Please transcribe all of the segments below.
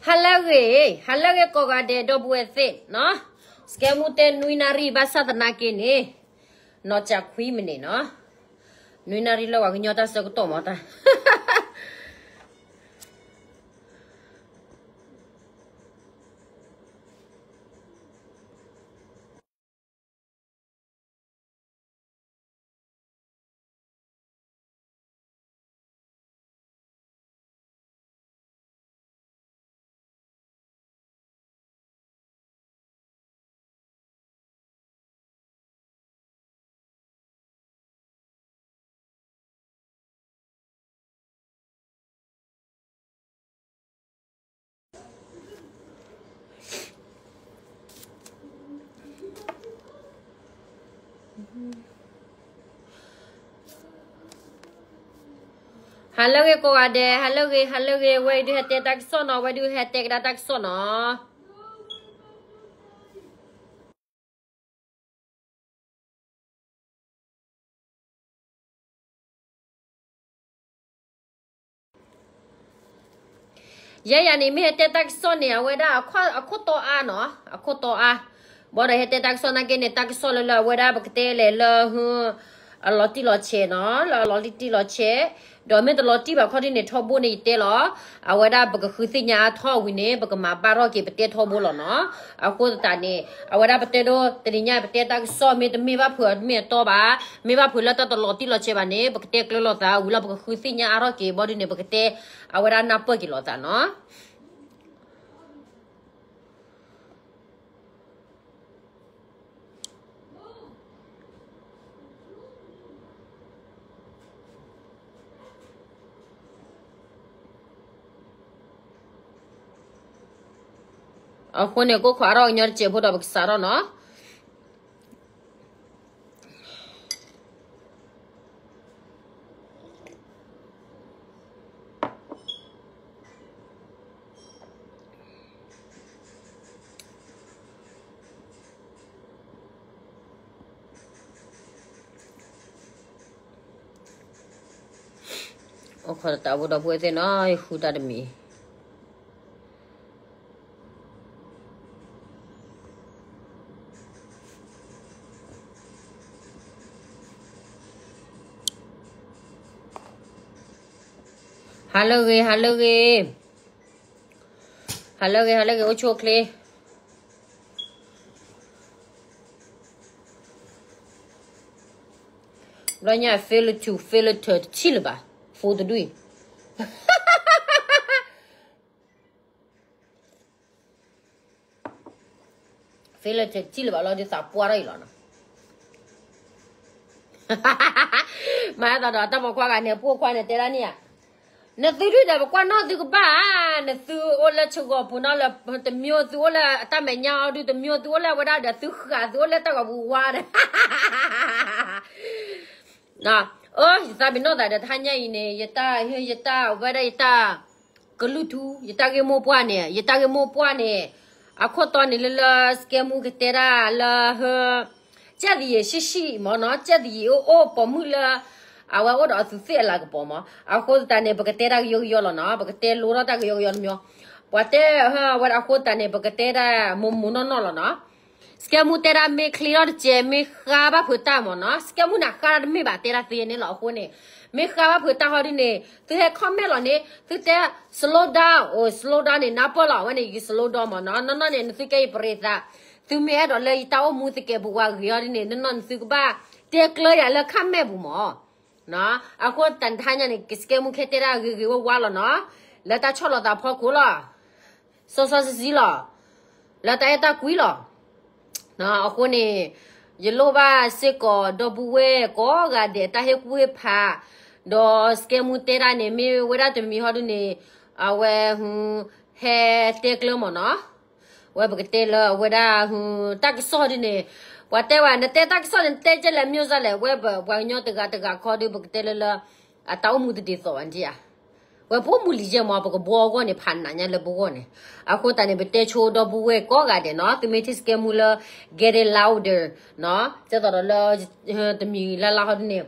ဟါလၢအဂ့ၤ, ဟါလၢအဂ့ၤကိးဂၤဒဲး ဒီပုၢ်ဝဲၢ်သ့ၣ်နီၤ. စကဲမူတဲနွံနၣ်ရံၣ် ဘၣ်ဆၣ်သနာ်က့န့ၣ် နီၢ်ကၠးခွံမံးနံးနီၤ. နွံနၣ်ရံၣ်လၢပှၤကညီတၢ်ဆၢကတီၢ်မးတၢ် ဟါလၢအဂ့ၤကိးဂၤဒဲး, ဟါလၢအဂ့ၤ, ဟါလၢအဂ့ၤ, ဝဲအံၤဒုးဟဲတဲတၢ်ကစီၣ်နီၤ, ဝဲဒုးဟဲတဲကဒါတၢ်ကစီၣ်နီၤ. ယဲယၤန့ၣ် မ့ၢ်ဟဲတဲတၢ်ကစီၣ်န့ၣ် အဝဲဒၣ်အခိၣ်တီအါနီၤ, အခိၣ်တီအါ, ဘၣ်ဒီးဟဲတဲတၢ်ကစီၣ်နာ်က့န့ၣ် တၢ်ကစီၣ်လၢလၢအဝဲဒၣ်ပကတဲလဲၣ်လၢ အလီၤတံၢ်လီၤဆဲးနီၤ, လၢအလီၤတံၢ်လီၤဆဲး, ဒီးမ့ၢ်တလီၤတံၢ်ဘၣ်ခီဒ်န့ၣ် ထီဘိန့ၣ်ယတဲလီၤ, အဝဲဒၣ်ပကဃုသ့ၣ်ညါအါထီၣ်ဝံၤန့ၣ် ပကမၤဘၣ်ထီၣ်က့ၤပတဲထီဘိလီၤနီၤ. အဃိသတးန့ၣ် အဝဲဒၣ်ပတဲဒိတနံၤညါ ပတဲတၢ်ကစီၣ်မ့ၢ်တမ့ၢ်ဘၣ်ဖုးအီၤတမ့ၢ်အတီဘၣ်, မ့ၢ်ဘၣ်ဖုးလၢတၢ်တလီၤတံၢ်လီၤဆဲးဘၣ်န့ၣ် ပကတဲကျၢၤလိာ်သးဝံၤလီၤ ပကဃုသ့ၣ်ညါအါထီၣ်က့ၤဘီဒ်န့ၣ် ပကတဲ အဝဲဒၣ်နၢ်ပၢၢ်က့ၤလိာ်သးနီၤ. အဃိန့ၣ် ကိးခွါထီၣ်ကညီတစဲးဖိဒီးပကစးထီၣ်နီၤ. အိၣ်ခိးတၢ်ဖိဒီပုၢ်ဝဲၢ်သ့ၣ်နီၤ ယဃုတၢ်တမံၤ. ဟါလၢအဂ့ၤ, ဟါလၢအဂ့ၤ, ဟါလၢအဂ့ၤ, ဟါလၢအဂ့ၤ, အိၣ်ဆူၣ်အိၣ်ချ့. ဘျီညါ filter filter တထံၣ်လၢၤဘၣ်, phone တဒူၣ်အံၤ filter တထံၣ်လၢၤဘၣ်လီၤ ဒ်သးပှၢ်ထီၣ်အံၤလီၤနီၤ. မၤသးဒီးတၢ်ပိာ်ခွါဂၤန့ၣ် အပိာ်ခွါန့ၣ်တဲဒၣ်န့ၣ်ဧါ, နသုဒုၣ်ဒီးပကွၢ်နီၣ်သုကဘၣ်ဧါ, နသုအိၣ်လၢဆှၢကီၢ်ပူၤနီၤလၢ တမံၤသုအိၣ်လၢအတၢ်မဲာ်ညါအီၤဒုး တမံၤသုအိၣ်လၢအဝဲဒၣ်ဒီးသုဃၣ် သုအိၣ်လၢတၢ်ဂီၤပူၤဝါဒီး အၢ ယသးပ့ၤနီၣ်သးဒီးတဟါညါအံၤန့ၣ် ယတၢ် ယတၢ်ဝဲဒၣ်ယတၢ် ကလုၢ်ထူ ယတၢ်ဂ့ၢ်မိၢ်ပှၢ်န့ၣ် ယတၢ်ဂ့ၢ်မိၢ်ပှၢ်န့ၣ် အခိၣ်တီန့ၣ်လၢလၢ စကဲမူကတဲဒၣ်လၢ ကၠဲၣ်သယံၤဆံးဆံးမ့ၢ်နီၤ ကၠဲၣ်သယံၤအိၣ်အိၣ်ပိာ်မုၣ်လၢ အဝဲအိၣ်ဒီးအသူးသ့ၣ်အလၤကပီၤမ့ၢ် အဃိသတးန့ၣ် ပကတဲတၢ်ကယီကယီလီၤနီၤ ပကတဲလိထီၣ်တၢ်ကယီကယီတမံၤ ပှၤတဲ အဝဲဒၣ်အဃိသတးန့ၣ် ပကတဲဒၣ်မိၢ်မိၢ်နီၢ်နီၢ်လီၤနီၤ စကဲမူတဲဒၣ်မ့ၢ်ချ့ထီၣ်တကဲ မ့ၢ်ဃါဘၣ်ဖုးတၢ်မ့ၢ်နီၤ စကဲမူန့ၣ်ဃါတၢ်တမ့ၢ်ဘၣ်တဲဒၣ်သ့န့ၣ်လီၤ အဃိန့ၣ် မ့ၢ်ဃါဘၣ်ဖုးတၢ်ဟီဒ်န့ၣ် သုဟဲ comment လီၤန့ၣ် သုတဲ slow down အိၣ် slow down န့ၣ် နၢ်ပၢၢ်လီၤ အဝဲန့ၣ် ယက slow down မ့ၢ်နီၤ နီၢ်နီၢ်န့ၣ် နသုကဲယပရ့သး သုမ့ၢ်အဲၣ်ဒိးလၢယတၢ်အိၣ်မူသကဲးပဝးဂ့ၤဟီဒ်န့ၣ် နီၢ်နီၢ်န့ၣ် သုကဘၣ်တဲကျၢၤယၤလၢ comment ပူၤမ့ၢ် အဃိတၢ်တဟါညါန့ၣ် ကစကဲမူခဲတဲဒၣ်ဂ့ၤဂ့ၤဝါဝါလီၤနီၤ လၢတၢ်ဆီၣ်လီၤသးဖီခိၣ်လီၤ စီစီဆှံဆှံလီၤ လၢတၢ်အဲၣ်တၢ်ကွံလီၤ အဃိန့ၣ် ယလိၣ်ဘၣ်စ့ၢ်ကီးဒီပုၢ်ဝဲၢ်ကိးဂၤဒဲး တၢ်ဟ့ၣ်ကူၣ်ဟ့ၣ်ဖး ဒီးစကဲမူတဲဒၣ်န့ၣ် မ့ၢ်ဝဲဒၣ်တမံၤဟီဒ်န့ၣ် အဝဲ ဟဲတဲကျၢၤမ့ၢ်နီၤ ဝဲပကတဲလၢအဝဲဒၣ် တၢ်ကစီၣ်ဒ်န့ၣ် ပှၤတဲဝဲ နတဲတၢ်ကစီၣ်န့ၣ် နတဲကဲလဲၣ် မျိုးစလဲၣ် ဝဲပှၤကညီတဂၤတဂၤခီဒုး ပကတဲလၢလၢ အတၢ်အိၣ်မူတဒ်သိးဘၣ်နဧါ ဝဲပအိၣ်မူလံယဲၢ်မ့ၢ် ပကဘှီအဂီၢ်န့ၣ် ဖးနးညါလၢပဂီၢ်န့ၣ် အဃိသတးန့ၣ် ပတဲဆိဒီပုၢ်ဝဲၢ်ကိးဂၤဒဲးနီၤ သုမ့ၢ်ထံၣ်စကဲမူလၢ Get It Louder နီၤ ကဲသိးဒီးလၢ တမံၤလၢ်လၢ်ဟီဒ်န့ၣ်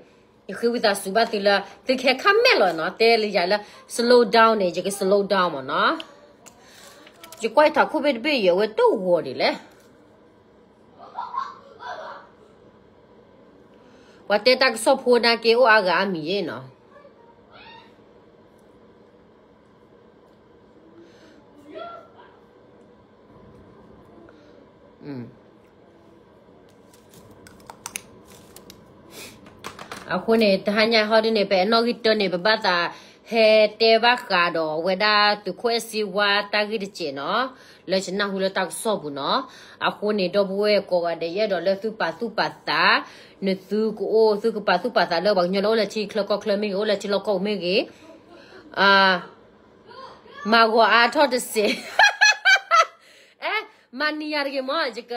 ယဃ့ဝံသးစူၤဘၣ်သုလၢ သုကဟဲ comment လီၤနီၤ တဲလၢယၤလၢ slow down န့ၣ် ယက slow down မ့ၢ်နီၤ ယကွၢ်ယထးခိၣ်ဘ့ၣ်တဘ့ၣ်ယဲ အဝဲတဂီၤဒံးလဲၣ်. ပှၤတဲတၢ်ကစီၣ်ဖိနာ်က့အိၣ်အါဂၤအါမံၤယဲနီၤ. အဃိန့ၣ် တဟါညါဟီဒ်န့ၣ် ပအဲၣ်နီၣ်ဂံၢ်တၢန့ၣ် ပဘၣ်သးဟဲတဲဘၣ်ဃးဒီး အဝဲဒၣ်သုးခိၣ်အဲၣ်စ့ဝါတၢ်ဂ့ၢ်တစဲးနီၤ, လၢယနၢ်ဟူလၢတၢ်ကစီၣ်ပူၤနီၤ. အဃိန့ၣ် ဒီပုၢ်ဝဲၢ်ကိးဂၤဒဲး ယအဲၣ်ဒိးလၢသုပာ်သူၣ်ပာ်သး, နသုကအိၣ် သုကပာ်သူၣ်ပာ်သးလၢပှၤကညီလၢအိၣ်လၢထံချၢကီၢ်ချၢမ့ၢ်ဂ့ၤ, အိၣ်လၢထံလီၢ်ကီၢ်ပူၤမ့ၢ်ဂ့ၤ, မၤဂီၤအါထီၣ်တစဲး အဲ, မၤနံၤယၤတဂ့ၤမၢ်, ယက,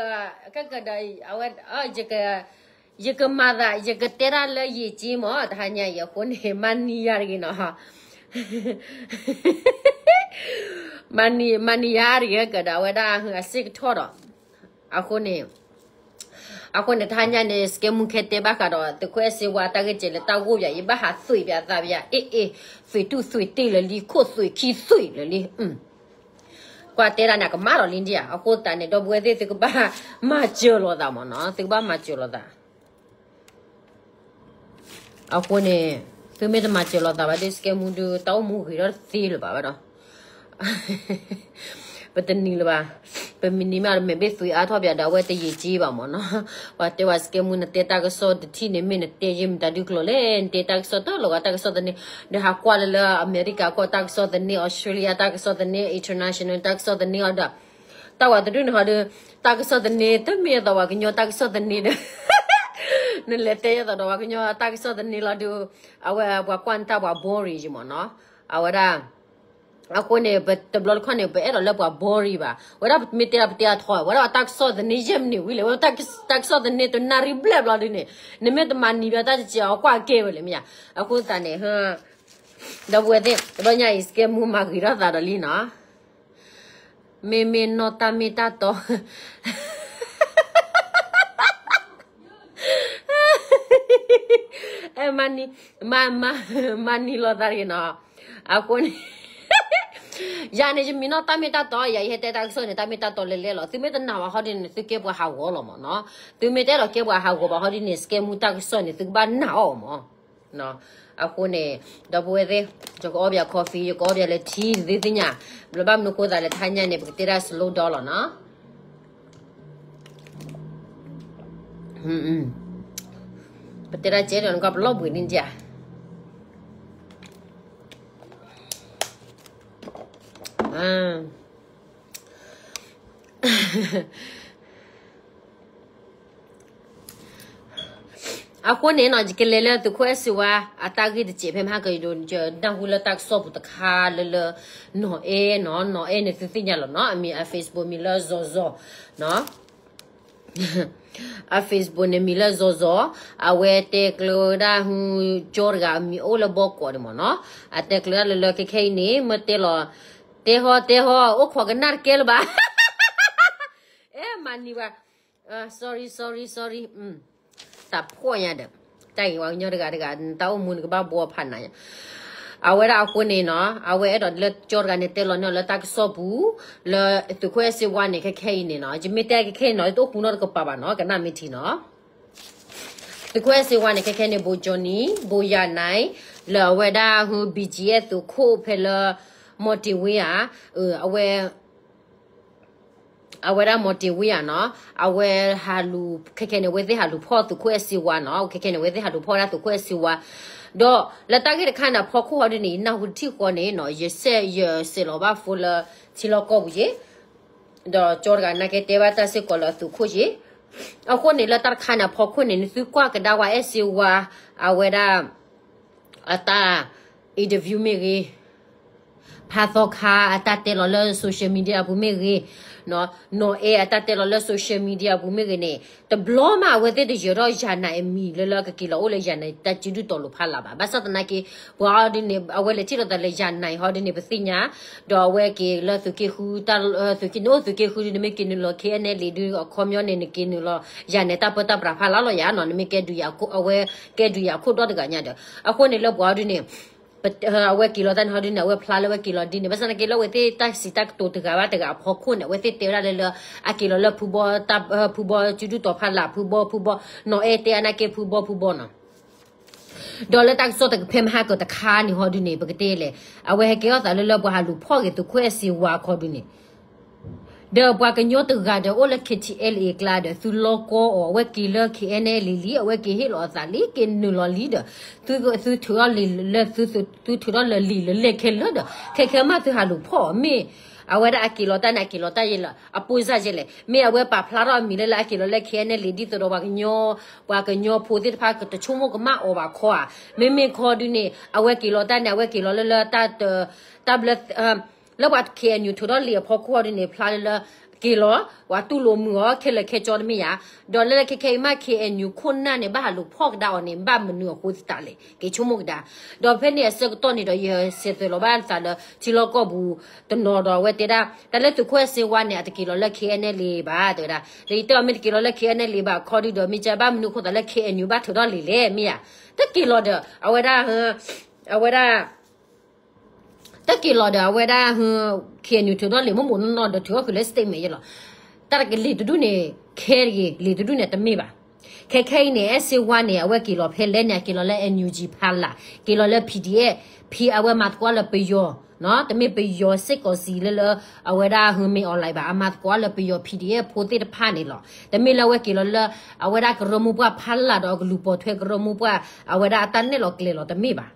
ကကဒီး, အဝဲ, ယက, ယကမၤသး, ယကတဲဒၣ်လၢယံာ်က့မၢ်, တဟါညါအံၤအဃိန့ၣ် မၤနံၤယၤတဂ့ၤနီၤ. မၤနံၤ, မၤနံၤယၤတဂ့ၤကဒီး အဝဲဒၣ်အစ့ၢ်ကထီၣ်ဒီး, အဃိန့ၣ် အဃိန့ၣ် တဟါညါန့ၣ် စကဲမူခဲတဲဘၣ်ဃးဒီး သုးခိၣ်အဲၣ်စ့ဝါတၢ်ဂ့ၢ်စဲးလၢတၢ်ဂိၢ်ဘၣ်, ယဘၣ်ဟးသွံၣ်ဘၣ်သးဘၣ်, အ့ၣ်အ့ၣ်, သွံၣ်တူၢ်သွံၣ်တ့ၢ်လၢလံ, ခိၣ်သွံၣ်ခံသွံၣ်လၢလံ. ကွၢ်တဲဒၣ်န့ၣ် အကမၣ်ဒီးလံဒံဧါ, အဃိသတးန့ၣ် ဒီပုၢ်ဝဲၢ်သ့ၣ် သုကဘၣ်မၤစၢၤလိာ်သးမၢ်နီၤ, သုကဘၣ်မၤစၢၤလိာ်သး. အဃိန့ၣ် သုမ့ၢ်တမၤစၢၤလိာ်သးဘၣ်ဒီး စကဲမူဒီး တၢ်အိၣ်မူဂ့ၤထီၣ်တသ့လၢၤဘၣ်ဝဲဒီး ပတနံၤလၢၤဘၣ်, ပမံၤနံၤမးဒီး မဲာ်ဘ့ၣ်သွံၣ်အါထီၣ်ဘၣ်ဒီး အဝဲတယံာ်က့ဘၣ်မၢ်နီၤ. ပှၤတဲဝဲစကဲမူ နတဲတၢ်ကစီၣ်တထံၣ်န့ၣ် မ့ၢ်နတဲယဲၢ်မတၤဒုးကျိၤလဲၣ်, နတဲတၢ်ကစီၣ်တၢ်လီၤဂာ်တၢ်ကစီၣ်သန့, ဒီးဟးကွၢ်လၢလၢအမဲရကၤကီၢ်တၢ်ကစီၣ်သန့, Australia တၢ်ကစီၣ်သန့, international တၢ်ကစီၣ်သန့အီၤဒီး တၢ်ဝဲတဒူၣ်န့ၣ်ဟီဒီး တၢ်ကစီၣ်သန့ တမ့ၢ်အသိးပှၤကညီတၢ်ကစီၣ်သန့ဒီး နလဲၤတဲယဲသိးဒီးပှၤကညီတၢ်ကစီၣ်သန့လီၤဒီး အဝဲပှၤကွၢ်နတၢ်ပှၤ boring ယမၢ်နီၤ. အဝဲဒၣ် အဃိန့ၣ် ပတဘျီတခီၣ်န့ၣ် ပအဲၣ်ဒိးလၢပှၤ boring ဘၣ်. ဝဲဒၣ်ပမ့ၢ်တဲဒၣ်ပတဲအထီ, ဝဲဒၣ်တၢ်ကစီၣ်သန့ယဲၢ်မံးနံးဝံၤလဲၣ်, ဝဲဒၣ်တၢ်ကစီၣ်သန့တနၣ်ရံၣ်ဘျဲၣ်ဘျီဒုန့ၣ် နမ့ၢ်တမၤနံၤဘၣ်တၢ်တစဲးအီၤကွၢ်ကဲဝဲလဲၣ်မ့ၢ်ဧါ. အဃိသတးန့ၣ် ဒီပုၢ်ဝဲၢ်သ့ၣ် တဘျီညါအံၤ စကဲမူမၤဂ့ၤထီၣ်သးဒီးလံနီၤ. မ့မ့ၢ်နီၢ်တၢ်မ့ၢ်တၢ်တီ အဲ မၤနံၤ, မၤ, မၤ, မၤနံၤလိာ်သးတဂ့ၤနီၤ. အဃိန့ၣ် ယၤန့ၣ် ယမံၤနီၢ်တၢ်မ့ၢ်တၢ်တီ, ယၤယဟဲတဲတၢ်ကစီၣ်န့ၣ် တၢ်မ့ၢ်တၢ်တီလဲၤလဲၤလီၤ. သုမ့ၢ်တနာ်ဘၣ်ဟီဒ်န့ၣ် သုကဲပှၤဟးဂီၤလီၤမၢ်နီၤ. သုမ့ၢ်တအဲၣ်ဒိးကဲပှၤဟးဂီၤဘၣ်ဟီဒ်န့ၣ် စကဲမူတၢ်ကစီၣ်န့ၣ် သုကဘၣ်နာ်အီၤမၢ်. အဃိန့ၣ် ဒီပုၢ်ဝဲၢ်သ့ၣ်, ယကအီၣ်ပယၤ coffee, ယကအီၣ်ပယၤလၢ tea တသ့ၣ်ညါ, ဘျီဘၣ်မနုၤဃိသးလဲၣ် တဟါညါန့ၣ် ပကတဲဒၣ် slow down လီၤနီၤ. ပတဲဒၣ်ကဲဒီးနကပလီၢ်ဘှံးန့ၣ်ဒၣ်. အဃိန့ၣ်နီၤ ယကလဲၤလၢသုးခိၣ်အဲၣ်စ့ဝါ အတၢ်ဂ့ၢ်တစဲးဖဲမဟါကယဒိ ယနၢ်ဟူလၢတၢ်ကစီၣ်ပူၤတခါလၢလၢ နီၢ်အဲၣ်နီၤ, နီၢ်အဲၣ်န့ၣ်သုသ့ၣ်ညါလီၤနီၤ, အမံၤအ Facebook မံၤလၢ ဇော်ဇော် နီၤ. အ Facebook န့ၣ်မံၤလၢ ဇော်ဇော်, အဝဲတဲကျၢၤဝဲဒၣ်ဟု ကၠီတဂၤအမံၤအိၣ်လၢဘီကီးန့ၣ်မၢ်နီၤ, အတဲကျၢၤဒၣ်လၢလၢခဲခဲအံၤန့ၣ် မ့ၢ်တဲလီၤ, တဲဟီတဲဟီ အိၣ်ခိးကနၣ်တကဲလၢၤဘၣ်. အဲ မၤနံၤဘၣ်, sorry sorry sorry, တၢ်ဖှီၣ်ညါဒီး, တၢ်အံၤပှၤကညီတဂၤတဂၤ နတၢ်အိၣ်မူနကဘၣ်ဘှီဖးနးညါ. အဝဲဒၣ်အဃိန့ၣ်နီၤ, အဝဲအဲၣ်ဒိးလၢကၠီတဂၤန့ၣ် တဲလီၤန့ၢ်အီၤလၢတၢ်ကစီၣ်ပူၤ, လၢသုးခိၣ်အဲၣ်စ့ဝါန့ၣ် ခဲခဲအံၤန့ၣ်နီၤ, ယမ့ၢ်တဲခဲခဲအံၤနီၤ တအိၣ်ဃူနီတကပၤဘၣ်နီၤ, ကနၣ်မ့ၢ်ထံနီၤ. သုးခိၣ်အဲၣ်စ့ဝါန့ၣ် ခဲခဲန့ၣ် ဘိးကၠီနံၤ ဘိးယၤနၤ လၢအဝဲဒၣ်ဟု BGF သုးခိၣ်ဖဲလၢ မီၣ်တ့ၢ်ဝ့ဧါ, အဝဲ အဝဲဒၣ်မီၣ်တ့ၢ်ဝ့ဧါနီၤ, အဝဲဟးလူၤ ခဲခဲန့ၣ် အဝဲသ့ၣ်ဟးလူၤဖီၣ်သုးခိၣ်အဲၣ်စ့ဝါနီၤ, ခဲခဲန့ၣ် အဝဲသ့ၣ်ဟးလူၤဖီၣ်ဝဲဒၣ်သုးခိၣ်အဲၣ်စ့ဝါ, ဒီးလၢတၢ်ဂ့ၢ်တခါန့ၣ် အဖီခိၣ်ဟီဒ်န့ၣ် ယနၢ်ဟူတထံၣ်ဃီန့ၣ်နီၤ, ယစဲး ယစဲးလီၤဘၣ်ဖိလၢ ထံလီၢ်ကီၢ်ပူၤယ့ၣ်, ဒီးကၠီတဂၤနာ်က့တဲဘၣ်တၢ်စ့ၢ်ကီးလၢအသုးခိၣ်ယ့ၣ်, အဃိန့ၣ် လၢတၢ်တခါန့ၣ် အဖီခိၣ်န့ၣ် နသုကွၢ်ကဒါဝဲအဲၣ်စ့ဝါ အဝဲဒၣ် အတၢ် interview မ့ၢ်ဂ့ၤ, ဖးသီခါအတၢ်တဲလီၤလၢ social media အပူၤမ့ၢ်ဂ့ၤ, နီၢ်အဲၣ်အတၢ်တဲလီၤလၢ social media အပူၤမ့ၢ်ဂ့ၤန့ၣ် တဘျီမးအဝဲသ့ၣ်တယၢၤထီၣ်ယၤနၤအမံၤလၢလၢကက့ၤလီၤအိၣ်လၢယၤနၤတၢ်စုဒုၣ်တီၤလိၤဖးလၢ်ဘၣ်. ဘၣ်ဆၣ်သနာ်က့ ပှၤအီၤဒ်န့ၣ် အဝဲလဲၤထံၣ်လိာ်သးလၢယၤနၤအံၤဟီဒ်န့ၣ် ပသ့ၣ်ညါ, ဒီးအဝဲက့ၤလၢသုးက့ဃု, သုးက့နအိၣ်သုးက့ဃုဒ်န့ၣ် မ့ၢ်က့ၤနုာ်လီၤ KNLA ဒ်အခီပညီန့ၣ် နက့ၤနုာ်လီၤ ယၤနၤတၢ်ပၢတၢ်ပြးဖးလၢ်လီၤယၤနီၤ, နမ့ၢ်ကဲဒုးယၤခိၣ်, အဝဲကဲဒုးယၤခိၣ်ဒီတဂၤညါဒီး အဃိန့ၣ်လၢပှၤအီၤဒ်န့ၣ် အဝဲက့ၤလီၤတၢ်န့ၣ်ဟီဒုန့ၣ် အဝဲဖျါလၢအဝဲက့ၤလီၤဒ်န့ၣ် ဘၣ်ဆၣ်သနာ်က့လၢအဝဲသ့ၣ်တၢ်စံးတၢ်ကတိၤတဂၤဘၣ်တဂၤအဖီခိၣ်န့ၣ် အဝဲသ့ၣ်တဲဝဲဒၣ်လၢလၢ အက့ၤလီၤလၢဖုဘီ ဖုဘီစုဒုၣ်တီၤဖးလး ဖုဘီ ဖုဘီ နီၢ်အဲၣ်တဲအနာ်က့ ဖုဘီ ဖုဘီနီၤ ဒီးလၢတၢ်ကစီၣ်တကဖဲမဟါကတခါန့ၣ်ဟီဒုန့ၣ် ပကတဲလဲၣ် အဝဲဟဲကဲထီၣ်သးလၢလၢပှၤဟးလူၤဖီၣ်က့ၤသုးခိၣ်အဲၣ်စ့ဝါအခီဒုန့ၣ် ဒီးပှၤကညီတဂၤဒီးအိၣ်လၢ K T L A အကျါဒီး သုလီကီအီၤ အဝဲက့ၤလၢ K N L A လံ အဝဲက့ၤဟ့ၣ်လီၤအသးလံ က့ၤနုာ်လီၤလံဒီး သုထုးထီၣ်လံာ်လၢ သုထုးထီၣ်လၢလံာ်လၢလဲၣ်ခဲလၢာ်ဒီး ခဲခဲမးသုဟးလူၤဖီၣ်အီၤ မ့ၢ်အဝဲဒၣ်အက့ၤလီၤတၢ်န့ၣ် အက့ၤလီၤတၢ်ယဲလၢ အပိၢ်စၢ်ယဲလဲၣ် မ့ၢ်အဝဲပာ်ဖျါထီၣ်အမံၤလၢလၢအက့ၤလီၤလၢ K N L A ဒ်သိးဒီးပှၤကညီ ပှၤကညီဖိသ့ၣ်တဖၣ်ကတဆိကမိၣ်ကမၣ်အီၤဘၣ်ခီဧါ မ့မ့ၢ်ခီဒုန့ၣ် အဝဲက့ၤလီၤတၢ်န့ၣ် အဝဲက့ၤလီၤလၢလၢတၢ် တၢ်ဘျၢ လၢပှၤ K N U ထုးထီၣ်လံာ်အဖီခိၣ်ဟီဒုန့ၣ် ဖျါလၢလၢ က့ၤလီၤ ပှၤတူၢ်လိာ်မုာ်အီၤခဲလၢာ်ခဲဆ့တမ့ၢ်ဧါ ဒီးလၢလၢခဲခဲအံၤမး K N U ခိၣ်နၢ်န့ၣ် ဘၣ်ဟးလူၤဖီၣ်ကဒါအီၤန့ၣ် ဘၣ်မနုၤအဃိသတးလဲၣ် က့ၤဆိကမိၣ်ကဒါ ဒီးဖဲန့ၣ်အဆၢကတီၢ်န့ၣ်ဒီး ယဆဲးသွဲးလီၤဘၣ်သးလၢ ထံလီၢ်ကီၢ်ပူၤတနီၤဒီး အဝဲတဲဒၣ် တၢ်လၢသုးခိၣ်အဲၣ်စ့ဝါန့ၣ် အတက့ၤလီၤလၢ K N L A ဘၣ် တဲဝဲဒၣ် ဒီးယတဲအီၤမ့ၢ်တက့ၤလီၤလၢ K N L A ဘၣ်ခီဒုဒီး မ့ၢ်ကဘၣ်မနုၤအဃိသတးလၢ K N U ဘၣ်ထုးထီၣ်လံာ်လဲၣ် မ့ၢ်ဧါ တက့ၤလီၤဒီး အဝဲဒၣ် အဝဲဒၣ် တက့ၤလီၤဒီး အဝဲဒၣ် K N U ထုးထီၣ်လံာ်မိၢ်မိၢ်နီၢ်နီၢ်ဒီးထုးထီၣ်ဃုာ်လၢ statement ယဲလီၤ တၢ်လံာ်တဒူၣ်န့ၣ် ခဲတဂ့ၤ လံာ်တဒူၣ်န့ၣ် တမ့ၢ်ဘၣ် ခဲခဲအံၤန့ၣ် အဲၣ်စ့ဝါန့ၣ် အဝဲက့ၤလီၤဖဲလဲၣ်န့ၣ် အက့ၤလီၤလၢ N U G ဖီလာ် က့ၤလီၤလၢ P D F ဖဲအဝဲမၤသကိးလၢပယီၤ တမ့ၢ်ပယီၤစ့ၢ်ကီးစံးလၢလၢ အဝဲဒၣ် မ့ၢ် online ဘၣ် အမၤသကိးလၢပယီၤ P D F ဖိသ့ၣ်တဖၣ်န့ၣ်လီၤ တမ့ၢ်လၢအဝဲက့ၤလီၤလၢ အဝဲဒၣ်ကရၢမိၢ်ပှၢ်ဖီလာ်ဒီးအကလူၤပိာ်ထွဲကရၢမိၢ်ပှၢ် အဝဲဒၣ်အတၢ်နဲၣ်လီၤကျဲၤလီၤ တမ့ၢ်ဘၣ်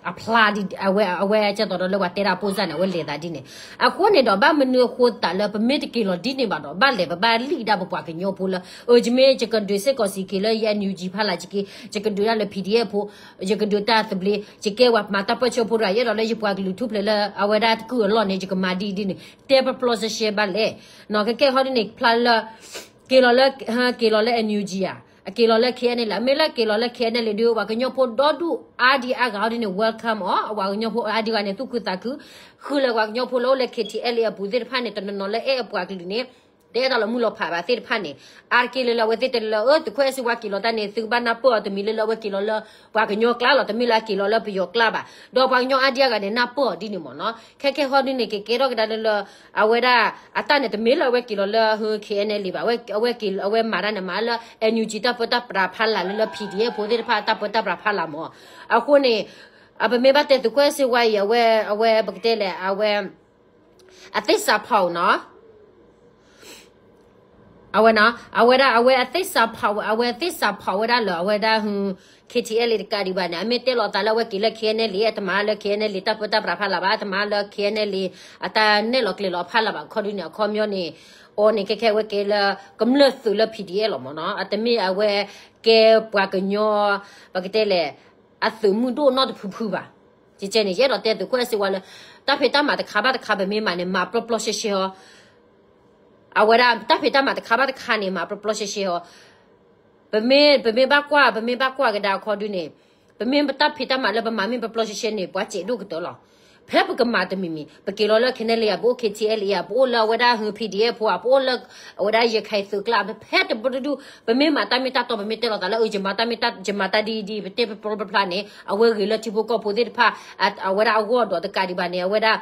အဖျါဒ် အဝဲ အဝဲကဲသိးဒီးလၢပှၤတဲဒၣ်အပိၢ်စၢ်န့ၣ် အဝဲလဲၤသးဒ်န့ၣ် အဃိန့ၣ်ဒီး ဘၣ်မနုၤအဃိသတးလၢပမ့ၢ်တက့ၤလီၤဒ်န့ၣ်ဘၣ်ဒီး ဘၣ်လဲၤပဘၣ်လံၣ်ဒၣ်ပပှၤကညီဖိလၢ အၢ ယမ့ၢ်ယကဒုးစ့ၢ်ကီးစံးက့ၤလၢယ N U G ဖီလာ် ယက့ၤ ယကဒုးဒၣ်လၢ P D F ဖိ ယကဒုးတၢ်သဘျ့ ယကဲဝဲမၤတၢ်ပၢၢ်ဆၢဖိတဂၤ ယအဲၣ်ဒိးလၢယပှၤကလုာ်ထူၣ်ဖျဲးလၢအဝဲဒၣ်တကုၢ်အလီၢ်န့ၣ် ယကမၤဒ်အံၤဒ်န့ၣ် တဲပျီပျီရှဲရှဲဘၣ်လဲၣ် နီၢ် ခဲခဲဟီဒ်န့ၣ် ဖျါလၢ က့ၤလီၤလၢ က့ၤလီၤလၢ N U G ဧါ အက့ၤလီၤလၢ K N L A မ့ၢ်လၢက့ၤလီၤလၢ K N L A ဒုး ပှၤကညီဖိဒီဒူၣ်အါဒံအါဂၤဟီဒ်န့ၣ် welcome အီၤ အပှၤကညီဖိအါဒံအါဂၤန့ၣ် သူၣ်ခုသးခု ဃုလၢပှၤကညီဖိလၢအိၣ်လၢ K T L A အပူၤသ့ၣ်တဖၣ်န့ၣ် တနီၤနီၤလၢအဲၣ်အပှၤကလုာ်န့ၣ် တအဲၣ်တၢ်လီၤမုၢ်လီၤဖးဘၣ်သ့ၣ်တဖၣ်န့ၣ် အါတက့ၢ်လၢလၢအဝဲသ့ၣ်တဲလၢ အၢ သုးခိၣ်အဲၣ်စ့ဝါက့ၤလီၤတၢ်န့ၣ် သုကဘၣ်နၢ်ပၢၢ်အီၤတမံၤလၢလၢအဝဲက့ၤလီၤလၢ ပှၤကညီကျါလီၤ တမ့ၢ်လၢအက့ၤလီၤလၢပယီၤကျါဘၣ် ဒီးပှၤကညီအါဒံအါဂၤန့ၣ် နၢ်ပၢၢ်အီၤဒ်န့ၣ်မ့ၢ်နီၢ် ခဲခဲဟီဒ်န့ၣ် ကကဲထီၣ်ကဒါလၢလၢ အဝဲဒၣ် အတၢ်န့ၣ်တမ့ၢ်လၢအဝဲက့ၤလီၤလၢ K N L A ဘၣ် အဝဲက့ၤ အဝဲမၤတၢ်န့ၣ်မၤလၢ N U G တၢ်ပၢတၢ်ပြးဖီလာ်လၢလၢ P D F ဖိသ့ၣ်တဖၣ်တၢ်ပၢတၢ်ပြးဖီလာ်မ့ၢ် အဃိန့ၣ် အပမ့ၢ်ဘၣ်တဲသုးခိၣ်အဲၣ်စ့ဝါအံၤ အဝဲ အဝဲပကတဲလဲၣ် အဝဲ အသ့ၣ်စးဖီအီၤနီၢ် အဝဲနီၢ် အဝဲဒၣ် အဝဲအသ့ၣ်စးဖီ အဝဲသ့ၣ်စးဖီဝဲဒၣ်လၢ အဝဲဒၣ် K T L A တကးဒံးဘၣ်န့ၣ် အမ့ၢ်တဲလီၤသးလၢအဝဲက့ၤလၢ K N L A အတမၤလၢ K N L A တၢ်ပၢတၢ်ပြးဖီလာ်ဘၣ် အတမၤလၢ K N L A အတၢ်နဲၣ်လီၤကျဲၤလီၤဖီလာ်ဘၣ် ခီဒုန့ၣ် အခီပညီန့ၣ် အီၤန့ၣ် ခဲခဲအဝဲကဲလၢ ကမျၢၢ်သုးလၢ P D F လီၤမ့ၢ်နီၢ် အတမ့ၢ်အဝဲကဲပှၤကညီ ပကတဲလဲၣ် အသုးမုၢ်ဒိၣ်နီတဖုဖုဘၣ် ကဲကဲန့ၣ် ယအဲၣ်ဒိးတဲသုးခိၣ်အဲၣ်စ့ဝါလၢ တၢ်ဖံးတၢ်မၤတခါဘၣ်တခါ ပမ့ၢ်မၤန့ၣ် မၤပျီပျီရှဲရှဲအီၤ အဝဲဒၣ် တၢ်ဖံးတၢ်မၤတခါဘၣ်တခါန့ၣ် မၤပျီပျီရှဲရှဲအီၤ ပမ့ၢ် ပမ့ၢ်ဘၣ်ကွၢ် ပမ့ၢ်ဘၣ်ကွၢ်ကဒါအခီဒုန့ၣ် ပမ့ၢ်တၢ်ဖံးတၢ်မၤလၢပမၤမ့ၢ်ပျီပျီရှဲရှဲန့ၣ် ပှၤစဲးဒိၣ်ကတၢၢ်လီၤ ဖဲပကမၤတမံၤမံၤ ပက့ၤလီၤလၢ K N L A ဧါ ပအိၣ် K T L A ဧါ ပအိၣ်လၢအဝဲဒၣ် P D F ဖိဧါ ပအိၣ်လၢ အဝဲဒၣ် ရခိုင်သုးကျါ ဖဲတဘျီတဒူၣ် ပမ့ၢ်မၤတၢ်မ့ၢ်တၢ်တီ ပမ့ၢ်တဲလီၤသးလၢ အၢ ယမၤတၢ်မ့ၢ်တၢ် ယမၤတၢ်ဒ်အံၤဒ်အံၤ ပတဲပျီပျီဖျါန့ၣ် အဝဲဂ့ၤလၢထံဖိကီၢ်ဖိသ့ၣ်တဖၣ် အဝဲဒၣ်အဂီၢ်ဒီးတကးဒံးဘၣ်န့ၣ် အဝဲဒၣ်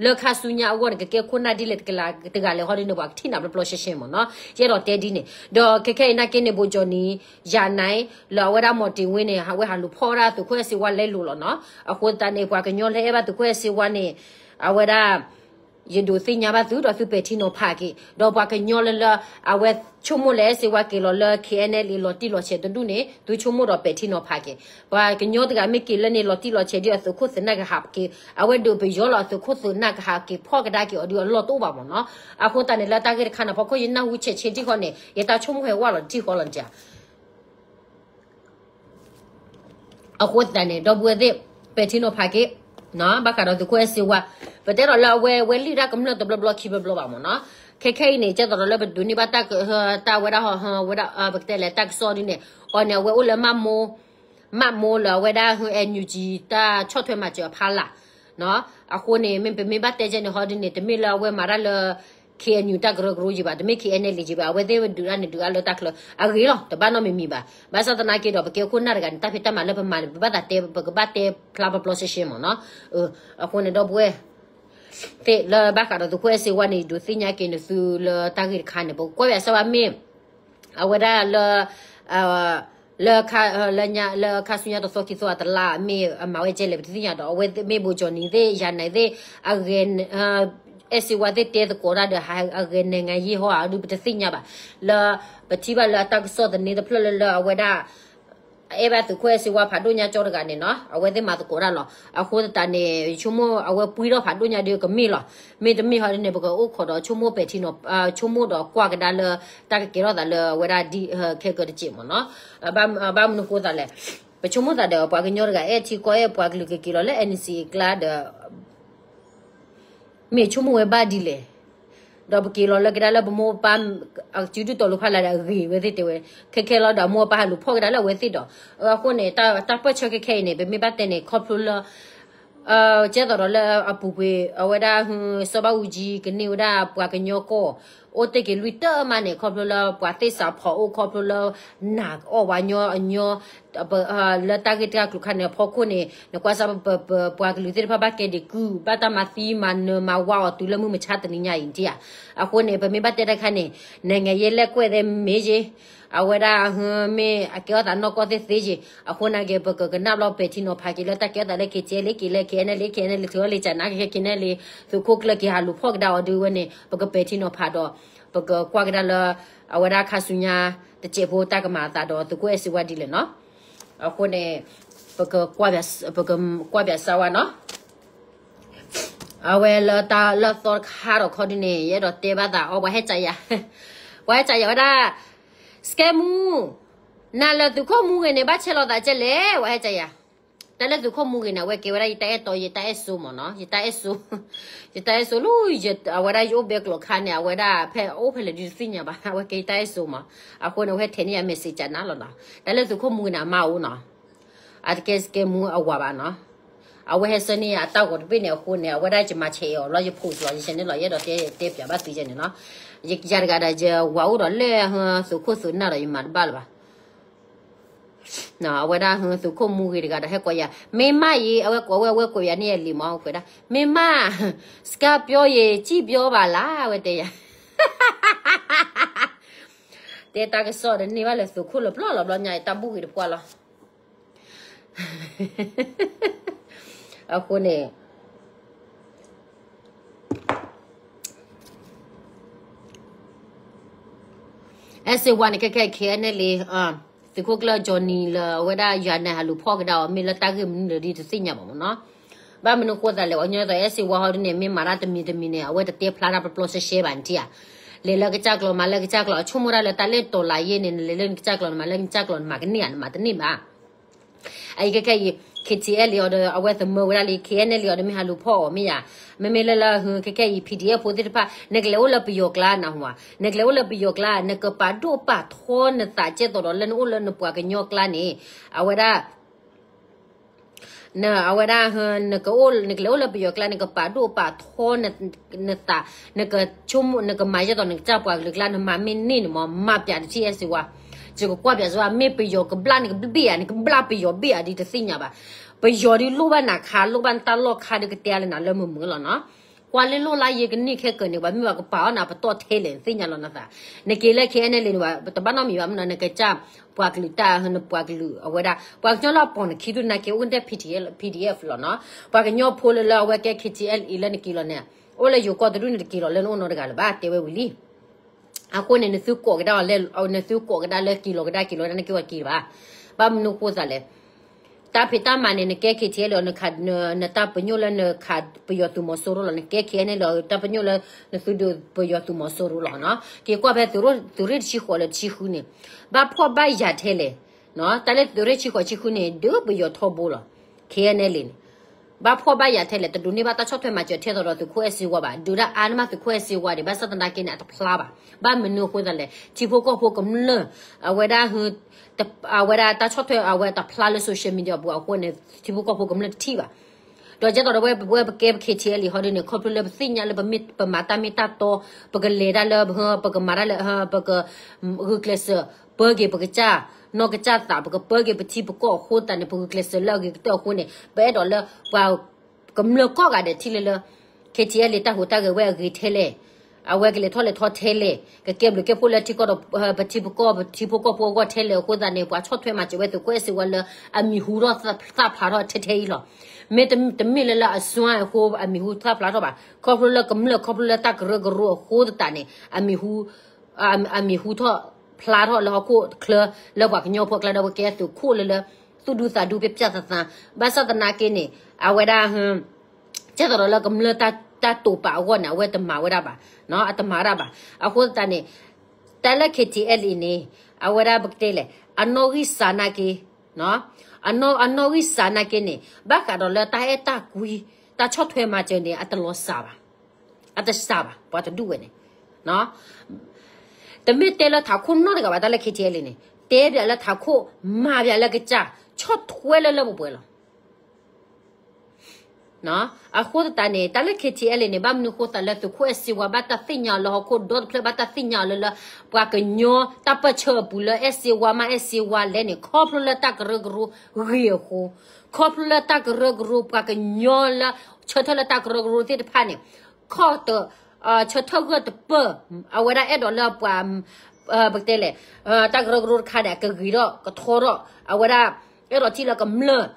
လၢခါဆူညါအဂီၢ်န့ၣ် ကကဲခိၣ်နၢ်ဒ်လဲၣ်တကလးတဂၤလဲၣ် ဟီဒ်န့ၣ် ပှၤကထံၣ်နၤပျီပျီရှဲရှဲမ့ၢ်နီၢ် ယအဲၣ်ဒိးတဲဒ်န့ၣ် ဒီးခဲခဲအံၤနာ်က့န့ၣ် ဘိကၠီနံၤ ယၤနၤ လၢအဝဲဒၣ် မီၣ်တ့ၢ်ဝ့န့ၣ် အဝဲဟးလူၤဖီၣ်ဝဲဒၣ်သုးခိၣ်အဲၣ်စ့ဝါလဲလိာ်လီၤနီၢ် အဃိသတးန့ၣ် ပှၤကညီလၢအဲၣ်ဘၣ်သုးခိၣ်အဲၣ်စ့ဝါန့ၣ် အဝဲဒၣ် ယဒိးသ့ၣ်ညါဘၣ်သုဒီးသုပဲာ်ထံနီၤဖးက့ၤ ဒီးပှၤကညီလၢလၢ အဝဲဆိကမိၣ်လၢအဲၣ်စ့ဝါက့ၤလီၤလၢ K N L A လီၤတံၢ်လီၤဆဲးတဒူၣ်န့ၣ် သုဆိကမိၣ်ဒီးပဲာ်ထံနီၤဖးက့ၤ ပှၤကညီတဂၤမ့ၢ်က့ၤလၢန့ၣ် လီၤတံၢ်လီၤဆဲးဒ်အသုးခိၣ်သုးနၢ်ကဟးက့ၤ အဝဲဒိးပယီၤလီၤအသုးခိၣ်သုးနၢ်ကဟးက့ၤဖီၣ်ကဒါက့ၤအီၤဒ်အလီၢ်တအိၣ်ဘၣ်မ့ၢ်နီၢ် အဃိသတးန့ၣ် လၢတၢ်ဂ့ၢ်တခါန့ၣ် ဖီခိၣ်ယနၢ်ဟူဆဲးဆဲးထံၣ်ဃီန့ၣ် ယတၢ်ဆိကမိၣ်ဟဲဝဲလီၤတံၢ်ဃီလီၤန့ၣ် အဃိသတးန့ၣ် ဒီပုၢ်ဝဲၢ်သ့ၣ် ပဲာ်ထံနီၤဖးက့ၤ ဘၣ်ဃးဒီးသုးခိၣ်အဲၣ်စ့ဝါ ပတဲဒီးလၢအဝဲဝဲလံာ်ဒၣ်ကမျၢၢ်တဘျီဘျီခံဘျီဘျီဘၣ်မ့ၢ်နီၢ် ခဲခဲအံၤန့ၣ် ကဲသိးဒီးလၢပဒိးန့ၢ်ဘၣ်တၢ်ဝဲဒၣ်ဟီ ဝဲဒၣ် ပကတဲလဲၣ် တၢ်ကစီၣ်ဒ်န့ၣ် အီၤန့ၣ် အဝဲအိၣ်လၢ မၢ်မိၢ်လၢအဝဲဒၣ် N U G တၢ်ဆီၣ်ထွဲမၤစၢၤအဖီလာ် အဃိန့ၣ် မ့ၢ်ပမ့ၢ်ဘၣ်တဲကဲန့ၣ်ဟီဒ်န့ၣ် တမ့ၢ်လၢအဝဲမၤတၢ်လၢ K K N U တၢ်ကရၢကရိယံၤဘၣ်, တမ့ၢ် K N L A ယံၤဘၣ်, အဝဲသ့ၣ်ဒုးတၢ်န့ၣ် ဒုးတၢ်လၢတၢ်ချၢအဂ့ၤလီၤ, တဘၣ်နီတမံၤမံၤဘၣ်. ဘၣ်ဆၣ်သနာ်က့ဒီး ပကဲခိၣ်နၢ်တဂၤန့ၣ် တၢ်ဖံးတၢ်မၤလၢပမၤန့ၣ် ပဘၣ်သးတဲ, ပကဘၣ်တဲဖျါပျီပျီရှဲရှဲမ့ၢ်နီၤ. အဃိန့ၣ်ဒီပုၢ်ဝဲၢ်သ့ၣ်လၢဘၣ်ဃးဒီးသုးခိၣ်အဲၣ်စ့ဝါန့ၣ် ယဒုးသ့ၣ်ညါက့ၤနသုလၢတၢ်ဂ့ၢ်တခါန့ၣ် ပကကွၢ်ဘၣ်စၢ်ဝဲမ့ၢ် အဝဲဒၣ်လၢ လၢ လၢခါဆူညါတသီခံသီအတလါ မ့ၢ်အမၤဝဲကဲလဲၣ် ပတသ့ၣ်ညါဒီး အဝဲမ့ၢ်ဘိးကၠီၤနံၤသ့ၣ် ယၤနဲသ့ၣ် အဂဲၤ အဲၣ်စ့ဝါသ့ၣ် တဲသကိးတၢ်ဒီး အဂဲၤနဲၣ်ငါယ့ၢ်ဟီဧါဒုး ပတသ့ၣ်ညါဘၣ်. လၢ ပထံၣ်ဘၣ်လၢအတၢ်ကစီၣ်သန့တဖျၢၣ်လၢလၢအဝဲဒၣ် အဲၣ်ဘၣ်သုးခိၣ်အဲၣ်စ့ဝါဖးဒိၣ်ညါကၠီတဂၤန့ၣ်နီၤ အဝဲသ့ၣ်မၤသကိးတၢ်လီၤ. အဃိသတးန့ၣ် ဆိကမိၣ်အဝဲပှံထီၣ်ဖးဒိၣ်ညါဒီးကမ့ၢ်လီၤ. မ့တမ့ၢ်ဟီဒ်န့ၣ် ပကအိၣ်ခိးဒီးဆိကမိၣ်ပဲာ်ထံနီၤ ဆိကမိၣ်ဒီးကွၢ်ကဒါလၢ တၢ်ကကဲထီၣ်သးလၢအဝဲဒၣ် ခဲကၢတစဲးမ့ၢ်နီၤ. ဘၣ်မနုၤဃိသးလဲၣ်. ပဆိကမိၣ်သးဒီး ပှၤကညီတဂၤအဲၣ်ထံကီၢ်အဲၣ်ပှၤကလုာ်ကက့ၤလီၤလၢ N C A အကျါဒီး မ့ၢ်ဆိကမိၣ်ဝဲဘၣ်ဒ်လဲၣ်. ဒီးပက့ၤလီၤလၢကဒါလၢပမိၢ်ပၢ် အစုဒုၣ်တီၤလိၤဖးလၢ်ဒီးအဂ့ၤဝဲသ့ၣ်တဲဝဲ ခဲခဲလီၤဒီးမိၢ်ပၢ်ဟးလူၤဖီၣ်ကဒါလၢအဝဲသ့ၣ်ဒီး အဃိန့ၣ် တၢ်ပၢၢ်ဆၢခဲခဲအံၤန့ၣ် ပမ့ၢ်ဘၣ်တဲန့ၣ် ခီဖျိလၢ ကဲသိးဒီးလၢအပူၤကွံာ် အဝဲဒၣ် စီၤဘၣ်အူကၠံ ကန့ၢ်ဝဲဒၣ်ပှၤကညီကီၢ် အိၣ်တ့ၢ်က့ၤလွံၢ်တၢၢ်မးန့ၣ် ခီဖျိလၢပှၤသ့ၣ်စးဖီးအိၣ် ခီဖျိလၢ နးအီၣ်ဝဲညီအညီ လၢတၢ်ဂ့ၢ်တၢ်ကျိၤခါန့ၣ် အဖီခိၣ်န့ၣ် နကွၢ်စၢ်ပပှၤကလုာ်သ့ၣ်တဖၣ်ဘၣ်ကဲဒံးကုၢ် ဘၣ်တၢ်မၤသံမၤနၢၤမၤဝါအီၤတုၤလၢမုၢ်မဆါတနံၤညါအံၤနထံၣ်ဧါ. အဃိန့ၣ် ပမ့ၢ်ဘၣ်တဲတၢ်ခါန့ၣ် နဲၣ်ငါယ့ၢ်လဲၣ်ကွဲၢ်သဲမ့ၢ်ယ့ၢ် အဝဲဒၣ်မ့ၢ်အကဲထီၣ်သးနီၢ်ကီၢ်သ့ၣ်သ့ယ့ၢ် အဃိန့ၣ်က့ၤ ပကကနၣ်ဘျီပဲာ်ထံနီၤဖးက့ၤလၢတၢ်ကဲထီၣ်သးလၢ K T L က့ၤလၢ K N L A K N L က့ၤလီၤလံာ်ကနါက့ၤ K N L သုးခိၣ်ကျၢၢ်က့ၤဟးလူၤဖီၣ်ကဒါအီၤဒုးဝဲန့ၣ် ပကပဲာ်ထံနီၤဖးဒီး ပကကွၢ်ကဒါလၢ အဝဲဒၣ်ခါဆူညါ တစဲးဖိတၢ်ကမၤအသးဒီးသုးခိၣ်အဲၣ်စ့ဝါဒ်လဲၣ်နီၤ. အဃိန့ၣ် ပကကွၢ်ပြးစၢ်ဝဲနီၤ. အဝဲလၢတၢ်လၢသီတခါဒီးခီဒုန့ၣ် ယအဲၣ်ဒိးတဲဘၣ်သးအီၤ ပှၤဟဲကယၤ, ပှၤဟဲကယၤဝဲဒၣ် စကဲမူ နၤလၢသုးခိၣ်မူဂ့ၤန့ၣ် ဘၣ်ဆဲးလီၤသးကဲလဲၣ် ပှၤဟဲကယၤ. တၢ်လၢသုးခိၣ်မူဂ့ၤန့ၣ် အဝဲကဲဝဲဒၣ်ယတၢ်အဲၣ်တီ ယတၢ်အဲၣ်စိမ့ၢ်နီၤ ယတၢ်အဲၣ်စိ ယတၢ်အဲၣ်စိလီၤ အဝဲဒၣ်ယအိၣ်ဘဲကျိးခါန့ၣ် အဝဲဒၣ်ဖဲအိၣ်ဖဲလဲၣ်ဒုးတသ့ၣ်ညါဘၣ် အဝဲကဲယတၢ်အဲၣ်စိမ့ၢ် အဃိန့ၣ် အဝဲဟဲထဲန့ၢ်ယၤ message ကနၤလီၤနီၤ တၢ်လၢသုးခိၣ်မူဂ့ၤန့ၣ် အမါအိၣ်နီၤ အတကဲစကဲမူအဝၤဘၣ်နီၤ အဝဲဟဲဆှၢန့ၢ်ယၤအတၢ်ဂီၤတဘ့ၣ်န့ၣ်အဃိန့ၣ် အဝဲဒၣ်ယမၤဆဲးအီၤလီၤ ယ post လီၤ ယ channel လီၤ ယအဲၣ်ဒိးတဲပၠးဘၣ်သုယဲန့ၣ်နီၤ ယၤတဂၤဒီးယဝၤအိၣ်ဒီးလၢသုးခိၣ်သုးနၢ်ဒီးယမၤတဘၣ်လၢၤဘၣ် အဝဲဒၣ်သုးခိၣ်မူဂ့ၤတဂၤဒီးဟဲကိးယၤ မ့ၢ်မးအံၤ အဝဲကိးဝဲ အဝဲကိးယၤန့ၣ်ယလံၤမး အဝဲကွဲးဒၣ် မ့ၢ်မး စကါပျီယံာ် စံၣ်ပျီဘၣ်လၢ အဝဲတဲယၤ တဲတၢ်ကစီၣ်ဒီးန့ၢ်ဘၣ်လၢသုးခိၣ်လၢပျီလီၤဘျီညါ တၢ်ဘူၣ်ဂ့ၤတပှၢ်လီၤ အဃိန့ၣ် အဲၣ်စ့ဝါန့ၣ် ခဲခဲ K N L A သုးခိၣ်ကျၢၢ် Johnny လၢအဝဲဒၣ်ယၤနဲၣ်ဟးလူၤဖီၣ်ကဒါအီၤ မ့ၢ်လၢတၢ်ဂ့ၢ်မနုၤလၢဒ်တသ့ၣ်ညါဘၣ်မ့ၢ်နီၤ ဘၣ်မနုၤဃိသးလဲၣ် ပှၤကညီသိး အဲၣ်စ့ဝါဟီဒ်န့ၣ် မ့ၢ်မၤတၢ်တမံၤတမံၤန့ၣ် အဝဲတတဲဖျါတၢ်ပျီပျီရှဲရှဲဘၣ်နထံၣ်ဧါ လဲၤလၢကစၢ်ကျီၤမၤလၢကစၢ်ကျီၤ အဆိကမိၣ်တၢ်လၢတၢ်လဲၣ်တီၤလၢယဲန့ၣ် နလဲၤလၢနကစၢ်ကျီၤ နမၤလၢနကစၢ်ကျီၤ နမၤကန့ၢ်ဧါ နမၤတန့ၢ်ဘၣ် အအံၤခဲခဲအံၤ K T L အီၤဒီး အဝဲသမၢဝဲဒၣ်လံ K N L အီၤဒီး မ့ၢ်ဟးလူၤဖီၣ်အီၤမ့ၢ်ယၤ မ့မ့ၢ်လၢလၢ ခဲခဲအံၤ P D F ဖိသ့ၣ်တဖၣ် နကလဲၤအိၣ်လၢပယီၤကျါနဟူဧါ နကလဲၤအိၣ်လၢပယီၤကျါ နကပာ်ဒိၣ်ပာ်ထီနသးကဲသိးဒီးလၢနအိၣ်လၢနပှၤကညီကျါန့ၣ် အဝဲဒၣ် အဝဲဒၣ် နကအိၣ် နကလဲၤအိၣ်လၢပယီၤကျါ နကပာ်ဒိၣ်ပာ်ထီနသး နကဆိကမိၣ် နကမၤယဲသိးနကစၢ်ပှၤကလုာ်ကျါ နမၤမ့ၢ်န့ၢ်န့ၣ်မ့ၢ် မၤပၠးတထံၣ်အဲၣ်စ့ဝါ ယကကွၢ်ပၠးစ့ဝါ မ့ၢ်ပယီၤကဘျၣ်နကဘ့ၣ်ဧါ နကဘျၣ်ပယီၤဘ့ၣ်ဧါဒ်တသ့ၣ်ညါဘၣ် ပယီၤဒ်လိၣ်ဘၣ်နၤခါ လိၣ်ဘၣ်နတၢ်လီၢ်ခါဒီးကတဲလၢနၤလၢမုာ်မုာ်လီၤနီၤ ကွၢ်လၢလိၣ်လၢယဲကန့ၢ်ခဲကၢၤန့ၣ် ပှၤမ့ၢ်ဘၣ်ကပာ်အီၣ်နၤပတီၢ်ထဲလဲၣ် နသ့ၣ်ညါလီၤနသး နက့ၤလၢ K N L A န့ၣ် တဘၣ်နီတမံၤဘၣ်မ့ၢ်နီၤ နကစၢ်ပှၤကလုာ်တၢ် နပှၤကလုာ်အဝဲဒၣ် ပှၤကညီလၢအပိာ်နခံဒုနၤက့ၤအိၣ်ကတဲ P D F လီၤနီၤ ပှၤကညီဖိလၢလၢအဝဲကဲ K T L A လၢနက့ၤလီၤန့ၣ် အိၣ်လၢယိၤကီၢ်တဒူၣ်န့ၣ်တက့ၤလီၤလၢနအိၣ်နီတဂၤလၢၤဘၣ် တဲဝဲဝံၤလံ အဃိန့ၣ် နသုကိးကဒါအီၤလဲ နသုကိးကဒါလၢက့ၤလီၤကဒါက့ၤလီၤကဒါန့ၣ်က့ၤဝဲက့ၤလၢၤဘၣ် ဘၣ်မနုၤဃိသးလဲၣ် တၢ်ဖံးတၢ်မၤန့ၣ် နကဲ K T L A နတၢ်ပညိၣ်လၢနခးပယီၤသုးမီၤစိရိၤလီၤ နကဲ K N L A တၢ်ပညိၣ်လၢ နသုဒုးပယီၤသုးမီၤစိရိၤလီၤနီၤ က့ၤကွၢ်ဖဲသုးရ့ၣ်တဆံဃိးလၢတဆံဃုန့ၣ် ဘၣ်ဖှီၣ်ဘၣ်ယာ်ထဲလဲၣ် တၢ်လၢသုးရ့ၣ်တဆံဃိးတဆံဃုန့ၣ် ဒုးပယီၤထီဘိလီၤ K N L A န့ၣ် ဘၣ်ဖှီၣ်ဘၣ်ယာ်ထဲလဲၣ် တဒိးန့ၢ်ဘၣ်တၢ်ဆီၣ်ထွဲမၤစၢၤထဲသိးဒီးသုးခိၣ်အဲၣ်စ့ဝါဘၣ် ဒုးဒၣ်အါန့ၢ်မးသုးခိၣ်အဲၣ်စ့ဝါဒံး ဘၣ်ဆၣ်သနာ်က့န့ၣ် အတဖျါဘၣ် ဘၣ်မနုၤအဃိသတးလဲၣ် ထံဖိကီၢ်ဖိကမျၢၢ် အဝဲဒၣ် အဝဲဒၣ်တၢ်ဆီၣ်ထွဲအဝဲတဖျါလၢ social media ပူၤအဃိန့ၣ် ထံဖိကီၢ်ဖိကမျၢၢ်တထံၣ်ဘၣ် ဒီးကဲသိးဒီးဝဲ ပဝဲပကဲပ K T L A ဟီဒ်န့ၣ် ခီဖျိလၢပသ့ၣ်ညါလၢပမ့ၢ်ပမၤတၢ်မ့ၢ်တၢ်တီ, ပကလဲၤတၢ်လၢ ပကမၤတၢ်လၢ ပကဂုာ်ကျဲးစၢး ပၢက့ၤပကစၢ်, နီၢ်ကစၢ်သး ပကပၢက့ၤပထံပကီၢ်အဃိသတးန့ၣ် ပဂုာ်ကျဲးစၢးလၢအဂ့ၤကတၢၢ်အဃိန့ၣ် ပအဲၣ်ဒိးလၢပှၤကမျၢၢ်ကိးဂၤဒဲးထံၣ်လၢလၢ K T L A တၢ်ဟူးတၢ်ဂဲၤဝဲအဂ့ၤထဲလဲၣ်, အဝဲကလဲၤထီၣ်လဲၤထီထဲလဲၣ်, ကကဲဘျုးကဲဖှိၣ်လၢထံကီၢ်ဒီး ပထံပကီၢ် ပထံဖိကီၢ်ဖိအဂီၢ်ထဲလဲၣ်အဃိသတးန့ၣ် ပှၤဆီၣ်ထွဲမၤစၢၤဝဲသုးခိၣ်အဲၣ်စ့ဝါလၢအမံၤဟူထီၣ်သၣ်ဖျါထီၣ်ထဲထဲအံၤလီၤ. မ့တမ့ၢ်လၢလၢအစွမ်းအဃိ အမံၤဟူသၣ်ဖျါထီၣ်ဘၣ်. ခီဖျိလၢကမျၢၢ် ခီဖျိလၢတၢ်ကရၢကရိအဃိသတးန့ၣ် အမံၤဟူ အမံၤဟူထီၣ်ဖျါထီၣ်လၢဟီၣ်ခိၣ်ချၢ လၢပှၤကညီဖိအကျါဒီး ပကဲသုးခိၣ်လၢလၢ သူၣ်ဒူသးဒူ ပျၢ်ပျၢ်သးသး, ဘၣ်ဆၣ်သနာ်က့န့ၣ် အဝဲဒၣ် ကဲသိးဒီးလၢကမျၢၢ်တၢ်တိာ်ပာ်အဂီၢ်န့ၣ် အဝဲတမၤဝဲဒၣ်ဘၣ်, အတမၤဝဲဒၣ်ဘၣ်. အဃိသတးန့ၣ် တၢ်လၢ K T L A န့ၣ် အဝဲဒၣ်ပကတဲလဲၣ် အနီၣ်ဂံၢ်စၢ်နာ်က့ အနီၣ်ဂံၢ်စၢ်နာ်က့န့ၣ် ဘၣ်ဃးဒီးလၢတၢ်အဲၣ်တၢ်ကွံ တၢ်ဆီၣ်ထွဲမၤစၢၤန့ၣ် အတလီၤစၢ်ဘၣ်, အတစၢ်ဘၣ် ပှၤတဒူၣ်ဝဲန့ၣ် တမ့ၢ်တဲလၢထးခိၣ်နီတဂၤဘၣ် တၢ်လၢ K T L A န့ၣ် တဲဘၣ်လၢထးခိၣ် မၤဘၣ်လၢကစၢ် ဆီၣ်ထွဲလၢလၢပှဲၤပှဲၤလီၤ. အဃိသတးန့ၣ် တၢ်လၢ K T L A န့ၣ် ဘၣ်မနုၤဃိသးလၢသုးခိၣ်အဲၣ်စ့ဝါ ဘၣ်တၢ်သ့ၣ်ညါအီၤလၢဟီၣ်ခိၣ်ဒီတဖျၢၣ် ဘၣ်တၢ်သ့ၣ်ညါအီၤလၢလၢ ပှၤကညီတၢ်ပၢၢ်ဆၢအပူၤလၢအဲၣ်စ့ဝါမး အဲၣ်စ့ဝါလဲၣ်န့ၣ် ခီဖျိလၢတၢ်ကရၢကရိဂ့ၤအဃိ, ခီဖျိလၢတၢ်ကရၢကရိ ပှၤကညီလၢ ဆၢထၢၣ်လၢတၢ်ကရၢကရိသ့ၣ်တဖၣ်န့ၣ် ခီၣ်တ ဆၢထၢၣ်ဂၢၢ်တပၢၢ် အဝဲဒၣ်အဲၣ်ဒိးလၢပှၤ ပကတဲလဲၣ် တၢ်ကရၢကရိတခါန့ၣ် အကဂ့ၤထီၣ်ကထီထီၣ် အဝဲဒၣ် အဲၣ်ဒိးထံၣ်လၢကမျၢၢ်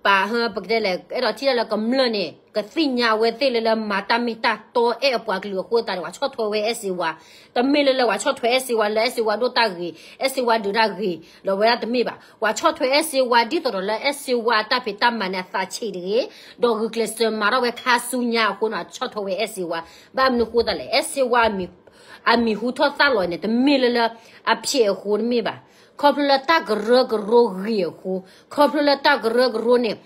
ပှၤ ပကတဲလဲၣ် အဲၣ်ဒိးထံၣ်လၢကမျၢၢ်န့ၣ် ကသ့ၣ်ညါအဝဲသ့ၣ်လၢလၢမၤတၢ်မ့ၢ်တၢ်တီအဲၣ်အပှၤကလုာ်အဃိသတးန့ၣ် ပှၤဆီၣ်ထွဲဝဲအဲၣ်စ့ဝါ, တမ့ၢ်လၢလၢပှၤဆီၣ်ထွဲအဲၣ်စ့ဝါလၢအဲၣ်စ့ဝါဒိၣ်တၢ်ဂ့ၤ အဲၣ်စ့ဝါဒုးတၢ်ဂ့ၤ ဒီးဝဲဒၣ်တမ့ၢ်ဘၣ်. ပှၤဆီၣ်ထွဲအဲၣ်စ့ဝါဒ်သိးဒီးလၢအဲၣ်စ့ဝါအတၢ်ဖံးတၢ်မၤန့ၣ်အသးဆံးတဂ့ၤ, ဒီးဂုာ်ကျဲးစၢးမၤထီၣ်ဝဲခါဆူညါအဃိန့ၣ် ဆီၣ်ထွဲဝဲအဲၣ်စ့ဝါ, ဘၣ်မနုၤဃိသးလဲၣ် အဲၣ်စ့ဝါ အမံၤဟူထီၣ်သၣ်လီၤန့ၣ် တမ့ၢ်လၢလၢ အဖျဲးအဃိတမ့ၢ်ဘၣ်. ခီဖျိလၢတၢ်ကရၢကရိဂ့ၤအဃိ, ခီဖျိလၢတၢ်ကရၢကရိန့ၣ်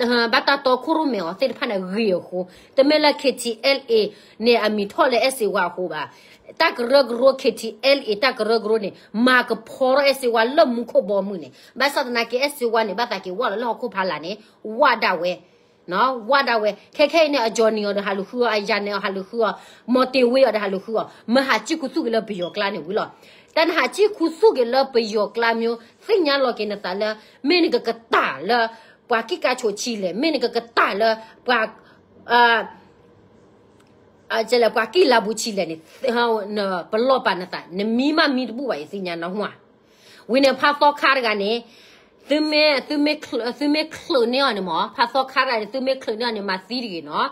ဘၣ်တၢ်တီခိၣ်ရိၣ်မဲအီၤသ့ၣ်တဖၣ်န့ၣ်ဂ့ၤအဃိ, တမ့ၢ်လၢ K T L A န့ၣ် အမံၤထီၣ်လၢအဲၣ်စ့ဝါအဃိဘၣ်. တၢ်ကရၢကရိ K T L A တၢ်ကရၢကရိန့ၣ် မၤကဖီထီၣ်အဲၣ်စ့ဝါလၢမူခိၣ်ဘီမုၢ်န့ၣ် ဘၣ်ဆၣ်သနာ်က့အဲၣ်စ့ဝါန့ၣ် ဘၣ်သးက့ၤဝၢ်လီၤလၢဟီၣ်ခိၣ်ဖီလာ်န့ၣ် ဝၢ်ဒၣ်ဝဲ ဝၢ်ဒၣ်ဝဲ ခဲခဲအံၤန့ၣ် အကၠီနံၤအီၤဒီးဟးလူၤဃုအီၤ အယၤနဲၣ်အီၤဟးလူၤဃုအီၤ မီၤတ့ၤဝ့အီၤဒီးဟးလူၤဃုအီၤ မ့ၢ်ဟးကံၣ်ခူသူၣ်က့ၤလၢပယီၤကျါန့ၣ်ဝံၤလီၤ. တၢ်နဟးကံၣ်ခူသူၣ်က့ၤလၢပယီၤကျါမ့ၢ် သ့ၣ်ညါလီၤက့ၤနသးလၢ မ့ၢ်နကကတၢၢ်လၢ ပှၤကံၣ်ကါဆိးဆံလဲၣ် မ့ၢ်နကကတၢၢ်လၢ ပှၤ ပှၤကံၣ်လါဘူးဆံလဲၣ်န့ၣ် ပလီၢ်ပာ်နသး နမံမးမံတဘူၣ်ဘၣ် ယသ့ၣ်ညါနၢ်ဟူဧါ. ဝံၤန့ၣ် ဖးသီခါတဂၤန့ၣ် သုမ့ၢ်ချုးန့ၢ်အီၤန့ၣ်မ့ၢ် ဖးသီခါတဂၤန့ၣ် သုမ့ၢ်ချုးန့ၢ်အီၤန့ၣ် မၤသံတဂ့ၤနီၤ.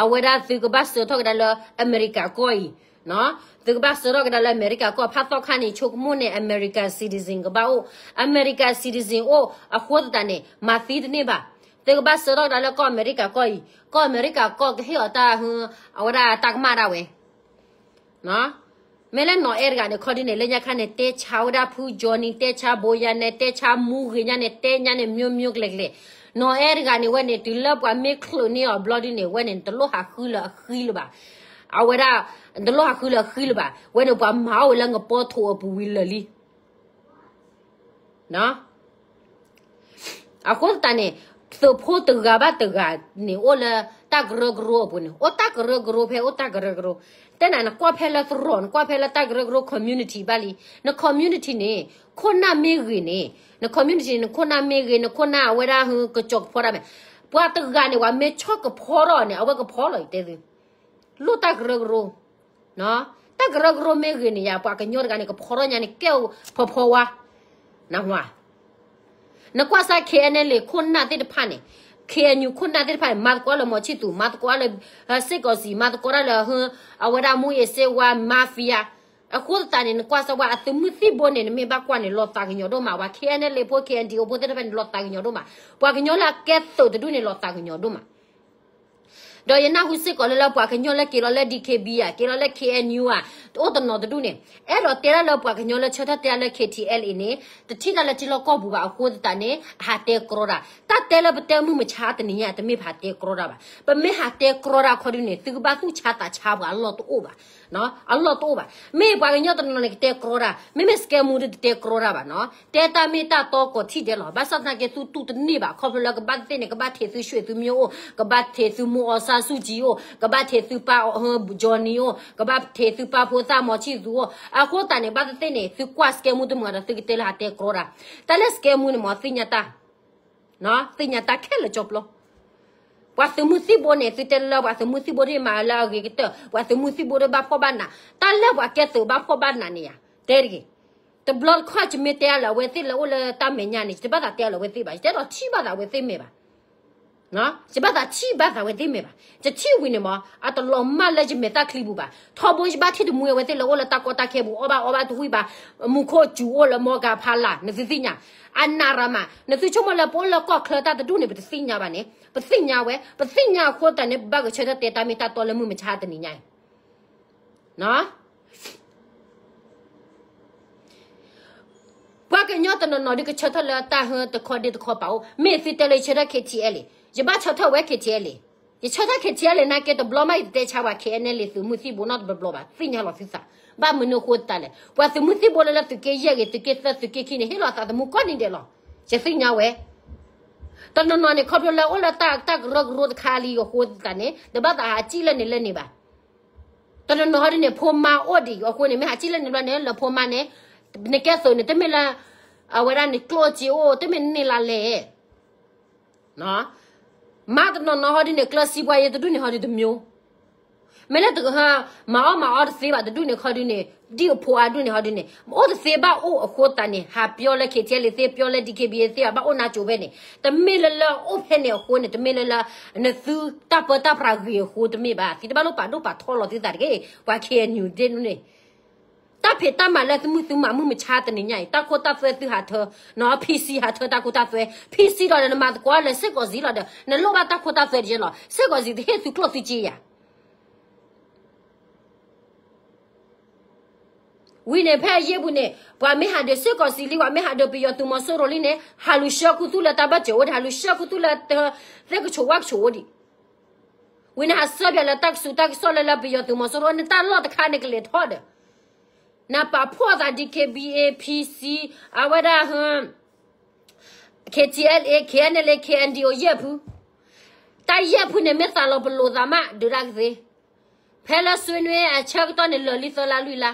အဝဲဒၣ်သုကဘၣ်စၢၤထီၣ်ကဒါလၢအမဲရကၤကီၢ်အံၤ သုကဘၣ်စၢၤထီၣ်ကဒါလၢအမဲရကၤကီၢ် ဖးသီခါန့ၣ် ဆိကမိၣ်န့ၣ် American citizen ကဘၣ်အိၣ် American citizen အိၣ်အဃိသတးန့ၣ် မၤသံတန့ၢ်ဘၣ်. သုကဘၣ်စၢၤထီၣ်ကဒါလၢကီၢ်အမဲရကၤကီၢ်အံၤ ကီၢ်အမဲရကၤကီၢ်ကဟ့ၣ်အီၤတၢ် အဝဲဒၣ်တၢ်ကမၣ်ဒၣ်ဝဲ မ့ၢ်လၢနီၢ်အဲၣ်တဂၤန့ၣ် ခီဒ်န့ၣ် လၢညါခါန့ၣ် တဲဆါဝဲဒၣ်ဖုကၠီနံၤ တဲဆါဘိယါနဲ တဲဆါမူဂ့ၤညါန့ၣ် တဲညါန့ၣ် မျိုးမျိုးကျဲကျဲ နီၢ်အဲၣ်တဂၤန့ၣ်ဝဲန့ၣ် တုၤလၢပှၤမ့ၢ်ချုးန့ၢ်အီၤဘျီဒ်န့ၣ် ဝဲန့ၣ် တလိၣ်ဟးဃုလၢအဃံလၢၤဘၣ်. အဝဲဒၣ် တလိၣ်ဟးဃုလၢအဃံလၢၤဘၣ်. ဝဲန့ၣ် ပှၤမၤအီၣ်ဝဲလၢငပီထိးအပူၤဝံၤလၢာ်လံ အဃိသတးန့ၣ် သုးဖိတဂၤဘၣ်တဂၤန့ၣ် အိၣ်လၢတၢ်ကရၢကရိအပူၤန့ၣ် အိၣ်တၢ်ကရၢကရိဖဲအိၣ်တၢ်ကရၢကရိ တဲနၤ နကွၢ်ဖဲလၢသရိာ် နကွၢ်ဖဲလၢတၢ်ကရၢကရိ community ဘၣ်လံ န community န့ၣ် ခိၣ်နၢ်မ့ၢ်ဂ့ၤန့ၣ် န community န့ၣ် နခိၣ်နၢ်မ့ၢ်ဂ့ၤ နခိၣ်နၢ်အဝဲဒၣ်ဟူကစီၤကဖီဒၣ်မဲာ် ပှၤတဂၤန့ၣ် ပှၤမ့ၢ်ဆီၣ်ကဖီထီၣ်န့ၣ် အဝဲကဖီလီၤ ယတဲသု လိၣ်တၢ်ကရၢကရိ တၢ်ကရၢကရိမ့ၢ်ဂ့ၤန့ၣ်ယါ ပှၤကညီတဂၤန့ၣ် ကဖီထီၣ်ညါန့ၣ် ကဲအိၣ်ဖီဖီဝါ နၢ်ဟူဧါ. နကွၢ်စၢ် K N L A ခိၣ်နၢ်သ့ၣ်တဖၣ်န့ၣ် K N U ခိၣ်နၢ်သ့ၣ်တဖၣ်န့ၣ် မၤသကိးလၢမီၤဆံၣ်သူး မၤသကိးလၢ စ့ၢ်ကီးစံး မၤသကိးတၢ်လၢ အဝဲဒၣ် မူးယစ်ဆေးဝါး mafia အဃိသတးန့ၣ် နကွၢ်စၢ်ဝဲအသုးမုၢ်သံၣ်ဘိန့ၣ် နမ့ၢ်ဘၣ်ကွၢ်န့ၣ် လီၤသးကညီၤဒိၣ်မး ပှၤ K N L A ဖိ K N D O ဖိသ့ၣ်တဖၣ်န့ၣ် လီၤသးကညီၤဒိၣ်မး ပှၤကညီလၢအကဲသုးတဒူၣ်န့ၣ် လီၤသးကညီၤဒိၣ်မး တၢ် ဒီးယနၢ်ဟူစ့ၢ်ကီးလၢ လၢပှၤကညီလၢက့ၤလီၤလၢ DKB ဧါ, က့ၤလီၤလၢ KNU ဧါ, တအိၣ်တနီၤတဒူၣ်န့ၣ်, အဲၣ်ဒိးတဲဒၣ်လၢပှၤကညီလၢဆၢထၢၣ်တဲလၢ KTLA န့ၣ် တထံၣ်တၢ်လၢထံလီၢ်ကီၢ်ပူၤဘၣ်အဃိသတးန့ၣ် အဟးတဲကြီတၢ်. တၢ်တဲလၢပတဲမုၢ်မဆါတနံၤညါ တမ့ၢ်ပဟးတဲကြီတၢ်ဘၣ်. ပမ့ၢ်ဟးတဲကြီတၢ်ခီဒုန့ၣ် သုကဘၣ်သူၣ်ဆါသးဆါပှၤအလီၢ်တအိၣ်ဘၣ်. အလီၢ်တအိၣ်ဘၣ်. မ့ၢ်ပှၤကညီတနီၤန့ၣ်ကတဲကြီတၢ်, မ့မ့ၢ်စကဲမူဒီးတတဲကြီတၢ်ဘၣ်နီၤ. တဲတၢ်မ့ၢ်တၢ်တီကိးထံၣ်ဒဲးလီၤ. ဘၣ်ဆၣ်သနာ်က့သုတူၢ်တန့ၢ်ဘၣ် ခီဖျိလၢကဘၣ်သ့ၣ်န့ၣ် ကဘၣ်ထံးသုရွှေသုမျိုးအိၣ်, ကဘၣ်ထံးသုမိၢ်အီစါဆူၣ်ကံအိၣ်, ကဘၣ်ထံးသုပၢ် Johnny အိၣ်, ကဘၣ်ထံးသုပၢ်ဖိသၣ်မီၤဆံၣ်သူအိၣ်. အဃိသတးန့ၣ် ဘၣ်သ့ၣ်သ့ၣ်န့ၣ် သုကွၢ်စကဲမူတမုာ်ဒီး သုကတဲလၢဟးတဲကြီတၢ်. တၢ်လၢစကဲမူန့ၣ်မ့ၢ်သ့ၣ်ညါတၢ် သ့ၣ်ညါတၢ်ခဲလၢာ်ကၠီပျီ. ပှၤသုးမုၢ်သံၣ်ဘိန့ၣ် သုတဲလၢပှၤသုးမုၢ်သံၣ်ဘိဒ်မၤလၢအဂ့ၤကတၢၢ်, ပှၤသုးမုၢ်သံၣ်ဘိဒ်ဘၣ်ဖှီၣ်ဘၣ်နး, တၢ်လၢပှၤကဲသုးဘၣ်ဖှီၣ်ဘၣ်နးန့ၣ်ယၤ, တဲတဂ့ၤ. တဘျီတခီၣ်ယမ့ၢ်တဲအါလၢအဝဲသ့ၣ်လၢအိၣ်လၢတၢ်မဲာ်ညါန့ၣ် ယတဘၣ်သးတဲအါလၢအဝဲသ့ၣ်ဘၣ်, ယတဲဒီးထံၣ်ဘၣ်သးအဝဲသ့ၣ်မဲာ်ဘၣ်. ယဘၣ်သးထံၣ်ဘၣ်သးအဝဲသ့ၣ်မဲာ်ဘၣ်, ယထံၣ်ဝံၤန့ၣ်မ့ၢ် အတလီၤမၢ်လၢယမဲာ်သၣ်ချံပူၤဘၣ်. ထီဘိယဘၣ်ထံၣ်တမှံအဝဲသ့ၣ်လၢအိၣ်လၢတၢ်ကီတၢ်ခဲပူၤ အီၣ်ဘၣ်အီဘၣ်တဝံၣ်ဘၣ်, မူခိၣ်စူၤအိၣ်လၢမီကၤဖးလၢ် နသုသ့ၣ်ညါ, အနးရၤမး နသုဆိကမိၣ်လၢပအိၣ်လၢကီၢ်ချၢတၢ်တဒူၣ်န့ၣ် ပတသ့ၣ်ညါဘၣ်န့ၣ်, ပသ့ၣ်ညါဝဲ, ပသ့ၣ်ညါအဃိသတးန့ၣ် ပဘၣ်ဂဲၤဆၢထၢၣ်တဲတၢ်မ့ၢ်တၢ်တီလၢမုၢ်မဆါတနံၤညါအံၤ ပှၤကညီတနီၤနီၤဒ်ကဆၢထၢၣ်လၢတၢ်ဟၢတခီဒ့တခီပာ်အိၣ်, မ့ၢ်သုတဲလၢယဆၢထၢၣ် KTLA, ယဘၣ်ဆၢထၢၣ်ဝဲ KTLA, ယဆၢထၢၣ် KTLA နာ်က့တဘျီမး ယတတဲဆါပှၤ KNLA သုးမုၢ်သံၣ်ဘိနီတဘျီဘျီဘၣ်, သ့ၣ်ညါလီၤသုသး, ဘၣ်မနုၤအဃိသတးလဲၣ်, ပှၤသုးမုၢ်သံၣ်ဘိလၢလၢသုးက့ယဲၢ်ဂ့ၤ သုးက့သၢ သုးက့ခံန့ၣ် ဟ့ၣ်လီၤသးသမူကိးနံၤဒဲးလီၤ, ယသ့ၣ်ညါဝဲ တနီၤနီၤန့ၣ် ခီဖျိလၢအိၣ်လၢတၢ်ကရၢကရိတခါလံအဃိသတးန့ၣ် တဘၣ်သးဟးစံၣ်လၢန့ၣ်လၢန့ၣ်ဘၣ်. တနီၤနီၤဟီဒ်န့ၣ် ဖိမါအိၣ်ဒံးအဃိန့ၣ် မ့ၢ်ဟးစံၣ်လၢန့ၣ်ဘျီန့ၣ် လၢဖိမါန့ၣ် နကဲသုးန့ၣ် တမ့ၢ်လၢ အဝဲဒၣ်န့ၣ်ကျိၣ်စ့အိၣ် တမ့ၢ်န့ၢ်လၢလဲၣ် မါတနီၤနီၤဟီဒ်န့ၣ် ကျၢစံးပှၤယဲတဒူၣ်န့ၣ်ဟီဒ်တမျိုး, မ့ၢ်လၢတကဟၢ မၤအီၣ်မၤအီတသ့ဘၣ်တဒူၣ်န့ၣ်ခီဒ်န့ၣ် ဒ်အဖိအဒူၣ်န့ၣ်ဟီဒ်န့ၣ် အိၣ်တသ့ဘၣ်အိၣ်အဃိသတးန့ၣ် ဟးပျီလၢ KTLA သ့ ပျီလၢ DKBA သ့ဘၣ် ဘၣ်အိၣ်နါစိၤဖဲန့ၣ် တမ့ၢ်လၢလၢအိၣ်ဖဲန့ၣ်အဃိန့ၣ် တမ့ၢ်လၢလၢ နသုတၢ်ပၢတၢ်ပြးဂ့ၤအဃိတမ့ၢ်ဘၣ် သုတဘၣ်လိၣ်ပာ်ဒိၣ်ပာ်ထီလီၤသုသးတဂ့ၤ ပှၤ KNU ဒ်န့ၣ် တၢ်ဖံးတၢ်မၤလၢသုမုၢ်သုမၤမုၢ်မဆါတနံၤညါအံၤ တၢ်ခိတၢ်သွဲသုဟးထၢ နီၤ PC ဟးထၢတၢ်ခိတၢ်သွဲ PC ဒီးနမၤသကိးလၢစ့ၢ်ကီးစံးလီၤဒီး နလိၣ်ဘၣ်တၢ်ခိတၢ်သွဲတက့ၢ်လီၤ စ့ၢ်ကီးစံးတဟ့ၣ်သုကျိၣ်သုစ့ယၤ ဝံၤန့ၣ် ဖဲအယ့ၢ်ပူၤန့ၣ် ပှၤမ့ၢ်ဟးဒုးစ့ၢ်ကီးစံးလံ ပှၤမ့ၢ်ဟးဒုးပယီၤသုးမီၤစိရိၤလံန့ၣ် ဟးလူၤဆှၢခူသူၣ်လၢတၢ်ဘၢၣ်စၢၤအိၣ်ဒံး ဟးလူၤဆှၢခူသူၣ်လၢ သ့ၣ်ကဆိးဝၣ်ကဆိးအိၣ်ဒံး ဝံၤန့ၣ် ဟးစၢဘၣ်လၢတၢ်ကစူးတၢ်ကစီၣ်လၢလၢပယီၤသုးမီၤစိရိၤ နတၢ်လီၢ်တခါန့ၣ်ကလဲၤထီၣ်ဒီး နပာ်ဖှိၣ်သး DKBA PC အဝဲဒၣ် KTLA KNLA KNDO ယဲၢ်ဖု တၢ်ယဲၢ်ဖုန့ၣ် မ့ၢ်သးလီၤပလိာ်သးမး ဒုးတၢ်ကသ့ ဖဲလၢစွ့နွ့အဆၢကတီၢ်န့ၣ် လၢာ်လံသၢလါလွံၢ်လါ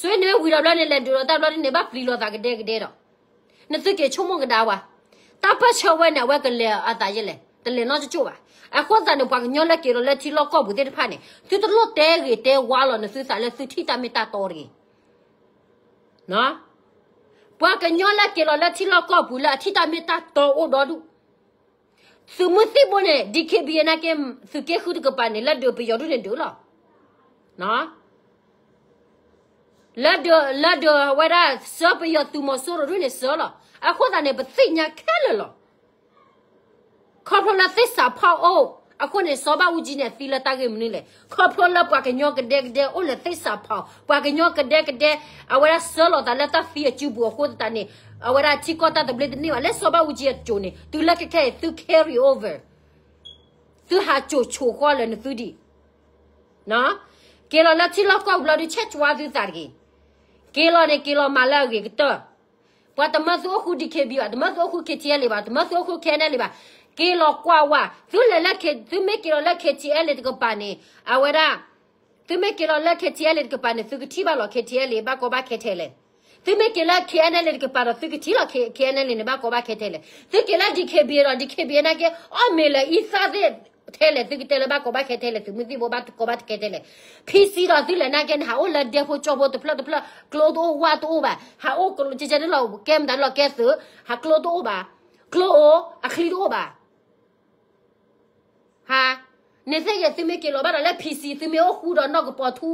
စွ့နွ့ဝံၤဒီးဘျီန့ၣ် လဲၤဒုးဒီးတၢ်ဘျီန့ၣ် ဘၣ်ပျံၤလိာ်သးကဒဲကဒဲဒီး နသုက့ၤဆိကမိၣ်ကဒါဝဲ တၢ်ပၢၢ်ဆၢဝဲန့ၣ် အဝဲကလဲၤအသးယဲလဲၣ် တလဲၤနီတကၠိၢ်ဘၣ်. အဃိသတးန့ၣ် ပှၤကညီလၢက့ၤလီၤလၢထံလီၢ်ကီၢ်ပူၤသ့ၣ်တဖၣ်န့ၣ် သုတလိၣ်တဲဂ့ၤတဲဝါလီၤ နသုသးလၢသုထံၣ်တၢ်မ့ၢ်တၢ်တီတဂ့ၤ ပှၤကညီလၢက့ၤလီၤလၢထံလီၢ်ကီၢ်ပူၤလၢအထံၣ်တၢ်မ့ၢ်တၢ်တီအိၣ်ဒီဒူၣ် သုးမုၢ်သံၣ်ဘိန့ၣ် DKBA နာ်က့ သုးက့ဃုတကပၤန့ၣ် လၢဒုးပယီၤဒူၣ်န့ၣ်ဒုးလီၤ. လၢဒုး လၢဒုးဝဲဒၣ် စၢပယီၤသုးမီၤစိရိၤဒူၣ်န့ၣ်စၢလီၤ. အဃိသတးန့ၣ် ပသ့ၣ်ညါခဲလၢာ်လီၤ. ခီဖျိလၢသ့ၣ်စးဖီၣ်အိၣ် အဃိန့ၣ် စီၤဘၣ်အူကၠံန့ၣ် အသံလၢတၢ်ဂ့ၢ်မနုၤလဲၣ်. ခီဖျိလၢပှၤကညီကဒဲကဒဲအိၣ်လၢသ့ၣ်စးဖီၣ် ပှၤကညီကဒဲကဒဲ အဝဲဒၣ်စၢလီၤသးလၢတၢ်သံအစုပူၤအဃိသတးန့ၣ် အဝဲဒၣ်ထံကီၢ်တၢ်သဘျ့တန့ၢ်ဘၣ် လၢစီၤဘၣ်အူကၠံအစိၤန့ၣ် တုၤလၢခဲခဲအံၤ သု carry over သုဟးစိာ်ဆိးဃီလၢနသုဒံး က့ၤလီၤလၢထံလီၢ်ကီၢ်ပူၤလီၤဒုး ဆဲးကွၢ်သုသးတဂ့ၤ. က့ၤလီၤန့ၣ် က့ၤလီၤမၤလၢအဂ့ၤကတၢၢ်. ပှၤတမၢသုအိၣ်ဃု DKB ဘၣ်, တမၢသုအိၣ်ဃု KTLA ဘၣ်, တမၢသုအိၣ်ဃု KNLA ဘၣ်. က့ၤလီၤကွၢ်ဝဲ, သုလဲၤလၢ သုမ့ၢ်က့ၤလီၤလၢ KTLA တကပၤန့ၣ် အဝဲဒၣ် သုမ့ၢ်က့ၤလီၤလၢ KTLA တကပၤန့ၣ် သုကထံၣ်ဘၣ်လီၤ KTLA ဘၣ်ကီဘၣ်ခဲထဲလဲၣ်. သုမ့ၢ်က့ၤလၢ KNLA တကပၤဒီး သုကထံၣ်လီၤ KNLA န့ၣ် ဘၣ်ကီဘၣ်ခဲထဲလဲၣ်. သုက့ၤလၢ DKB ဒီး DKB နာ်က့ အီၣ်မ့ၤလၢအံသၣ်သ့ၣ်ထဲလဲၣ် သုကတဲလၢဘၣ်ကီဘၣ်ခဲထဲလဲၣ် သုးမုၢ်သံၣ်ဘိဘၣ်ကီဘၣ်ခဲထဲလဲၣ်. PC ဒီးသုလဲၤနာ်က့န့ၣ် ဟးအိၣ်လၢဒဲဖိကၠီဖိတဖျၢၣ်တဖျၢၣ် ကျိတအိၣ်ဝၣ်တအိၣ်ဘၣ်, ဟးအိၣ်ကဲန့ၣ်လီၤ ကဲမတၤလီၤကဲသုး, ဟးကျိတအိၣ်ဘၣ်, ကျိအိၣ် အချံတအိၣ်ဘၣ်. ဟါ, န့ၣ်သ့ၣ်ဂ့ၤ သုမ့ၢ်က့ၤလီၤဘၣ်ဒီးလၢ PC သုမ့ၢ်အိၣ်ဃူဒီးနီၢ်ကပီၤထူ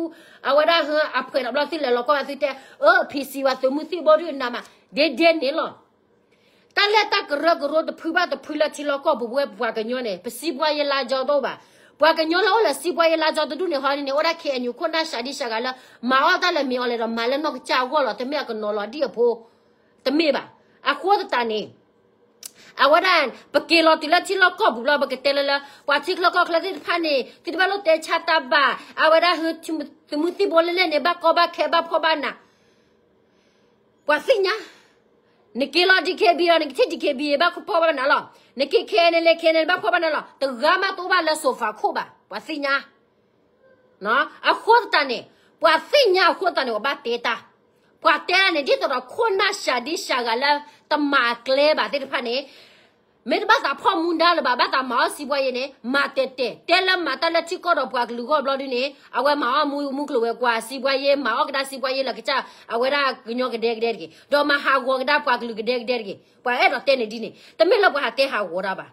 အဝဲဒၣ်ဟၢ အဖှဲးဒီးဘျီသုလဲၤလီၤကီၢ်ဘၣ်သုတဲ အၢ PC ဝဲသုးမုၢ်သံၣ်ဘိဒုးနးမး ဒ့ဒ့န့ၣ်လီၤ. တၢ်လၢတၢ်ကရၢကရိတဖုဘၣ်တဖုလၢထံလီၢ်ကီၢ်ပူၤဝဲပှၤကညီန့ၣ် ပစံးပှၤယလါကၠီတအိၣ်ဘၣ်. ပှၤကညီလၢအိၣ်လၢစံးပှၤယ့လါကၠီတဒူၣ်န့ၣ်ဟီန့ၣ် အိၣ်ဒၣ် ခ့ၣ်အဲၣ်ယူၣ် ခိၣ်နၢ်စှၤဒံစှၤဂၤလၢ မၤအီၣ်တၢ်လၢမ့ၢ်အီၤလဲၣ်ဒီး မၤလၢနီၢ်ကစၢ်အဂီၢ်လီၤ. တမ့ၢ်အကနီၤလီၤဒံၣ်အဖိ, တမ့ၢ်ဘၣ်. အဃိသတးန့ၣ် အဝဲဒၣ် ပက့ၤလီၤတုၤလၢထံလီၢ်ကီၢ်ပူၤလီၤ ပကတဲလၢလၢ ပှၤထံချၢကီၢ်ချၢသ့ၣ်တဖၣ်န့ၣ် သုတဘၣ်လိၣ်တဲဆါတၢ်ဘၣ်. အဝဲဒၣ် သုးမုၢ်သံၣ်ဘိလဲၣ်လဲၣ်န့ၣ် ဘၣ်ကီဘၣ်ခဲ ဘၣ်ဖှီၣ်ဘၣ်နး ပှၤသ့ၣ်ညါ. နက့ၤလီၤ DKB လီၤ နကထံၣ် DKB ဘၣ်ဖှီၣ်ဘၣ်နးလီၤ. နက့ၤ KNLA KNLA ဘၣ်ဖှီၣ်ဘၣ်နးလီၤ. တဂၤမးတအိၣ်ဘၣ်လၢ sofa ခိၣ်ဘၣ် ပှၤသ့ၣ်ညါ. အဃိသတးန့ၣ် ပှၤသ့ၣ်ညါအဃိသတးန့ၣ် ပဘၣ်တဲတၢ်. ပှၤတဲတၢ်န့ၣ် ဒ်သိးဒီးခိၣ်နၢ်စှၤဒံစှၤဂၤလၢ တမၤကျဲဘၣ်သ့ၣ်တဖၣ်န့ၣ် မ့ၢ်တဘၣ်သးဖီၣ်မူဒါလၢၤဘၣ် ဘၣ်သးမၤအီၣ်စံးပှၤယ့န့ၣ် မၤတဲာ်တဲာ် တဲလၢမၤတၢ်လၢထံကီၢ်ဒီးပှၤကလုာ်ဂီၢ်ဘျီဒ်န့ၣ် အဝဲမၤအီၣ်မူမူကျိၤဝဲၤကွာ် စံးပှၤယ့ မၤအီၣ်ကဒါစံးပှၤယ့လၢကစၢ် အဝဲဒၣ်ကညီကဒဲကဒဲတဂ့ၤ ဒီးမၤဟးဂီၤကဒါပှၤကလုာ်ကဒဲကဒဲတဂ့ၤ. ပှၤအဲၣ်ဒိးတဲန့ၣ်ဒ်န့ၣ် တမ့ၢ်လၢပှၤဟးတဲဟးဂီၤတၢ်ဘၣ်.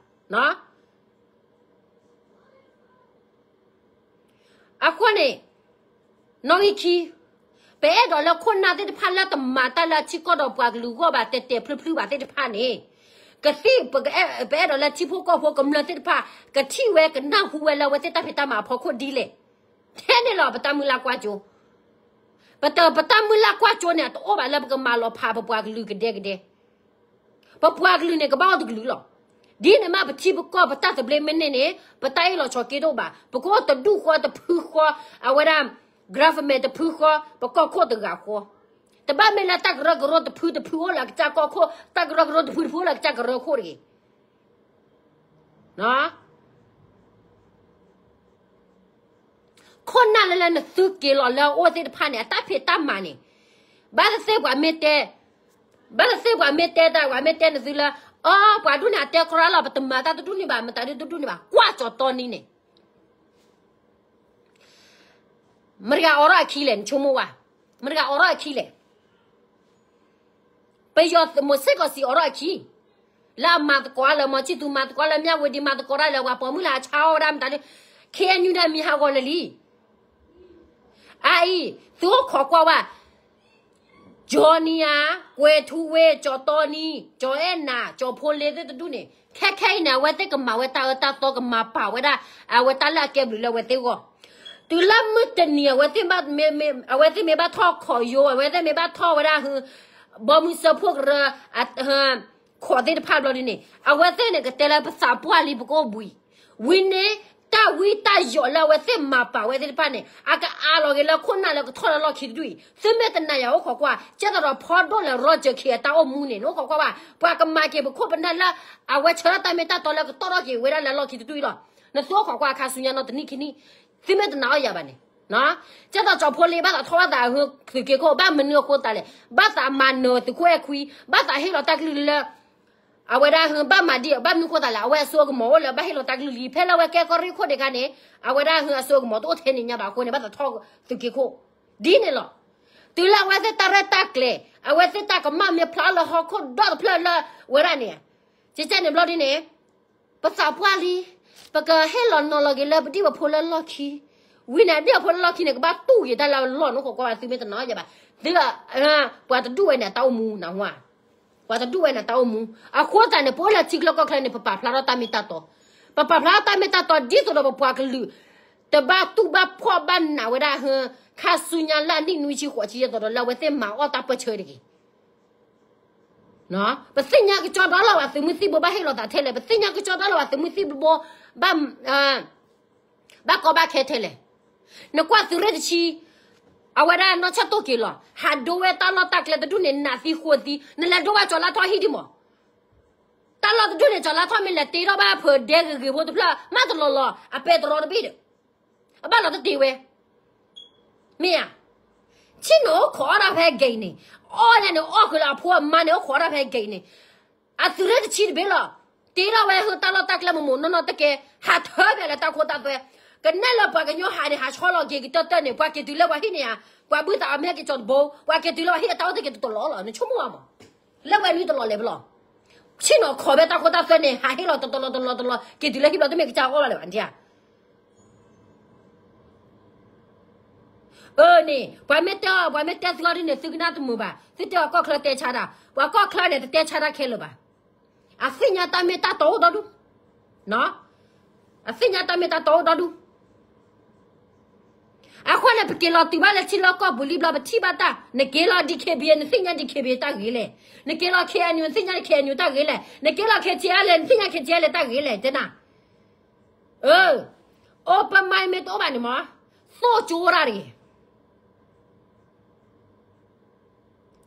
အဃိန့ၣ် နီၣ်ဂံၢ်ခံ ပအဲၣ်ဒိးလၢခိၣ်နၢ်သ့ၣ်တဖၣ်လၢတမၤတၢ်လၢအထံကီၢ်ဒီးပှၤကလုာ်ဂီၢ်ဘၣ် တဲာ်တဲာ်ဖျုဖျုဘၣ်သ့ၣ်တဖၣ်န့ၣ် ကသံၣ် ပအဲၣ်ဒိးလၢထံဖိကီၢ်ဖိကမျၢၢ်သ့ၣ်တဖၣ် ကထံၣ်ဝဲကနၢ်ဟူဝဲလၢအဝဲသ့ၣ်တၢ်ဖံးတၢ်မၤအဖီခိၣ်ဒ်လဲၣ်. ထဲန့ၣ်လီၤ ပတၢ်မုၢ်လၢ်ကွၢ်စိ ပတၢ် ပတၢ်မုၢ်လၢ်ကွၢ်စိန့ၣ် အတအိၣ်ဘၣ်လၢပကမၤလီၤဖးပပှၤကလုာ်ကဒဲကဒဲ ပပှၤကလုာ်န့ၣ် ကဘၣ်အိၣ်တကလုာ်လီၤ. ဒ်န့ၣ်မး ပထံပကီၢ်ပတၢ်သဘျ့မ့ၢ်န့ၢ်န့ၣ် ပတၢ်အ့ၣ်လိာ်ဆိးက့တအိၣ်ဘၣ်. ပကအိၣ်တဒူၣ်ဃီတဖုဃီ အဝဲဒၣ် government တဖုဃီ ပကီၢ်ခိၣ်တဂၤဃီ တဘၣ်မ့ၢ်လၢတၢ်ကရၢကရိတဖုတဖုအိၣ်လၢအကစၢ်ကီၢ်ခိၣ် တၢ်ကရၢကရိတဖုတဖုအိၣ်လၢအကစၢ်ကရၢခိၣ်တဂ့ၤ. ခိၣ်နၢ်လၢလၢနသုက့ၤလီၤလၢအအိၣ်သ့ၣ်တဖၣ်န့ၣ် အတၢ်ဖံးတၢ်မၤန့ၣ် ဘၣ်သ့ၣ်သ့ၣ်ပှၤမ့ၢ်တဲ ဘၣ်သ့ၣ်သ့ၣ်ပှၤမ့ၢ်တဲတၢ် ပှၤမ့ၢ်တဲနသုလၢ အီ ပှၤဒူၣ်န့ၣ် အတဲကြၢးလီၤ ပတမၤတၢ်တဒူၣ်န့ၣ်ဘၣ် မတၤဒုတဒူၣ်န့ၣ်ဘၣ် ကွၢ်ကၠီၤတီနံၤန့ၣ် မတၤတဂၤအိးထီၣ်အခံလဲၣ် နဆိကမိၣ်ဝဲ မတၤတဂၤအိးထီၣ်အခံလဲၣ်. ပယီၤ မိၤစ့ၢ်ကီးစံးအိးထီၣ်အခံ လၢအမၤသကိးလၢ မီၤဆံၣ်သူၤမၤသကိးလၢ မၠၣ်ဝတံၤမၤသကိးတၢ်လၢ ပှၤပိာ်မုၣ်လၢအဆါအီၣ်ဝဲဒၣ်မတၤဒု ခ့ၣ်အဲၣ်ယူၣ်န့ၣ် မံၤဟးဂီၤလၢာ်လံ အအံၤ သုအိၣ်ခိးကွၢ်ဝဲ ကၠီနံၤဧါ, ကွဲၤထူဝ့, ကၠီတီနံၤ, ကၠီအဲၣ်နၤ, ကၠီဖိလ့သ့ၣ်တဒူၣ်န့ၣ် ခဲခဲအံၤန့ၣ် အဝဲသ့ၣ်ကမၤဝဲတၢ်အၢတၢ်သီ ကမၤပာ်ဝဲဒၣ် အဝဲတၢ်လၢအကဲဘျုးလၢအဝဲသ့ၣ်ဂီၢ်, တုၤလၢမုၢ်တနံၤ အဝဲသ့ၣ်မ့ၢ်ဘၣ်ထီၣ်ခိးယိာ် အဝဲသ့ၣ်မ့ၢ်ဘၣ်ထီၣ်ဝဲဒၣ် ဘီမုၢ်စၢဖှိၣ်ကရၢ ခိးသ့ၣ်တဖၣ်ဘျီဒ်န့ၣ် အဝဲသ့ၣ်န့ၣ် ကတဲလၢပသးပှၢ်လံ ပကအိၣ်ဘှံး ဝံၤန့ၣ် တၢ်ဝံတၢ်ယိးလၢအဝဲသ့ၣ်မၤပာ်ဝဲသ့ၣ်တဖၣ်န့ၣ် အကအးလီၤက့ၤလၢခိၣ်နၢ်လၢကထီၣ်လၢလီၢ်ခံတဒူၣ်အံၤ သုမ့ၢ်တနာ်ယၤ အိၣ်ခိးကွၢ် ကဲသိးဒီးဖီဒိၣ်လဲၣ် ရီကၠၢၣ်ခ့ၣ် အတၢ်အိၣ်မူန့ၣ် နအိၣ်ခိးကွၢ်ဘၣ် ပှၤကမၤက့ၤပခိၣ်ပနၢ်လၢ အဝဲဆၢထၢၣ်တၢ်မ့ၢ်တၢ်တီလၢကတီၢ်ထီၣ်က့ၤဝဲဒၣ်လၢလီၢ်ခံတဒူၣ်အံၤလီၤ. နသုအိၣ်ခိးကွၢ်ခါဆူညါနီတနံၣ်ခံနံၣ် သုမ့ၢ်တနာ်အီၤယၤဘၣ်န့ၣ် ကဲသိးကၠီဖိလ့ ဘၣ်သးထီၣ်ဘၣ်သးဟၢသုးက့ခိၣ် ဘၣ်မနုၤအဃိသတးလဲၣ် ဘၣ်သးမၤနၢၤသုးခိၣ်အဲၣ်ခွံ ဘၣ်သးဟ့ၣ်လီၤတၢ်ကလုၢ်လၢ အဝဲဒၣ်ဟၢ ဘၣ်မၤဒ်အဘၣ်မနုၤဃိသးလဲၣ် အဝဲအစိအကမီၤအိၣ်လၢဘၣ်ဟ့ၣ်လီၤတၢ်ကလုၢ်လံ ဖဲလၢအဝဲကဲကီၢ်ရ့ၣ်ခိၣ်ဒံးခါန့ၣ် အဝဲဒၣ်ဟၢအစိအကမီၤတအိၣ်ထဲန့ၣ်ညါဘၣ်အဃိန့ၣ် ဘၣ်သးထီၣ်သုးက့ခိၣ် ဒ်န့ၣ်လီၤ. တုၤလၢအဝဲသ့ၣ်တၢ်ရဲၣ်တၢ်ကျဲၤ အဝဲသ့ၣ်တၢ်ကမၣ်မ့ၢ်ဖျါလၢဟီၣ်ခိၣ်ဒီတဖျၢၣ်လၢဝဲဒၣ်န့ၣ် ကကဲန့ၣ်ဘျီဒ်န့ၣ် ပသးပှၢ်လံ ပကဟ့ၣ်လီၤနီၤလီၤက့ၤလၢပဒံၣ်ပဖိလၢလီၢ်ခံ ဝံၤန့ၣ် ဒံၣ်ဖိလၢလီၢ်ခံန့ၣ် ကဘၣ်တူၢ်က့ၤတၢ်လၢလီၢ် နအိၣ်ခိးကွၢ်ဘၣ် သုမ့ၢ်တနာ်ယၤဘၣ် သု ပှၤတဒူၣ်ဝဲန့ၣ် တၢ်အိၣ်မူနၢ်ဟူဧါ ပှၤတဒူၣ်ဝဲန့ၣ် တၢ်အိၣ်မူ အဃိသတးန့ၣ် ပအိၣ်လၢထံချၢကီၢ်ချၢန့ၣ် ပပာ်ဖျါထီၣ်တၢ်မ့ၢ်တၢ်တီ ပပာ်ဖျါထီၣ်တၢ်မ့ၢ်တၢ်တီ ဒ်သိးဒီးပပှၤကလုာ် တဘၣ်တူၢ်ဘၣ်ဖှီၣ်ဘၣ်နးဝဲဒၣ်ဟၢ ခါဆူညါလၢအနံၣ်နွံဆံဃိးဆံ ဒ်သိးဒီးလၢအဝဲသ့ၣ်မၤအီၣ်တၢ်ပၢၢ်ဆၢတဂ့ၤ ပသ့ၣ်ညါကစီဒီလီၤ ပှၤသုးမုၢ်သံၣ်ဘိဘၣ်ဟ့ၣ်လီၤသးထဲလဲၣ် ပသ့ၣ်ညါကစီဒီလီၤ ပှၤသုးမုၢ်သံၣ်ဘိ ဘၣ် ဘၣ်ကီဘၣ်ခဲထဲလဲၣ်. နကွၢ်သုးရ့ၣ်တဆံ အဝဲဒၣ်နီၢ်ဆၣ်တိၢ်က့ၤလီၤ ဟးဒိဝဲတၢ်လီၢ်တၢ်ကျဲတဒူၣ်န့ၣ် နးသံဃိးသံ နလဲၤဒိဝဲကၠီၤလါထီၣ်ဟံၣ်ဒံးမး တၢ်လီၢ်တဒူၣ်န့ၣ် ကၠီၤလါထီၣ်မ့ၢ်လဲၤတ့ထီၣ်ဘၣ်ဖုးဒဲဂ့ၤဂ့ၤဖိတဖျၢၣ် မးတလီၤလီၤ အပဲတြီတဘ့ၣ်ဒီး အဘၣ်လီၤတတ့ဝဲ မ့ၢ်ဧါ. ဆ့ၣ်နီၤအိၣ်ခိးအီၣ်တၢ်ဖဲဂ့ၤန့ၣ် အီၣ်ညါန့ၣ် အီၣ်ဃုာ်လၢအဖိအမါန့ၣ် အိၣ်ခိးအီၣ်တၢ်ဖဲဂ့ၤန့ၣ် အသုးရ့ၣ်တဆံတဘ့ၣ်လီၤ. တ့ထီၣ်ဝဲဟၢတၢ်လီၢ်တၢ်ကျဲမိၢ်မိၢ်နီၢ်နီၢ်တကဲ ဟးထၢဖဲလၢတၢ်ခိတၢ်သွဲ ကနဲၣ်လၢပှၤကညီဟးန့ၣ် ဟးဆီလီၤက့ၤကတၢၢ်တၢၢ်န့ၣ် ပှၤက့ၤတုၤလၢပှၤဟံၣ်န့ၣ်ဧါ ပှၤဘုသးအီၤမ့ၢ်က့ၤကၠီၤတဘိ ပှၤက့ၤတုၤလၢပှၤဟံၣ်အတၢ်အိၣ်တက့ၤတလီၤလီၤ နဆိကမိၣ်ဘၣ်မး လၢဝဲနွံတလီၤလဲၤဖဲလီၤ. ဆ့ၣ်နီၤခိးဖဲတၢ်ခိတၢ်သွဲန့ၣ် ဟးဟ့ၣ်လီၤတလီၤတလီၤတလီၤ က့ၤတုၤလၢဟံၣ်ဘျီတမ့ၢ်ကစၢ်အီၣ်ဘၣ်လၢၤဘၣ် နထံၣ်ဧါ. အၢန့ၣ် ပှၤမ့ၢ်တဲ ပှၤမ့ၢ်တဲသုအီၤဒ်န့ၣ် သုကနၣ်တမုာ်ဘၣ် သုတဲအီၤကီၢ်ချၢတဲဆါတၢ် ပှၤကီၢ်ချၢန့ၣ် တတဲဆါတၢ်ခဲလၢာ်ဘၣ်. အသ့ၣ်ညါတၢ်မ့ၢ်တၢ်တီအိၣ်ဒီဒူၣ် အသ့ၣ်ညါတၢ်မ့ၢ်တၢ်တီအိၣ်ဒီဒူၣ်. အဃိန့ၣ် ပက့ၤလီၤတုၤဘၣ်လၢထံလီၢ်ကီၢ်ပူၤလံဘျီ ပထံၣ်ဘၣ်တၢ်, နက့ၤလီၤ D K B A နသ့ၣ်ညါ D K B A တၢ်ဂ့ၤလဲၣ်, နက့ၤလီၤ K N U နသ့ၣ်ညါ K N U တၢ်ဂ့ၤလဲၣ်, နက့ၤလီၤ K T L နသ့ၣ်ညါ K T L တၢ်ဂ့ၤလဲၣ်, တဲနၤ. အၢ, open mind မ့ၢ်တအိၣ်ဘၣ်န့ၣ်မး, သိၣ်ကၠိတၢ်တဂ့ၤ.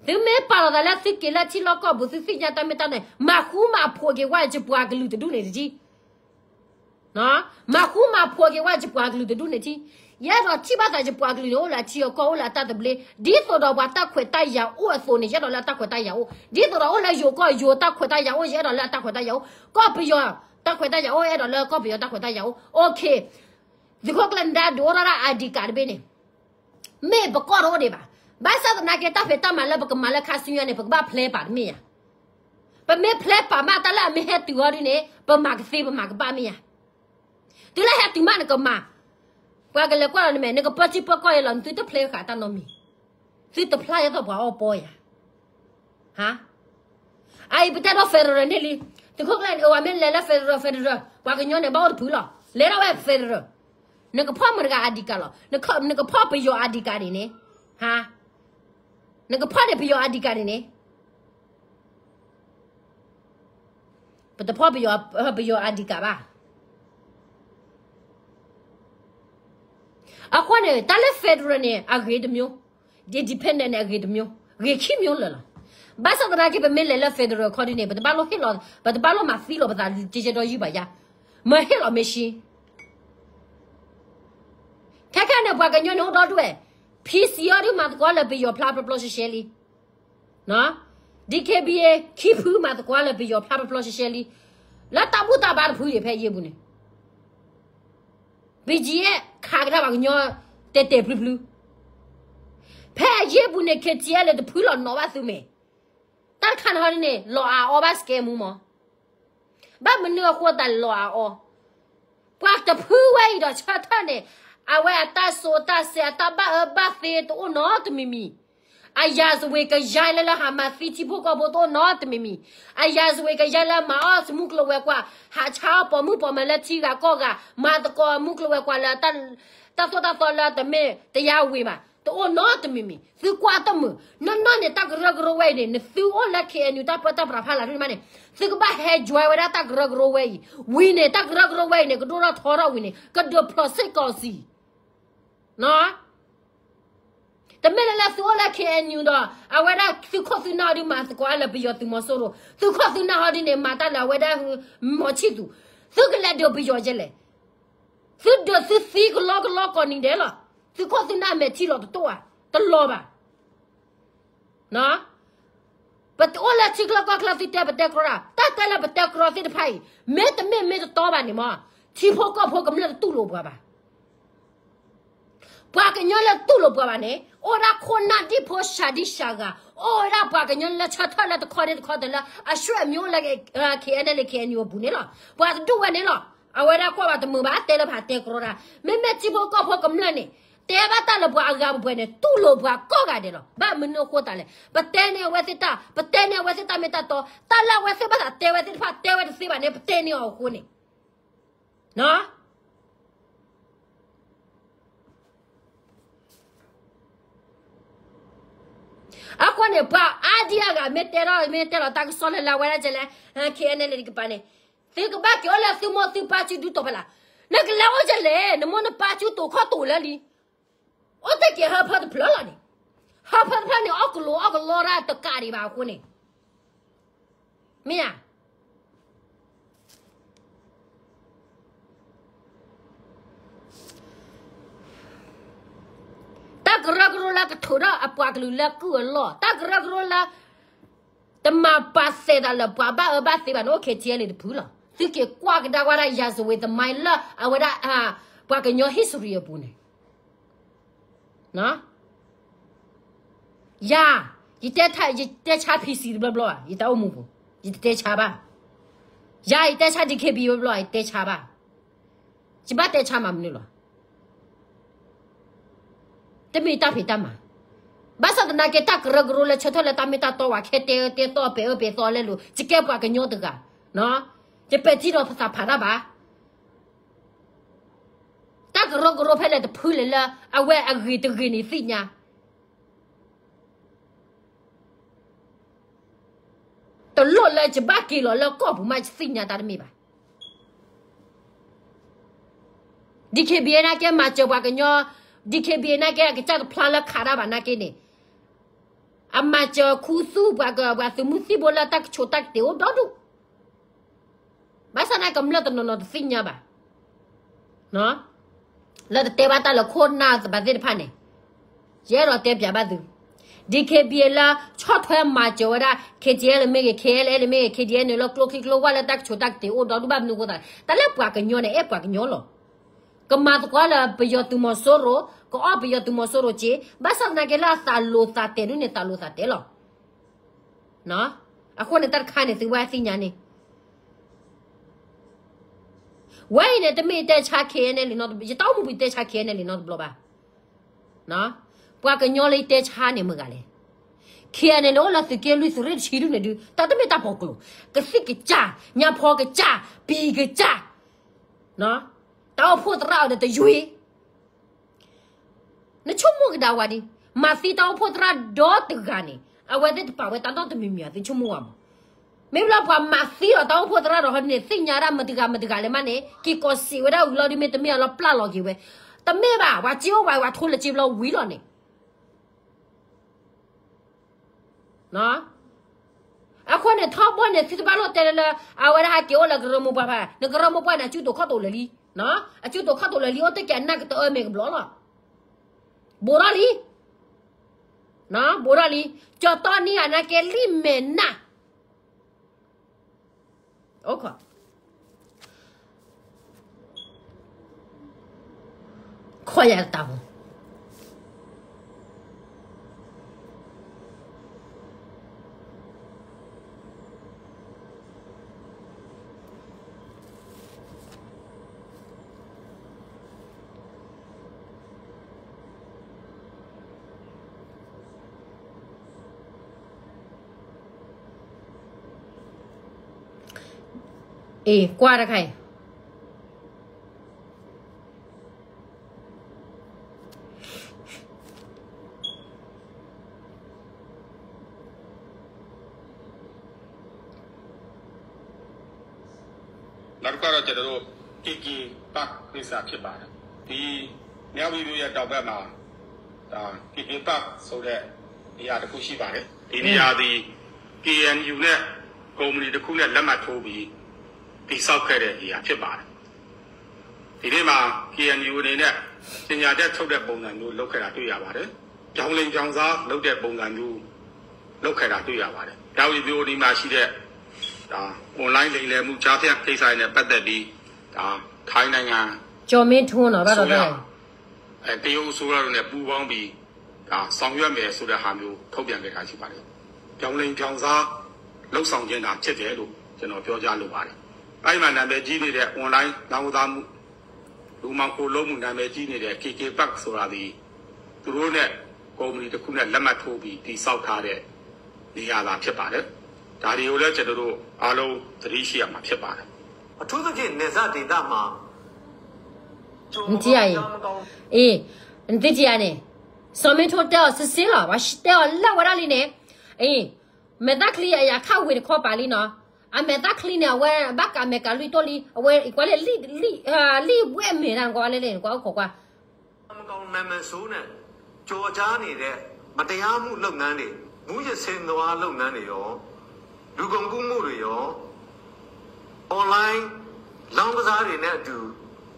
သုမ့ၢ်ပာ်လီၤသးလၢသုက့ၤလၢထံလီၢ်ကီၢ်ပူၤ သုသ့ၣ်ညါတၢ်မ့ၢ်တၢ်တီန့ၣ် မၤဃူမၤဖိးက့ၤဝဲယပှၤကလုာ်တဒူၣ်န့ၣ်တထံၣ်, မၤဃူမၤဖိးက့ၤဝဲယပှၤကလုာ်တဒူၣ်န့ၣ်တထံၣ်. ယအဲၣ်ဒိးထံၣ်ဘၣ်သးယပှၤကလုာ်န့ၣ် အိၣ်လၢအထံအကီၢ် အိၣ်လၢအတၢ်သဘျ့, ဒ်သိးဒီးပှၤတၢ်ခွဲးတၢ်ယာ်အိၣ်အသိးန့ၣ် ယအဲၣ်ဒိးလၢအတၢ်ခွဲးတၢ်ယာ်အိၣ်, ဒ်သိးဒီးအိၣ်လၢယိၤကီၢ်ယိၤတၢ်ခွဲးတၢ်ယာ်အိၣ် ယအဲၣ်ဒိးလၢအတၢ်ခွဲးတၢ်ယာ်အိၣ်, ကီၢ်ပယီၤတၢ်ခွဲးတၢ်ယာ်အိၣ် အဲၣ်ဒိးလၢကီၢ်ပယီၤတၢ်ခွဲးတၢ်ယာ်အိၣ်, OK. သုးခိၣ်ကျၢၢ်နဒါဒုးအိၣ်ထီၣ်ဒၣ် I D card တဘ့ၣ်န့ၣ် မ့ၢ်ပကီၢ်တအိၣ်ဒံးဘၣ်. ဘၣ်ဆၣ်သနာ်က့ တၢ်ဖံးတၢ်မၤလၢပကမၤလၢခါဆူညါန့ၣ် ပကဘၣ်ဖျဲးပာ်တမ့ၢ်ဧါ. ပမ့ၢ်ဖျဲးပာ်မး တၢ်လၢအမ့ၢ်ဟဲတုၤအီၤဒ်န့ၣ် ပမၤကသ့ပမၤကဘၣ်မ့ၢ်ဧါ. တုၤလၢဟဲတုၤမးနကမၤ, ပှၤကလဲၤကွၢ်လီၤနမဲာ် နကပၢထံပၢကီၢ်အံၤလီၤ နသုတဖျဲးဃာ်တၢ်နီတမံၤ, သုတဖျါယဲသိးပှၤအီၣ်ပီယၤ. အအံၤပတဲဒီး federal န့ၣ်လံ, သုးခိၣ်ကျၢၢ်န့ၣ် အဝဲမ့ၢ်လဲၤလၢ federal federal ပှၤကညီန့ၣ် ဘၣ်အိၣ်တဖုလီၤ, လဲၤဒၣ်ဝဲ federal. နကဖီၣ်မတၤတဂၤ I D card လီၤ, နကဖီၣ်ပယီၤ I D card န့ၣ်န့ၣ်, နကဖီၣ်န့ၢ်ပယီၤ I D card န့ၣ်န့ၣ်, ပတဖီၣ်ပယီၤ I D card ဘၣ်. အဃိန့ၣ် တၢ်လၢ federal န့ၣ် အဂ့ၤတမျိုး, independent န့ၣ် အဂ့ၤတမျိုး, ဂ့ၤခံမျိုးလၢာ်လီၤ. ဘၣ်ဆၣ်သနာ်က့ ပမ့ၢ်လဲၤလၢ federal ခီဒ်န့ၣ် ပတဘၣ်လိၣ်ဟ့ၣ်လီၤ, ပတဘၣ်လိၣ်မၤသံလီၤပသး ကဲကဲဒီးယုၢ်ဘၣ်ယါ, မ့ၢ်ဟ့ၣ်လီၤမ့ၢ်ဆံ. ခဲခဲန့ၣ် ပှၤကညီန့ၣ်အိၣ်ဒီဒူၣ်ဝဲ, PC အီၤဒုးမၤသကိးလၢပယီၤဖျါဖျီဖျီရှဲရှဲလံ DKBA ခံဖုမၤသကိးလၢပယီၤဖျါဖျီဖျီရှဲရှဲလံ, လၢတၢ်ဘူၣ်တၢ်ဘါတဖုဒံးဖဲအယ့ၢ်ပူၤန့ၣ်, BGF ခးကဒါပှၤကညီတဲာ်တဲာ်ဖျုဖျု, ဖဲအယ့ၢ်ပူၤန့ၣ် KTLA တဖုလီၤနီၣ်ဘၣ်သုမဲာ်, တၢ်တခါန့ၣ်ဟီဒ်န့ၣ် လီၤအအီဘၣ်စကဲမူမး, ဘၣ်မနုၤအဃိသတးလီၤအအီ ပှၤတဖုဝဲအံၤဒီးဆၢထၢၣ်န့ၣ်, အဝဲအတၢ်စိၤတၢ်စဲး အတၢ်ဘၣ်အၢဘၣ်သီတအိၣ်နီတမံၤမံၤ, အရာဇဝင်ကရိုက်လၢလၢဟးမၤသံထံဖိကီၢ်ဖိတအိၣ်နီတမံၤမံၤ, အရာဇဝင်ကရိုက်လၢမၤအီၣ်မုၢ်ကျိၤဝဲၤကွာ်, ဟးဆါအီၣ်ပိာ်မုၣ်ပိာ်မၢၤလၢထံဂၤကီၢ်ဂၤ, မၤသကိးမုၢ်ကျိၤဝဲၤကွာ်လၢ တၢ်သိၣ်တၢ်သီလၢတမ့ၢ်တယါဝံၤဘၣ်, တအိၣ်နီတမံၤမံၤ, သုကွၢ်တမုာ်, နီၢ်နီၢ်န့ၣ် တၢ်ကရၢကရိဝဲအံၤန့ၣ် နသုအိၣ်လၢ KNU တၢ်ပၢတၢ်ပြးဖးလၢ်ဒ်န့ၣ်မးန့ၣ်, သုကဘၣ်ဟဲ join ဝဲဒၣ်တၢ်ကရၢကရိဝဲအံၤ, ဝံၤန့ၣ် တၢ်ကရၢကရိဝဲအံၤန့ၣ် ကဒိၣ်ထီၣ်ထီထီၣ်ဝံၤန့ၣ် ကဒုးဖျိးစ့ၢ်ကီးစံး တမ့ၢ်လၢလၢသုအိၣ်လၢ KNU ဒီး အဝဲဒၣ်သုခိၣ်သုနၢ်ဟီဒ်မၤသကိးလၢပယီၤသုးမီၤစိရိၤ, သုခိၣ်သုနၢ်ဟီဒ်န့ၣ် မၤတၢ်လၢအဝဲဒၣ်မီၤဆံၣ်သူး, သုကလဲၤဒုးပယီၤယဲလဲၣ်, သုဒုးသုသံကလီကလီကိးနံၤဒဲးလီၤ, သုခိၣ်သုနၢ်မဲာ်ထံလီၤတတိၢ်ဧါ, တလီၤဘၣ်. ပတအိၣ်လၢထံချၢကီၢ်ချၢသုတဲပတဲကြီတၢ်, တၢ်တဲလၢပတဲကြီသ့ၣ်တဖၣ်အံၤ, မ့တမ့ၢ်မ့ၢ်တတီဘၣ်န့ၣ်မး, ထံဖိကီၢ်ဖိကမျၢၢ်တတူၢ်လိာ်ပှၤဘၣ်. ပှၤကညီလၢတူၢ်လိာ်ပှၤဘၣ်န့ၣ် အိၣ်ဝဲဒၣ်ခိၣ်နၢ်ဒံၣ်ဖိစှၤဒံၣ်စှၤဂၤ, အိၣ်ဝဲဒၣ်ပှၤကညီလၢဆၢထၢၣ်လၢတခီဒ့တခီတလၢ အဆွေမျိုးလၢ KNLA KNU အပူၤန့ၣ်လီၤ. ပှၤတဒူၣ်ဝဲန့ၣ်လီၤ. အဝဲဒၣ်ကွၢ်ဘၣ်တမုာ်ဘၣ် တဲလၢပတဲကြီတၢ်, မ့မ့ၢ်ထံဖိကီၢ်ဖိကမျၢၢ်န့ၣ် တဲဘၣ်တၢ်လၢပှၤအဂၤပှဲၤပှဲၤန့ၣ် တူၢ်လိာ်ပှၤကိးဂၤဒဲးလီၤ. ဘၣ်မနုၤအဃိသတးလဲၣ်, ပတဲန့ၢ်အဝဲသ့ၣ်တၢ်, ပတဲန့ၢ်အဝဲသ့ၣ်တၢ်မ့ၢ်တၢ်တီ, တၢ်လၢအဝဲသ့ၣ်ဘၣ်သးတဲဝဲသ့ၣ်တဖၣ် တဲဝဲတသ့ဘၣ်န့ၣ် ပတဲန့ၢ်အီၤအဃိန့ၣ် အဃိန့ၣ် ပှၤအါဒံအါဂၤ မ့ၢ်တဲထီၣ် မ့ၢ်တဲလီၤတၢ်ကစီၣ်လၢလၢဝဲဒၣ်ကလဲၣ်, KNLA ကပၤန့ၣ်, သုကဘၣ်က့ၤအိၣ်လၢသုမိၢ်သုပၢ်စုဒုးတီၢ်ဖဲလၢ်, နကလဲၤအိၣ်ကလဲၣ်, နမိၢ်နပၢ်စုတိာ်ခီၣ်တိာ်လၢလံ, အိၣ်တ့ၢ်က့ၤဟၢဖၢတဖျၢၣ်လီၤန့ၣ်, ဟၢဖၢတဖျၢၣ်န့ၣ် အီၣ်ကလိအီၣ်ကလီတၢ်တကးဒံးဘၣ်အဃိန့ၣ် မ့ၢ်ဧါ. တၢ်ကရၢကရိလၢကထိးထီၣ်အပှၤကလုာ်လၢကုၢ်အလီၢ်, တၢ်ကရၢကရိလၢ တမၤပာ်သဲးသးလၢပှၤဘၣ်အၢဘၣ်သီဘၣ်န့ၣ် အိၣ် KTLA တဖုလီၤ. သုက့ၤကွၢ်ကဒါကွၢ်ဒၣ် ရာဇဝင်သမိုင်း လၢအဝဲဒၣ် ပှၤကညီ history အပူၤန့ၣ် ယၤ, ယတဲဆါ PC တဘျီဘျီဘၣ်, ယတၢ်အိၣ်မူပူၤ ယတတဲဆါဘၣ်. ယၤ ယတဲဆါ DKBA ဘျီဘျီ ယတဲဆါဘၣ်. ယဘၣ်တဲဆါမၤမနုၤလီၤ. တမ့ၢ်တၢ်ဖံးတၢ်မၤ, ဘၣ်ဆၣ်သနာ်က့ တၢ်ကရၢကရိလၢဆၢထၢၣ်လၢတၢ်မ့ၢ်တၢ်တီ ပှၤခဲတဲတဲသီ ပဲာ်အၢပဲာ်သီလဲလိာ် ယကဲပှၤကညီတဂၤ, ယပဲာ်ထံနီၤဖးသးဖးတၢ်ဘၣ်. ကရိကရိဖဲလဲၣ်တဖုလဲၣ်လၢ အဝဲအဂ့ၤတဂ့ၤန့ၣ်သ့ၣ်ညါ တလိၣ်လၢယဘၣ်က့ၤလီၤလၢကီၢ်ပူၤမး ယသ့ၣ်ညါတၢ်တမ့ၢ်ဘၣ်. DKBA နာ်က့မၤစၢၤပှၤကညီ, DKBA နာ်က့အကစၢ်တဖျါလၢခးတၢ်ဘၣ်နာ်က့န့ၣ်, အမၤစၢၤခူသူၣ်ပှၤက, ပှၤသုးမုၢ်သံၣ်ဘိလၢတၢ်ကဆိးတၢ်ကတ့ၤအိၣ်ဒီဒူၣ်, ဘၣ်ဆၣ်နာ်ကမျၢၢ်တနီၤနီၤတသ့ၣ်ညါဘၣ်. လၢတတဲဘၣ်တၢ်လၢခိၣ်နၢ်ဘၣ်သ့ၣ်တဖၣ်န့ၣ်, ယအဲၣ်ဒိးတဲပၠးဘၣ်သု, DKBA လၢဆီၣ်ထွဲမၤစၢၤဝဲဒၣ် KTLA မ့ၢ်ဂ့ၤ, KNLA မ့ၢ်ဂ့ၤ, KNDO လၢကျိချံကျိဝၢ်လၢတၢ်ကဆိးတၢ်ကတ့ၤအိၣ်ဒီဒူၣ်ဘၣ်မနုၤအဃိသတး, တၢ်လၢပှၤကညီန့ၣ် အဲၣ်ပှၤကညီလီၤ. ကမၤသကိးလၢပယီၤသုးမီၤစိရိၤ, ကအီၣ်ပယီၤသုးမီၤစိရိၤက့, ဘၣ်ဆၣ်သနာ်က့လၢအသးလိၤသးတဲာ်ဒ်န့ၣ် သးလိၤသးတဲာ်လီၤ. အဃိန့ၣ်တၢ်တခါန့ၣ် သုဝဲသ့ၣ်ညါန့ၣ် ဝဲအံၤန့ၣ် တမ့ၢ်ယတဲဆါ KNLA နီတဘျီ, ယတၢ်အိၣ်မူပူၤယတဲဆါ KNLA နီတဘျီဘၣ်. ပှၤကညီလၢယတဲဆါန့ၣ်မတၤဂၤလဲၣ်. KNLA အိၣ်လၢသုးက့လွံၢ်သုးရ့ၣ်တဆံဒူၣ်န့ၣ်ဒုး တၢ်တမ့ၢ်တၢ်ဖီကျိၤ, ကသံၣ်ကစၢ်, ညါဖီကစၢ်, ပံၤကစၢ်, တၢ်အိၣ်ဖှိၣ်သရၣ်အီၤဒီးတယွ့ နဆိကမိၣ်ကဒါဝဲဒၣ်, မၤသံတၢ်အိၣ်ဖှိၣ်သရၣ်ဒီတဂၤန့ၣ် အဝဲသ့ၣ်တပာ်ဝဲတၢ်နီတမံၤမံၤ သုဆိကမိၣ်ဝဲမး. မ့ၢ်ဘျီပှၤမၤသံအီၤတၢ်အိၣ်ဖှိၣ်သရၣ်ဒီးဟီန့ၣ် သ့ၣ်ညါဒၣ်မတၤဂၤမတၤဂၤလဲၣ်မးန့ၣ် က့ၤကိးစံးဝဲဒၣ်ဝံၤလီၤဒုးမ့ၢ်တမ့ၢ်အလီၤပျၢ်လီၤက့ၤဝဲ, တမ့ၢ်ဘၣ် ပှၤစ့အိၣ်ဝဲ ပှၤထိလၢစ့ဘျီဝံၤလီၤန့ၣ် အဃိန့ၣ် ထီဘိန့ၣ် သုတဘၣ်လိၣ်တဲလၢ လၢ အဝဲဒၣ်ဟဲက့ၤအိၣ်လၢကရၢမိၢ်ပှၢ်ဖဲ, နကရၢမိၢ်ပှၢ်န့ၣ် အစုတိာ်ခီၣ်တိာ်လၢာ်လံ, အစုတိာ်ခီၣ်တိာ်လၢာ်လံ အိၣ်တ့ၢ်က့ၤအနၢ်ကတၢၢ်အၢမဲာ်ကဘျီလီၤ. ဘူးထီၣ်လံ, ဘူးထီၣ်လံ, ကၠီတီနံၢ်ဂၤနာ်က့လံမဲာ်နၢ် အိၣ်ခိး ခီယၤတၢ်ပူၤ အ့ ကွၢ်တခါအံၤ နောက်တစ်ခုကတော့ ကျွန်တော်တို့ KK Park ကိစ္စဖြစ်ပါတယ်။ ဒီ မြောက်ဦးမြို့ရဲ့တောင်ဘက်မှာ ဒါ KK Park ဆိုတဲ့အရာတစ်ခုရှိပါတယ်။ ဒီနေရာသည် KNU နဲ့ ကုမ္ပဏီတစ်ခုနဲ့ လက်မှတ်ထိုးပြီး တည်ဆောက်ခဲ့တဲ့နေရာဖြစ်ပါတယ်။ ဒီနေ့မှာ KNU အနေနဲ့ ကြေညာချက်ထုတ်တဲ့ပုံစံမျိုးလုပ်ခဲ့တာတွေ့ရပါတယ်။ ပြောင်းလဲပြောင်းစားလုပ်တဲ့ပုံစံမျိုးလုပ်ခဲ့တာတွေ့ရပါတယ်။ မြောက်ဦးမြို့အနီးမှာရှိတဲ့ ဒါ online လိမ်လည်မှုကြားဖြတ်ကိစ္စတွေနဲ့ပတ်သက်ပြီး ဒါ ထိုင်းနိုင်ငံ ကျော်မင်းထွန်းနော် ဘၣ်ဒီး အဲ တရုတ်အစိုးရတို့နဲ့ပူးပေါင်းပြီး ဒါ ဆောင်ရွက်မယ်ဆိုတဲ့ဟာမျိုးထုတ်ပြန်ခဲ့တာရှိပါတယ်။ ပြောင်းလဲပြောင်းစားလုပ်ဆောင်ခြင်းသာဖြစ်တယ်လို့ကျွန်တော်ပြောကြားလိုပါတယ်။ အဲ့ဒီမှာနာမည်ကြီးနေတဲ့ online လောင်းကစားမှု လူမှောင်ခိုလုပ်မှုနာမည်ကြီးနေတဲ့ KK Park ဆိုတာသည် သူတို့နဲ့ကုမ္ပဏီတစ်ခုနဲ့လက်မှတ်ထိုးပြီးတည်ဆောက်ထားတဲ့နေရာသာဖြစ်ပါတယ်။ ဒါတွေကိုလည်းကျွန်တော်တို့အားလုံးသတိရှိရမှာဖြစ်ပါတယ်။ အထူးသဖြင့်နယ်စပ်ဒေသမှာ နထံၣ်ဧါအံၤ, အ့ နသ့ၣ်ထံၣ်ဧါန့ၣ်, စီၤမင်းထွန်းတဲအီၤစစ်စစ်လီၤ, ပှၤတဲအီၤလၢဝဲဒၣ်လံန့ၣ်, အ့ မဲာ်သၣ်ချံအယၤခးဝ့ၤတခီပာ်လံနီၤ, အမဲာ်သၣ်ချံန့ၣ် အဝဲဘၣ်ကးမဲာ်ကးလွံၢ်တိၢ်လံ, အဝဲကွၢ်လၢ လံၣ်ဝဲမဲာ်တၢ်နကွၢ်လၢလဲၣ် နကွၢ်အိၣ်ခိးကွၢ် မှန်ကောင်နာမည်ဆိုးနဲ့ ကျော်ကြားနေတဲ့ မတရားမှုလုပ်ငန်းတွေ မူးယစ်ဆေးဝါးလုပ်ငန်းတွေရော လူကုန်ကူးမှုတွေရော online လောင်းကစားတွေနဲ့အတူ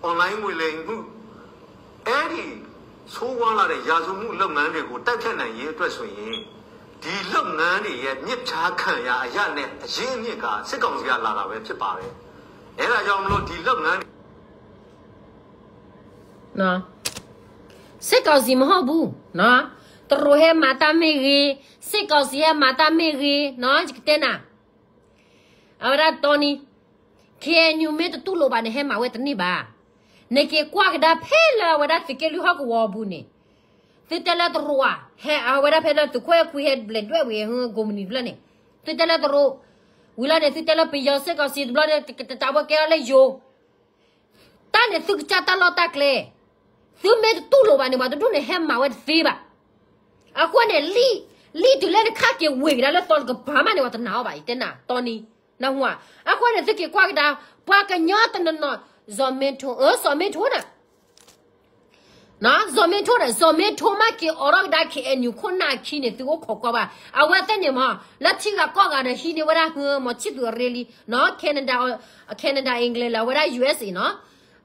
online ငွေလိမ်မှု အဲ့ဒီဆိုးဝါးလာတဲ့ရာဇဝတ်မှုလုပ်ငန်းတွေကို တိုက်ဖျက်နိုင်ရေးအတွက်ဆိုရင် ဒီလုပ်ငန်းတွေရဲ့မြစ်ဖျားခံရာအရပ်နဲ့အရင်းအမြစ်ကစစ်ကောင်စီကလာတာပဲဖြစ်ပါတယ်။ အဲ့ဒါကြောင့်မလို့ဒီလုပ်ငန်းတွေ စစ်ကောင်စီမဟုတ်ဘူးနော်, တရူးဟဲမၤတၢ်မ့ၢ်ဂ့ၤ, စစ်ကောင်စီဟဲမၤတၢ်မ့ၢ်ဂ့ၤနော်, ယကတဲနၤ, အဝဲဒၣ်တီနံၤ KNU မ့ၢ်တတူၢ်လိာ်ဘၣ်န့ၣ် ဟဲမၤဝဲတန့ၢ်ဘၣ်. နက့ၤကွၢ်ကဒါဖဲလၢအဝဲဒၣ်သုးက့လွံၢ်ဟီၣ်ကဝီၤအပူၤန့ၣ်, သုတဲလၢတရူးဧါ, ဟဲအဝဲဒၣ်ဖဲလၢသုးခိၣ်အဲၣ်ခွံဟဲဘျဲးဒွဲၣ်ဝံၤ ကုမ္ပဏီတဖျၢၣ်န့ၣ်, သုတဲလၢတရူး, ဝံၤလီၤန့ၣ် သုတဲလၢပယီၤ စစ်ကောင်စီတဘျီန့ၣ် တၢ်ဝဲကဲအီၤလၢယိၤ တၢ်န့ၣ်သုကစၢ်တၢ်လီၢ်တၢ်ကျဲ, သုမ့ၢ်တတူၢ်လိာ်ဘၣ်န့ၣ် ပှၤတဒူၣ်န့ၣ် ဟဲမၤဝဲတသ့ဘၣ်. အဃိန့ၣ် လံာ်တုၤလၢနခါက့ၤဝ့ၤကဒါလၢသီတကပၤမးန့ၣ် ပှၤတနာ်အီၤဘၣ် ယတဲနၤ တီနံၤ နၢ်ဟူဧါ. အဃိန့ၣ် သုက့ၤကွၢ်ကဒါ ပှၤကညီတနီၤနီၤ စီၤမ့ထိ အၢ စီၤမ့ထိန့ၣ် စီၤမ့ထိန့ၣ် စီၤမ့ထိမးက့ၤအိးထီၣ်ကဒါ ခ့ၣ်အဲၣ်ယူၣ် ခိၣ်နၢ်အခံန့ၣ် သုအိၣ်ခိးကွၢ်ဘၣ်. အဝဲသ့ၣ်န့ၣ်မ့ၢ် လၢထံဂၤကီၢ်ဂၤဒီးဟံးန့ၢ်ဝဲဒၣ် မီၤဆံၣ်သူၤအရ့လံ နီၤ Canada Canada England လၢအဝဲဒၣ် U S A နီၤ.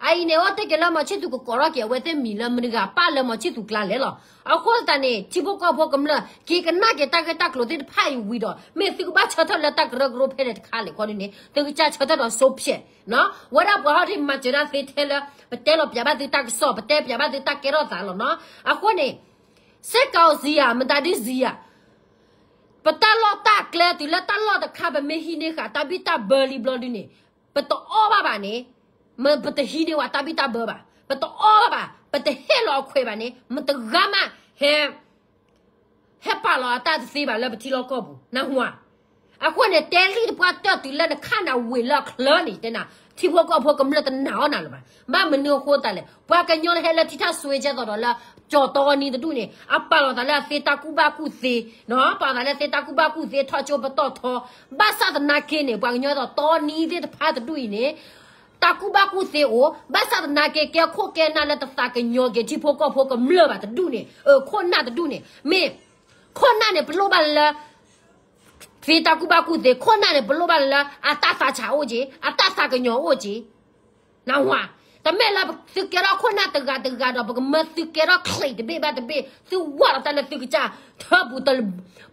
အအံၤန့ၣ် အိၣ်တ့ၢ်က့ၤလၢမီၤဆံၣ်သူၤကကိးထီၣ်က့ၤ အဝဲသ့ၣ်မံၤလၢမတၤဂၤပာ်လၢမီၤဆံၣ်သူၤကျါလဲၣ်လီၤ. အဃိသတးန့ၣ် ထံဖိကီၢ်ဖိကမျၢၢ် က့ၤကနၣ်က့ၤတၢ်ဂ့ၢ်တၢ်ကျိၤသ့ၣ်တဖၣ်အံၤဝံၤဒီး မ့ၢ်သုကဘၣ်ဆၢထၢၣ်လၢတၢ်ကရၢကရိဖဲလဲၣ်တခါလဲၣ်ခီဒ်န့ၣ် သုကစၢ်ဆၢထၢၣ်ဒီးစိးဖျဲး နီၤ. ဝဲဒၣ်ပှၤဟီၣ်ဒ့မၤစၢၤတၢ်သ့ထဲလၢ ပတဲလီၤပၠးဘၣ်သုတၢ်ကစီၣ် ပတဲပၠးဘၣ်သုတၢ်ကဲထီၣ်သးလီၤနီၤ. အဃိန့ၣ် စ့ၢ်ကီးစံးယၤ မတၤဒ်စံးယၤ ပတၢ်လီၢ်တၢ်ကျဲတုၤလၢတၢ်လီၢ်တခါ ပမ့ၢ်ဟံးန့ၢ်ဃာ်တၢ်ဘံၣ်တၢ်ဘၢလံဘျီဒုန့ၣ် ပတအီၣ်ဘၣ်ဘၣ်န့ၣ် မ့ၢ်ပတဟံးန့ၢ်ဝဲတၢ်ဘံၣ်တၢ်ဘၢဘၣ် ပတအီၣ်ဘၣ်ဘၣ် ပတဟ့ၣ်လီၤအခွဲးဘၣ်န့ၣ် မတဂၤမး ဟဲ ဟဲပာ်လီၤအတၢ်တသ့ဘၣ်လၢပထံလီၢ်ကီၢ်ပူၤ နၢ်ဟူဧါ. အဃိန့ၣ် တဲလံတပှၢ်တၢၢ်တုၤလၢနခါနၤဝ့ၤလၢအချၢန့ၣ် တဲနၤ ထံဖိကီၢ်ဖိကမျၢၢ်တနာ်အီၤနၤလၢၤဘၣ်. ဘၣ်မနုၤအဃိသတးလဲၣ် ပှၤကညီဟဲလၢထံထၣ်စွ့ကဲသိးဒီးလၢ ကၠီၤတီနံတဒူၣ်န့ၣ် အပာ်လီၤသးလၢအသ့တၢ်ကူၣ်ဘၣ်ကူၣ်သ့ နီၤ ပာ်လီၤသးလၢအသ့တၢ်ကူၣ်ဘၣ်ကူၣ်သ့ ထီၣ်ကၠိပတီၢ်ထီ ဘၣ်ဆၣ်သနာ်က့န့ၣ် ပှၤကညီသိးတီနံသ့ၣ်တဖၣ်တဒူၣ်အံၤန့ၣ် တၢ်ကူၣ်ဘၣ်ကူၣ်သ့အိၣ် ဘၣ်ဆၣ်သနာ်က့ ကဲခိၣ်ကဲနၢ်လၢတသးကညီၤက့ၤထံဖိကီၢ်ဖိကမျၢၢ်ဘၣ်တဒူၣ်န့ၣ် အခိၣ်နၢ်တဒူၣ်န့ၣ် မ့ၢ် ခိၣ်နၢ်န့ၣ် ပလိၣ်ဘၣ်လၢ သ့တၢ်ကူၣ်ဘၣ်ကူၣ်သ့ ခိၣ်နၢ်န့ၣ် ပလိၣ်ဘၣ်လၢ အတၢ်သးဆးအိၣ်က့ၤ အတၢ်သးကညီၤအိၣ်က့ၤ နၢ်ဟူဧါ. တမ့ၢ်လၢသုကဲထီၣ်ခိၣ်နၢ်တဂၤတဂၤဒီး ပကမၢသုကဲထီၣ်ချံးတဘ့ၣ်ဘၣ်တဘ့ၣ် သုဝၢ်လီၤတၢ်လၢသုကစၢ် ထၢပူၤတ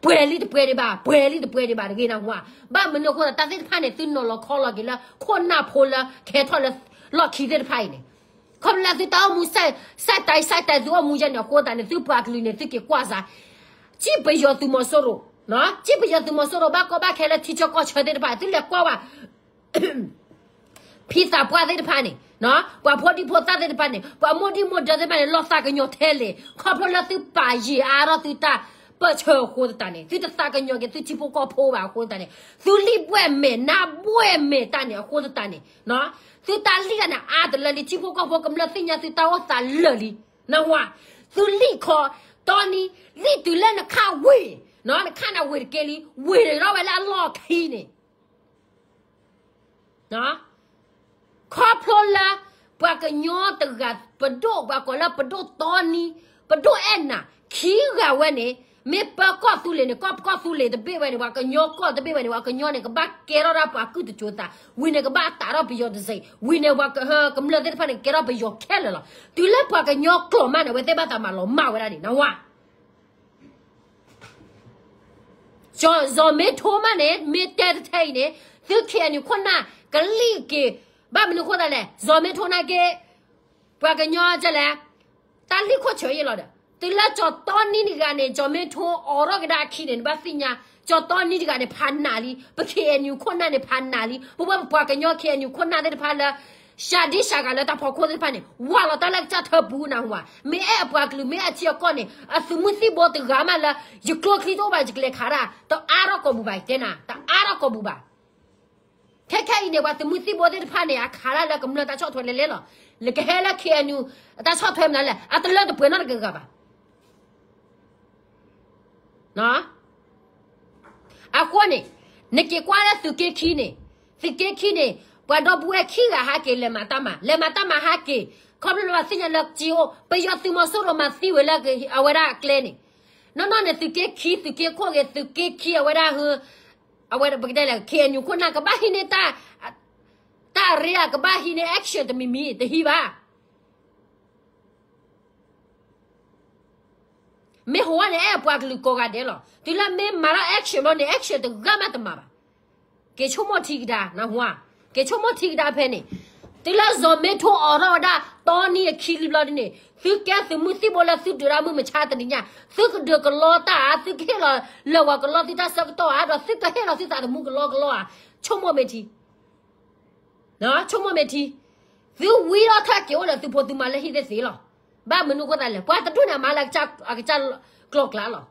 ပှဲၤလံတပှဲၤဒံးဘၣ် ပှဲၤလံတပှဲၤဒံးဘၣ်တဂ့ၤ နၢ်ဟူဧါ. ဘၣ်မနုၤအဃိသတး တၢ်သ့ၣ်တဖၣ်န့ၣ် သုနီၤလီၤခီလီၤက့ၤလၢ ခိၣ်နၢ်ဖိလၢကဟဲထီၣ်လၢလီၢ်ခံသ့ၣ်တဖၣ်အံၤန့ၣ် ခီဖျိလၢသုတၢ်အိၣ်မူ စဲးတၢ်စဲးတၢ်သုအိၣ်မူယဲန့ၣ် အဃိသတးန့ၣ် သုပှၤကလုာ်န့ၣ် သုက့ၤကွၢ်စး စံၣ်ပယီၤသုးမီၤစိရိၤ စံၣ်ပယီၤသုးမီၤစိရိၤ ဘၣ်ကီဘၣ်ခဲလၢထံဆၢကီၢ်ဆၢသ့ၣ်တဖၣ် သုလဲၤကွၢ်ဝဲ ဖံသးပှၢ်သ့ၣ်တဖၣ်န့ၣ် ပှၤဖိဒံဖိသၣ်သ့ၣ်တဖၣ်န့ၣ် ပှၤမိၢ်ဒံမိၢ်ဒၢသ့ၣ်တဖၣ်န့ၣ် လီၤသးကညီၤထဲလဲၣ် ခီဖျိလၢသုပာ်ယံာ်အါထီၣ်သုတၢ်ပၢၢ်ဆၢအဃိသတးန့ၣ် သုတသးကညီၤက့ၤသုထံဖိကီၢ်ဖိဘၣ်အဃိသတးန့ၣ် သုလံၣ်ဘှဲၣ်မဲာ်နါဘှဲၣ်မဲာ်တၢ်န့ၣ်အဃိသတးန့ၣ် သုတၢ်လံၣ်တၢ်န့ၣ်အါတလၢလံ ထံဖိကီၢ်ဖိကမျၢၢ်သ့ၣ်ညါသုတၢ်အိၣ်သးလၢာ်လံ နၢ်ဟူဧါ. သုလံၣ်ခီ တီနံ လံၣ်တုၤလၢနခါဝ့ၤ နခါနၤဝ့ၤတက့ၢ်လံ ဝ့ၤန့ၣ်ထီၣ်ဝဲလၢအလီၢ်ခံန့ၣ် ခီဖျိလၢ ပှၤကညီတဂၤ ပဒိၣ်ပှၤကိးလၢပဒိၣ်တီနံ ပဒိၣ်အဲၣ်နၤ ခံဂၤဝဲန့ၣ် မ့ၢ်ပၢကီၢ်သူလ့ၤန့ၣ် ကီၢ်ကီၢ်သူလ့ၤတဘ့ၣ်ဝဲန့ၣ် ပှၤကညီကီၢ်တဘ့ၣ်ဝဲန့ၣ် ပှၤကညီန့ၣ် ကဘၣ်ကဲထီၣ်ဒၣ်ပှၤကုၢ်တစိၤသး ဝံၤန့ၣ် ကဘၣ်အတးထီၣ်ပယီၤတစ့ ဝံၤန့ၣ် ပှၤကမျၢၢ်သ့ၣ်တဖၣ်န့ၣ် ကဲထီၣ်ပယီၤခဲလၢာ်လီၤ. တုၤလၢပှၤကညီကျိာ်မးန့ၣ် အဝဲသ့ၣ်ဘၣ်သးမၤလီၤမၢ်ဝဲဒၣ်န့ၣ် နၢ်ဟူဧါ. စီၤမ့ထိမးန့ၣ် မ့ၢ်တဲတထဲအံၤန့ၣ် သုခံဂၤန့ၣ် ခိၣ်နၢ် ကလံၣ်က့ၤ ဘၣ်မနုၤအဃိသတးလဲၣ် စီၤမ့ထိနာ်က့ ပှၤကညီကလဲၣ် တၢ်လံၣ်ခိၣ်ဆၢအံၤလီၤဒီး တုၤလၢစီၤတီနံတဂၤန့ၣ် စီၤမ့ထိအိးထီၣ်ကဒါအခံန့ၣ် နဘၣ်သ့ၣ်ညါ စီၤတီနံတဂၤန့ၣ် ဖးနးလံ ပ ခ့ၣ်အဲၣ်ယူၣ် ခိၣ်နၢ်န့ၣ် ဖးနးလံ ပဝဲပပှၤကညီ ခ့ၣ်အဲၣ်ယူၣ် ခိၣ်နၢ်သ့ၣ်တဖၣ်လၢ ရှၤဒံရှၤဂၤလၢတၢ်ဖီခိၣ်သ့ၣ်တဖၣ်န့ၣ် ဝၢ်လီၤတၢ်လၢကစၢ်ထၢပူၤနၢ်ဟူဧါ. မ့ၢ်အဲၣ်အပှၤကလုာ် မ့ၢ်အဲၣ်အထံအကီၢ်န့ၣ် အသုးမုၢ်သံၣ်ဘိတဂၤမးလၢ ယကျိချံတအိၣ်ဘၣ် ယကလဲၤခးဒၣ် တအါထီၣ်ကိာ်ပူၤဘၣ် ယတဲနၤ တအါထီၣ်ကိာ်ပူၤဘၣ်. ခဲခဲအံၤန့ၣ် ပှၤသုးမုၢ်သံၣ်ဘိသ့ၣ်တဖၣ်န့ၣ် အခးဒၣ်လၢကမျၢၢ်တၢ်ဆီၣ်ထွဲလဲၤလဲၤလီၤ. လၢကဟဲလၢ ခ့ၣ်အဲၣ်ယူၣ် အတၢ်ဆီၣ်ထွဲမနုၤလဲၣ် အတလၢတပှဲၤနီတဂၤဂၤဘၣ်. အဃိန့ၣ် နက့ၤကွၢ်လၢသုးက့ခံန့ၣ် သုးက့ခံန့ၣ် ပှၤဒီပုၢ်ဝဲၢ်ခံဂၤဟးက့ၤ လဲၤမၤတၢ်မၤ လဲၤမၤတၢ်မၤဟးက့ၤ ခီဖျိလၢဘၣ်သ့ၣ်ညါလၢကၠ့အိၣ် ပယီၤသုးမီၤစိရိၤမၤသံဝဲလၢအဝဲဒၣ်အကျဲန့ၣ် နီၢ်နီၢ်န့ၣ် သုးက့ခံ သုးက့ခိၣ်ဂ့ၤ သုးက့ခံအဝဲဒၣ် အဝဲပကတဲလဲၣ် ခ့ၣ်အဲၣ်ယူၣ် ခိၣ်နၢ် ကဘၣ်ဟံးန့ၢ်တၢ် တၢ်အရ့ ကဘၣ်ဟံးန့ၢ် action တမံၤမံၤ တဟံးဘၣ်. မ့ၢ်ဟိဝဲန့ၣ် အဲၣ်ပှၤကလုာ်ကိးဂၤဒဲးလီၤ. တုၤလၢမ့ၢ်မၤထီၣ် action ဘျီန့ၣ် action တဂၤမးတမၤဘၣ်. က့ၤဆိကမိၣ်ထံကဒါ နၢ်ဟူဧါ. က့ၤဆိကမိၣ်ထံကဒါဖဲန့ၣ် တုၤလၢစီၤမ့ထိအိးထီၣ်ဝဲဒၣ် တီနံအခံလံဘျီဒ်န့ၣ် သုကဲသုးမုၢ်သံၣ်ဘိလၢသုဒုးတၢ်မုၢ်မဆါတနံၤညါ သုကဒုးကလီတၢ်ဧါ သုကဟ့ၣ်လီၤလၢၤဝဲကလီသုတၢ်ဆၢကတီၢ်ဧါ ဒီးသုကဟ့ၣ်လီၤသုသးသမူကလီကလီဧါ. ဆိကမိၣ်မ့ၢ်ထံ ဆိကမိၣ်မ့ၢ်ထံ သုဝံထီၣ်ထၢၣ်က့ၤအိၣ်ဒီးသုဖိသုမါလၢဟံၣ်သ့ၣ်သ့လီၤ. ဘၣ်မနုၤအဃိသတးလဲၣ် ပှၤတဒူၣ်န့ၣ် အမၤလၢအကစၢ်ကျိၤကျါလီၤ.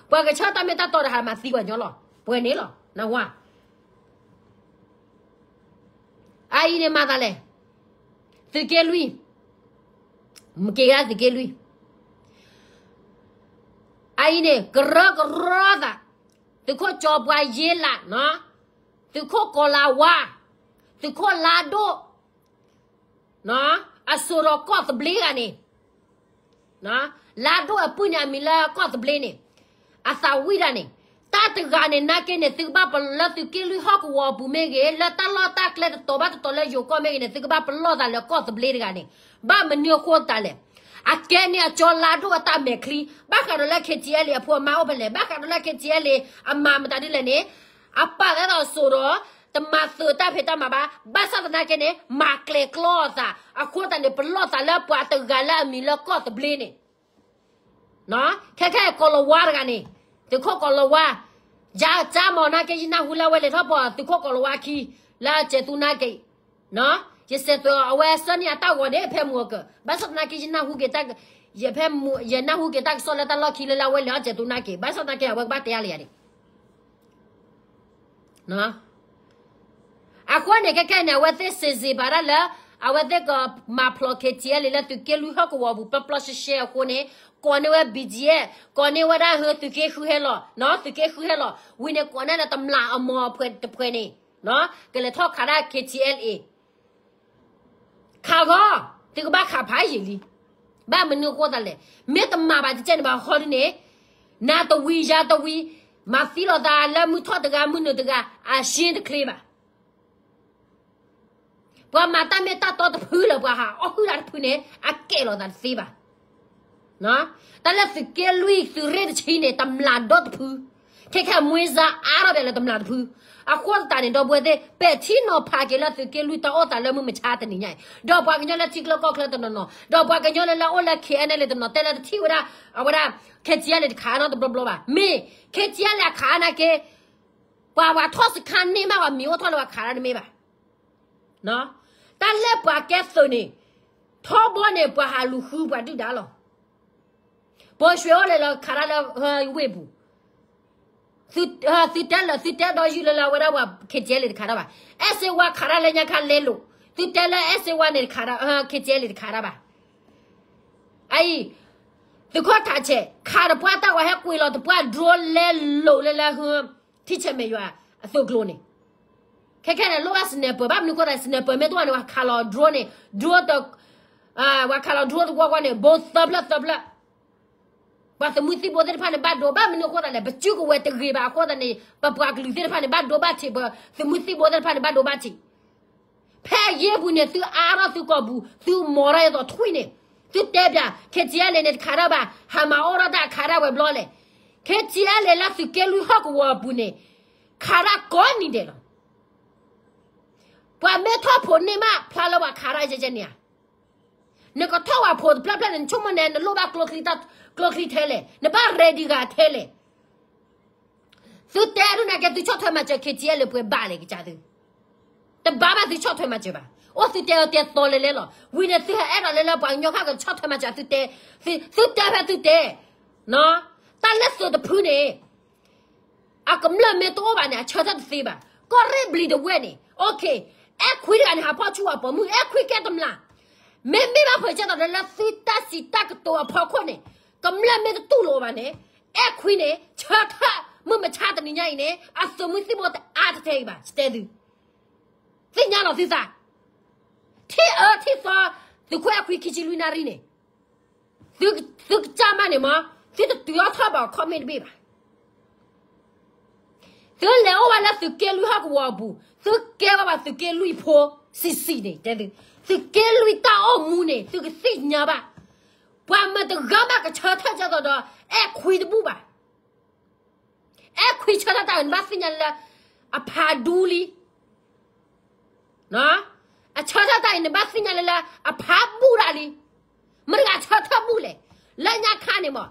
ပှၤကဆၢတၢ်မ့ၢ်တၢ်တီဒီးဟးမၤသံပှၤကညီလီၤ. ပှဲၤန့ၣ်လီၤ နၢ်ဟူဧါ. အအံၤန့ၣ်မၤသးလဲၣ်. သုးက့လွံၢ် မ့ၢ်က့ၤဒၣ်သုးက့လွံၢ် အအံၤန့ၣ် ကရၢကရိသး, သုးခိၣ်ကၠီပှၤယ့လး, သုးခိၣ်ကီၤလၤဝါ, သုးခိၣ်လါဒိၣ်, အစိၤဒီးကီၢ်သဘျ့တဂၤန့ၣ်, လါဒိၣ်အပုၢ်န့ၣ် အမံၤလၢကီၢ်သဘျ့န့ၣ်, အသးဝံၣ်တၢ်န့ၣ်, တၢ်တဂၤန့ၣ် နာ်က့န့ၣ် သုကဘၣ်ပလီၢ် သုးက့လွံၢ်ဟီၣ်ကဝီၤအပူၤမ့ၢ်ဂ့ၤ, လၢတၢ်လီၢ်တၢ်ကျဲတတီၤဘၣ်တတီၤလၢယိၤကီၢ်မ့ၢ်ဂ့ၤန့ၣ် သုကဘၣ်ပလီၢ်သးလၢကီၢ်သဘျ့တဂၤန့ၣ်, ဘၣ်မနုၤအဃိသတးလဲၣ်. အကဲန့ၣ်အကၠီလါဒိၣ်အတၢ်မဲာ်ချံ, ဘၣ်ဃးဒီးလၢ KTLA အဖိအမါအိၣ်ဖဲလဲၣ်, ဘၣ်ဃးဒီးလၢ KTLA အမၤမတၤဒ်လဲၣ်န့ၣ်, အပာ်သးဒီးစိၤဒီး တမၤသုးတၢ်ဖံးတၢ်မၤဘၣ်, ဘၣ်ဆၣ်သနာ်က့န့ၣ် မၤကျဲၤကျီအသး, အဃိသတးန့ၣ် ပလီၢ်သးလၢပှၤတဂၤလၢအမံၤလၢကီၢ်သဘျ့န့ၣ် ခဲခဲအံၤကီၤလၤဝါတဂၤန့ၣ်, သုးခိၣ်ကီၤလၤဝါ, ယကၠါမီၤနာ်က့ ယနၢ်ဟူလၢအဝဲလဲၤထီၣ်ပိာ်သုးခိၣ်ကီၤလၤဝါအခံ, လၢအစဲးသူနာ်က့, ယစဲးသူအဝဲဆၢန့ၢ်အတၢ်ဂီၤန့ၣ် ဖဲမုၢ်အကၢၢ်, ဘၣ်ဆၣ်သနာ်က့ ယနၢ်ဟူက့ၤတၢ်, ယဖဲမုၢ်, ယနၢ်ဟူက့ၤတၢ်ကစီၣ်လၢတၢ်လီၢ်ခံလၢလၢအဝဲလဲၤထီၣ်စဲးသူနာ်က့, ဘၣ်ဆၣ်သနာ်က့ အဝဲကဘၣ်တဲအါလၢယၤန့ၣ် အဃိန့ၣ် ခဲခဲန့ၣ် အဝဲသ့ၣ်စံးစ့ၢ်ဘၣ်ဒၣ်လၢ အဝဲသ့ၣ်ကမၤဖျိး KTLA လၢသုးက့လွံၢ်ဟီၣ်ကဝီၤပူၤ ပျီပျီရှဲရှဲအဃိန့ၣ်, ကိးန့ၢ်ဝဲ BGF, ကိးန့ၢ်ဝဲဒၣ်ဟၢသုးက့ဃုဟဲလီၤ, သုးက့ဃုဟဲလီၤ, ဝံၤန့ၣ်ကိးန့ၢ်လၢတမျးအမီၤအဖှဲးတဖှဲးန့ၣ်, ကလဲၤထီၣ်ခးဒၣ် KTLA ခးဂီၤ, သုကဘၣ်ခးဖးယံာ်လံ, ဘၣ်မနုၤအဃိသတးလဲၣ်, မ့ၢ်တမၤဘၣ်တကဲန့ၣ်ဘၣ်ဃီဒ်န့ၣ်, နၤတဝံၤယၤတဝံၤ, မၤသံလီၤသးလၢမုၢ်ထီၣ်တဂၤမုၢ်နုာ်တဂၤ, အရှင်းတချေဘၣ် ပှၤမၤတၢ်မ့ၢ်တၢ်တီတဖုလၢပှၤဟးအီၣ်ဟုၣ်တၢ်တဖုန့ၣ် အကဲလီၤသးတသ့ဘၣ်. တၢ်လၢသုးက့လွံၢ်သုးရ့ၣ်တဆံန့ၣ် တမျးဒီတဖု, ခဲခဲအမွေးစားအါထီၣ်ဒဲးလၢတမျးတဖု, အဃိသတးန့ၣ် ဒီပုၢ်ဝဲၢ်သ့ၣ် ပဲာ်ထံနီၤဖးက့ၤလၢသုးက့လွံၢ်တၢ်အိၣ်သးလၢမုၢ်မဆါတနံၤညါအံၤ, ဒီးပှၤကညီလၢထံချၢကီၢ်ချၢတနီၤနီၤ, ဒီးပှၤကညီလၢလၢအိၣ်လၢ KNLA တနီၤ တဲလၢတထံၣ်ဝဲဒၣ်, အဝဲဒၣ် KTLA တခးနီတဘျီဘျီဘၣ်, မ့ၢ် KTLA အခးအါနာ်က့ ပှၤပှၤထီၣ်စခါန့ၢ်မး ပှၤမံၤအိၣ်ထီၣ်လၢပှၤခးတၢ်တမ့ၢ်ဘၣ်. တၢ်လၢပှၤကဲသုးန့ၣ်, ထီဘိန့ၣ် ပှၤဟးလူၤဃုပှၤဒုၣ်ဒါလီၤ. ဘိဆွဲအိၣ်လဲၤလီၤခးတၢ်လၢဝ့ၢ်ပူၤ, သုတဲလၢသုတဲဒီးယုၢ်လၢလၢအဝဲဒၣ်ပှၤ KTLA တခးတၢ်ဘၣ်. အဲၣ်စ့ဝါခးတၢ်လၢညါခါလဲလိာ်, သုတဲလၢအဲၣ်စ့ဝါန့ၣ်တခးတၢ်, KTLA တခးတၢ်ဘၣ်. အအံၤ, သုးခိၣ်ထးဆဲး ခးတပှၢ်တၢ်ဝဲဟဲကွံာ်လီၤတပှၢ် drone လဲလိာ်လၢလၢဟု, ထံဆဲးမဲာ်ယွၤအသုးကျိၤန့ၣ်, ခဲခဲန့ၣ် လိၣ်ဘၣ် sniper ဘၣ်မနုၤအဃိသတး sniper မ့ၢ်တအိၣ်န့ၣ် ပှၤခးလီၤ drone န့ၣ်, drone တ, ပှၤခးလီၤ drone တဝီဝီန့ၣ် ဘိသၢဖျၢၣ်သၢဖျၢၣ်, ပှၤသုးမုၢ်သံၣ်ဘိသ့ၣ်တဖၣ်န့ၣ် ဘၣ်ဒိ ဘၣ်မနုၤအဃိသတးလဲၣ် ပစုကဝဲၤတဂ့ၤဘၣ်အဃိသတးန့ၣ် ပပှၤကလုာ်သ့ၣ်တဖၣ်န့ၣ် ဘၣ်ဒိဘၣ်ထံး ပသုးမုၢ်သံၣ်ဘိသ့ၣ်တဖၣ်န့ၣ် ဘၣ်ဒိဘၣ်ထံး ဖဲအယ့ၢ်ပူၤန့ၣ် သုအါထီၣ်သုကီၢ်ပူၤ သုမိၤထီၣ်အသိးထွံၣ်န့ၣ်, သုတဲပၠး KTLA န့ၣ် တခးတၢ်ဘၣ်, ဟးမၤအိၣ်ထီၣ်တၢ်ခးတၢ်ဝဲဘျီလဲၣ်. KTLA လၢသုးက့လွံၢ်ဟီၣ်ကဝီၤအပူၤန့ၣ် ခးတၢ်ကိးနံၤဒဲးလီၤ. ပှၤမ့ၢ်ထီၣ်ဖိးန့ၢ်မး ဖျါလၢပှၤခးတၢ်ယဲၢ်ယဲၢ်န့ၣ်ဧါ. နကထီၣ်ဝဲဖိးတဖျၢၣ်ဖျၢၣ်န့ၣ် နဆိကမိၣ်န့ၣ် နလိၣ်ဘၣ်ကျိချံ, ကျိချံထဲလဲၣ်, နဘၣ် ready ဂၤထဲလဲၣ်. သုတဲဒ်န့ၣ်က့ သုဆီၣ်ထွဲမၤစၢၤ KTLA ပှဲၤဘၣ်လဲၣ်ကစၢ်သု, တဘၣ်ဘၣ်သုဆီၣ်ထွဲမၤစၢၤဘၣ်. အိၣ်သုတဲအီၤတဲသီလဲၤလဲၤလီၤ. ဝံၤန့ၣ် သုဟဲအဲၣ်ဒိးလၢလၢပှၤကညီခါကဆီၣ်ထွဲမၤစၢၤသုတဲ, သုတဲဖဲသုတဲ, တၢ်လၢသုးတဖုန့ၣ် အကမျၢၢ်မ့ၢ်တအိၣ်ဘၣ်န့ၣ် အဆၢထၢၣ်တသ့ဘၣ်. ကီၢ်ရ့ၣ်ဘျံၤတဝဲၢ်န့ၣ် okay, အဲၣ်ခွံတဂၤန့ၣ် ဟးဖီၣ်ဆူၣ်အပိာ်မုၣ် အဲၣ်ခွံကဲတမျး, မ့မ့ၢ်ဘၣ်ဖုးကဲသိးလၢလၢသုတၢ်စံးတၢ်ကတိၤအဖီခိၣ်န့ၣ် ကမျၢၢ်မ့ၢ်တတူၢ်လိာ်ဘၣ်န့ၣ် အဲၣ်ခွံန့ၣ် ဆၢထၢၣ်မုၢ်မဆါတနံၤညါအံၤန့ၣ် အသုးမုၢ်သံၣ်ဘိတအါထဲအံၤဘၣ် တဲသု သ့ၣ်ညါလီၤသုသး, ထံၣ်အၢထံၣ်သီ, သုးခိၣ်အဲၣ်ခွံခံဆံလွံၢ်နၣ်ရံၣ်န့ၣ်, သုကစၢ်မးန့ၣ်မး, သုတတုၤအီၣ်ထီၣ်ဘၣ်ခီၣ်မ့ၣ်တဘ့ၣ်ဘၣ်. သုလဲၤအိၣ်ဝဲလၢသုးက့လွံၢ်ဟီၣ်ကဝီၤအပူၤ, သုကဲဝဲဘၣ်သုးက့လွံၢ်ဖိ, စံးစံးန့ၣ်, သုးက့လွံၢ်တၢ်အိၣ်မူန့ၣ် သုကသ့ၣ်ညါဘၣ်. ပှၤမတၤတဂၤမးကဆၢထၢၣ်ကဲသိးဒီး အဲၣ်ခွံတဘူၣ်ဘၣ်. အဲၣ်ခွံဆၢထၢၣ်တၢ်အံၤ နဘၣ်သ့ၣ်ညါလၢ အဖးဒူလံ. အဆၢထၢၣ်တၢ်အံၤ နဘၣ်သ့ၣ်ညါလၢလၢ အဖးဘူၣ်ဒၣ်လံ. မတၤတဂၤဆၢထၢၣ်ဘူၣ်လဲၣ်. လၢညါခါန့ၣ်မး,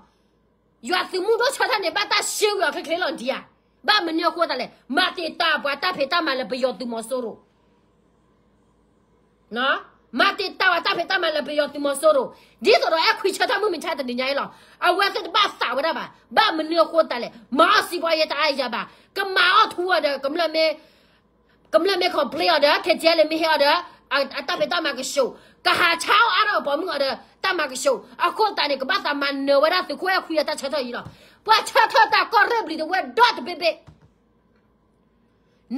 ယွၤသုးမုၢ်ဒိၣ်ဆၢထၢၣ်န့ၣ် ဘၣ်တၢ်ရှဲဝံၤအီၤချ့ချ့လီၤဒံးဧါ. ဘၣ်မနုၤအဃိသတးလဲၣ်, မၤတံာ်တာ်ပှၤတၢ်ဖံးတၢ်မၤလၢပယီၤသုးမီၤစိရိၤ မၤတံာ်တာ်ဝဲတၢ်ဖံးတၢ်မၤလၢပယီၤသုးမီၤစိရိၤ, ဒ်သိးဒီးအဲၣ်ခွံဆၢထၢၣ်မုၢ်မဆါတနံၤညါအံၤလီၤ. အဝဲသ့ၣ်တဘၣ်သးဝဲဒၣ်ဘၣ်. ဘၣ်မနုၤအဃိသတးလဲၣ်, မၤအီၣ်စံးပီယဲတအါယၤဘၣ်. ကမၤအီၣ်ထူအီၤဒီး ကမျၢၢ်မ့ၢ် ကမျၢၢ်မ့ၢ် complain အီၤဒီး KTLA မ့ၢ်ဟ့ၣ်အီၤဒီး အတၢ်ဖံးတၢ်မၤကဆူး, ကဟးဆါအီၣ်အါထီၣ်ပိာ်မုၣ်အီၤဒီးတၢ်မၤကဆူး, အဃိသတးန့ၣ် ကဘၣ်သးမၤနၢၤဝဲဒၣ်သုးခိၣ်အဲၣ်ခွံအတၢ်ဆၢထၢၣ်အံၤလီၤ. ပှၤဆၢထၢၣ်တၢ်ကီၢ်ရ့ၣ်ဘျံၤတဝဲဒီတဘ့ၣ်ဘ့ၣ်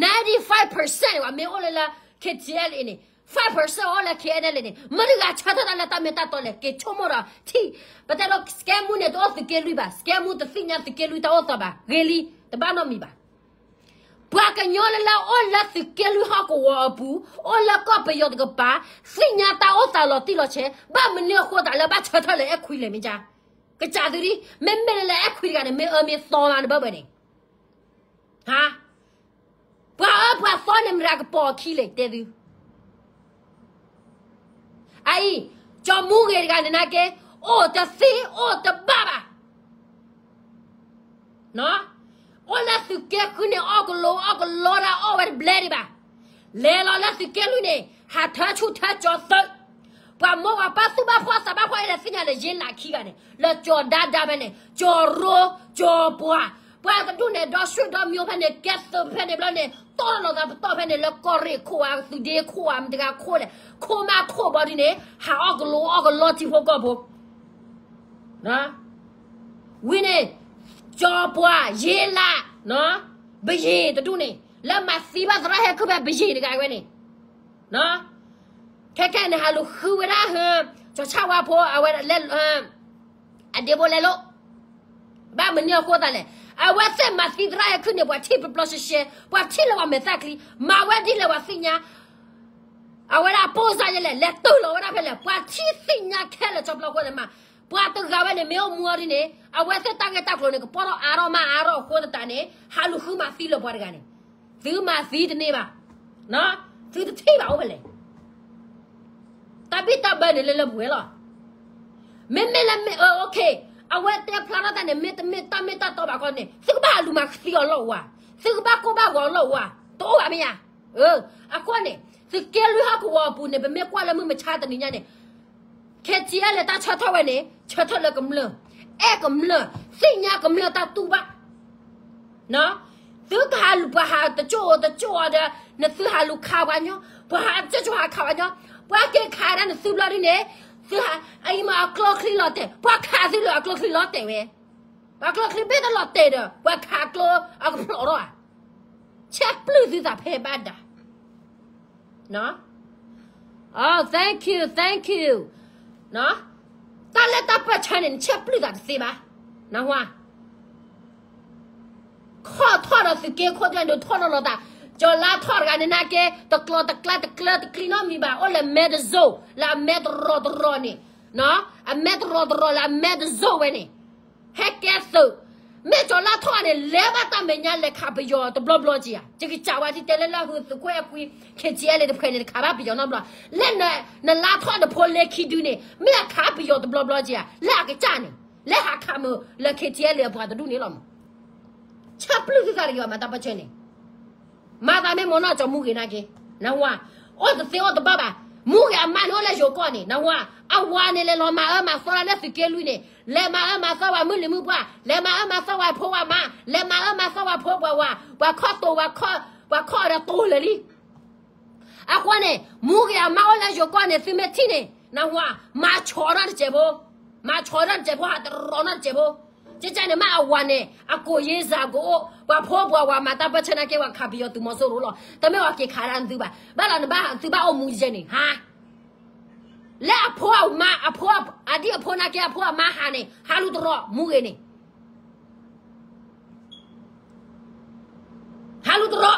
ninety five percent န့ၣ် မ့ၢ်အိၣ်လၢလၢ K T L A န့ၣ်, five percent အိၣ်လၢ K N L A န့ၣ်, မတၤဂၤဆၢထၢၣ်တၢ်လၢတၢ်မ့ၢ်တၢ်တီလဲၣ်, က့ၤဆိကမိၣ်ဒီးထံၣ်, ပတဲဒိ စကဲမူန့ၣ် တအိၣ်သုးက့လွံၢ်ဘၣ်, စကဲမူတသ့ၣ်ညါသုးက့လွံၢ်တၢ်အိၣ်သးဘၣ်, ဂ့ၤလံ, တဘၣ်နီတမံၤဘၣ်. ပှၤကညီလၢလၢအိၣ်လၢသုးက့လွံၢ်ဟီၣ်ကဝီၤအပူၤ, အိၣ်လၢကီၢ်ပယီၤတကပၤ, သ့ၣ်ညါတၢ်အိၣ်သးလီၤတံၢ်လီၤဆဲး, ဘၣ်မနုၤအဃိသတးလၢဘၣ်ဆၢထၢၣ်လၢအဲၣ်ခွံလဲၣ်မ့ၢ်ကါ, ကစၢ်သုဒ်, မ့မ့ၢ်လၢလၢအဲၣ်ခွံတဂၤန့ၣ် မ့ၢ်အၢမ့ၢ်သီမးနဘၢဘၢန့ၣ် ဟါ, ပှၤအၢပှၤသီန့ၣ် မတၤကပိာ်အခံလဲၣ် တဲသု. အအံၤ, ကၠီမူဂ့ၤတဂၤန့ၣ်နာ်က့, အိၣ်တသ့အိၣ်တဘၣ်ဘၣ်. အိၣ်လၢသုးက့ဃုန့ၣ် အီၣ်ကလိအီၣ်ကလီတၢ်အီၣ်ဝဲတဘျဲဒံးဘၣ်. လဲၤလီၤလၢသုးက့လွံၢ်န့ၣ် ဟးထၢဆူၣ်ထၢကၠီသုး, ပှၤမိၢ်ပှၤပၢ်သူၣ်ဘၣ်ဖှီၣ်သးဘၣ်ဖှီၣ်အံၤဒီးသ့ၣ်ညါလၢယ့လးခံဂၤန့ၣ် လၢကၠီၤဒါဒါဖဲန့ၣ် ကၠီၤရိ ကၠီၤပှၢ်, ပှၤတဒူၣ်န့ၣ် ဒီးဆွေဒီးမျိုးဖဲန့ၣ် ကဲသုးဖဲန့ၣ်ဘျီန့ၣ် တီၢ်လီၤသးပတီၢ်ဖဲန့ၣ် လၢကီၢ်ရ့ၣ်ခိၣ်ဧါ သုးဒ့ခိၣ်ဧါ မတၤဂၤခိၣ်လဲၣ် ခိၣ်မးခိၣ်ဘီဒ်န့ၣ် ဟးအီၣ်ကလိအီၣ်ကလီထံဖိကီၢ်ဖိ ဝံၤန့ၣ် ကၠီၤပှၢ် ယ့လး ဘယ့ၣ်တဒူၣ်န့ၣ် လၢမၤသံဘၣ်သရၣ်ဟဲခုၣ်ဖဲဘယ့ၣ်တဂၤဝဲန့ၣ် ခဲခဲန့ၣ် ဟးလူၤဃုဝဲဒၣ် ကၠီၤဆၣ်ဝါဖိ အဝဲလဲၤ အဒ့ဖိလဲၤလိာ် ဘၣ်မနုၤအဃိသတးလဲၣ်. အဝဲသ့ၣ်မၤသံသရၣ်ဟဲခုၣ်န့ၣ် ပှၤထံၣ်ပျီရှဲရှဲ ပှၤထံၣ်လၢပှၤမဲာ်သၣ်ချံ မၤဝဲဒ်လဲၣ်ပှၤသ့ၣ်ညါ အဝဲဒၣ်အပိၢ်စၢ်ယဲလဲၣ် လဲၤတုၤလီၤဝဲဒၣ်ဖဲလဲၣ် ပှၤထံၣ်သ့ၣ်ညါခဲလၢာ် ကၠီဖျီဃိန့ၣ်မး ပှၤတဂၤဝဲန့ၣ် မ့ၢ်အိၣ်မူအီၤဒ်န့ၣ် အဝဲသ့ၣ်တၢ်ဂ့ၢ်တၢ်ကျိၤန့ၣ် ကပီၢ်ထီၣ်အါထီၣ်မးအါထီၣ်အဃိသတးန့ၣ် ဟးလူၤဃုမၤသံလၢပှၤတဂၤန့ၣ် သုမၤသံတန့ၢ်ဘၣ် သုတထံၣ်ဘၣ်အိၣ်ဖဲလဲၣ် တၢ်ဘံၣ်တၢ်ဘၢန့ၣ်လၢလၢပှဲၤလီၤ. မ့မ့ၢ်လၢမ့ၢ် အ okay အဝဲတဲဖျါထီၣ်တၢ်န့ၣ် မ့တမ့ၢ်တၢ်မ့ၢ်တၢ်တီဘၣ်ခီန့ၣ် သုကဘၣ်လူၤမၤသံအီၤလီၢ်ဝါ, သုကဘၣ်ကိၢ်ဘၣ်ဂီၤအီၤလီၢ်ဝါ, တအိၣ်ဘၣ်မ့ၢ်ဧါ. အဃိန့ၣ် သုးက့လွံၢ်ဟီၣ်ကဝီၤအပူၤန့ၣ် ပမ့ၢ်ကွၢ်လၢမုၢ်မဆါတနံၤညါန့ၣ် KTLA တၢ်ဆၢထၢၣ်ဝဲန့ၣ် ဆၢထၢၣ်လၢကမျၢၢ်, အဲၣ်ကမျၢၢ်, သ့ၣ်ညါကမျၢၢ်တၢ်တူၢ်ဘၣ် သုကဟးလူၤ ပှၤဟးတကၠိၣ်တကၠိၣ်အီၤဒီး နသုဟးလူၤခးပှၤညီ, ပှၤဟးတကၠိၣ်တကၠိၣ်ဟးခးပှၤညီ, ပှၤက့ၤခးဒၣ်နသုဘျီဒ်န့ၣ်, သုဟး အအံၤမ့ၢ်အကျိချံလီၤတဲာ်, ပှၤခးသုလၢအကျိချံလီၤတဲာ်ဝဲ, ပှၤကျိချံဘ့ၣ်တလီၤတဲာ်ဒီး ပှၤခးကျိအကဖျိးထီၣ်ဧါ, ဆဲးပျုၢ်သုသးဖဲဘၣ်ဒၣ် Oh, thank you, thank you. တၢ်လၢတၢ်ပၢၢ်ဆၢန့ၣ် နဆဲးပျုၢ်သးတသ့ဘၣ်. နၢ်ဟူဧါ. ခီၣ်ထီၣ်ဒီးသုးက့ခိၣ်တၢ်ဒိးထီၣ်ထီၣ်လီၤသး, ကၠီၤလါထီၣ်တဂၤန့ၣ်နာ်က့ တကျီၤတကျါတကျၢတကျံနီတမံၤဘၣ်, အိၣ်လၢမဲတစိၣ် လၢအမဲတရီတရီန့ၣ်, အမဲတရီတရီလၢအမဲတစိၣ်ဝဲန့ၣ် ဟဲကဲသုး, မ့ၢ်ကၠီၤလါထီၣ်န့ၣ် လဲၤဘၣ်တၢ်မဲာ်ညါလဲၤခးပယီၤတဘျီဘျီက့ၤဧါ, ယကစံးဝဲဒ်တဲလၢလၢဟုသုးခိၣ်အဲၣ်ခွံ KTLA တဖုန့ၣ် တခးဘၣ်ပယီၤနီတဘျီ, လၢနလါထီၣ်နဖိလ့ခံဒုန့ၣ် မ့ၢ်အခးပယီၤတဘျီဘျီက့ၤဧါ, လၢအကစၢ်န့ၣ် လၢဟးခးမုၢ်လၢ KTLA အပှၤတဒူၣ်န့ၣ်လီၤမး ဆဲးပျုၢ်သုသးတဂ့ၤဘၣ် မၤတၢ်ပၢၢ်ဆၢန့ၣ်, မၤသးမ့ၢ်မ့ၢ်နီၢ်ကၠီၤမူဂ့ၤနာ်က့, နၢ်ဟူဧါ, အိၣ်တသ့အိၣ်တဘၣ်ဘၣ်, မူဂ့ၤအမါန့ၣ်အိၣ်လၢယိၤကီၢ်န့ၣ် နၢ်ဟူဧါ, အဝၤန့ၣ်လဲၤလီၤမၤအၢမၤသီလၢသုးက့လွံၢ်န့ၣ်, လဲၤမၤအၢမၤသီဝဲမုၢ်လံၤမုၢ်ပှၢ်, လဲၤမၤအၢမၤသီဝဲဖိဝဲမါ, လဲၤမၤအၢမၤသီဝဲဖိပှၤဝၤ, ပှၤခီၣ်တိာ်ဝဲ, ပှၤခီၣ်ဒီးတိာ်လၢာ်လံ အဃိန့ၣ် မူဂ့ၤအမါအိၣ်လၢယိၤကီၢ်န့ၣ် သုမ့ၢ်ထံၣ်န့ၣ် နၢ်ဟူဧါ, မၤဆီးထီၣ်တစဲးဖိ, မၤဆီးထီၣ်တစဲးဖိ ဟးတရီနီတစဲးဖိ, ကကန့ၣ်မ့ၢ်အဝၤန့ၣ် အကိးယ့ၢ်စၢ်ကအိၣ်, ပှၤဖိပှၤဝၤမၤတၢ်ပၢၢ်ဆၢနာ်က့ ပှၤခးပယီၤသုးမီၤစိရိၤလီၤ, တမ့ၢ်ပှၤက့ၤခးဒၣ်နသုဘၣ်, ဘၣ်လီၤနဘၣ် သုဘၣ်အိၣ်မူယဲန့ၣ် ဟါ လၢအဖိအမါ အဖိ အဒံၣ်အဖိနာ်က့ အဖိအမါဟးန့ၣ် ဟးလူၤတရီ မူဂ့ၤန့ၣ် ဟးလူၤတရီ,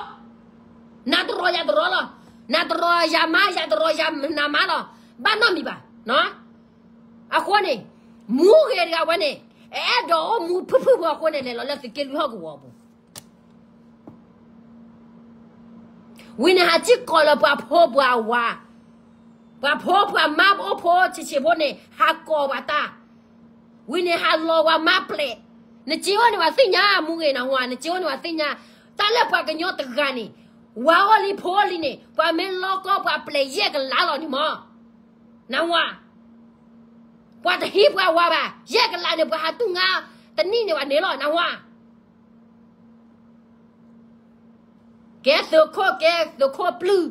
နၤတရီယၤတရီလီၤ, နၤတရီယၤမါ ယၤတရီယၤနၤမါလီၤ, ဘၣ်နီတမံၤဘၣ်. အဃိန့ၣ် မူဂ့ၤတဂၤဝဲန့ၣ် အအဲၣ်ဒိးအိၣ်မူဖုၣ်ဖုၣ်ဖိအဃိန့ၣ် လဲၤလီၤလၢသုးက့လွံၢ်ဟီၣ်ကဝီၤအပူၤ ဝံၤန့ၣ်ဟးစံၣ်ကိးလၢပှၤဖိပှၤဝၤ, ပှၤဖိပှၤမါအိၣ်ဖိဆံးဆံးဖိန့ၣ် ဟးကိးပှၤတၢ်, ဝံၤန့ၣ်ဟးလီၤဝၤမါပျဲး, နစ့အိၣ်န့ၣ်ပှၤသ့ၣ်ညါ မူဂ့ၤနၢ်ဟူဧါ, နစ့အိၣ်န့ၣ်ပှၤသ့ၣ်ညါ, တၢ်လၢပှၤကညီတဂၤန့ၣ် ဝၤအိၣ်လံဖိအိၣ်လံန့ၣ် ပှၤမ့ၢ်လီကီပှၤပျဲးယဲၢ်ကလးလီၤန့ၣ်မး, နၢ်ဟူဧါ, ပှၤတဟံးပှၤဝၤဘၣ်, ယဲၢ်ကလးန့ၣ် ပှၤဟးတူၢ်ငါတနံၣ်န့ၣ်ဘၣ်န့ၣ်လီၤ နၢ်ဟူဧါ. ကဲသုးခိၣ် ကဲသုးခိၣ်ပျုၢ်,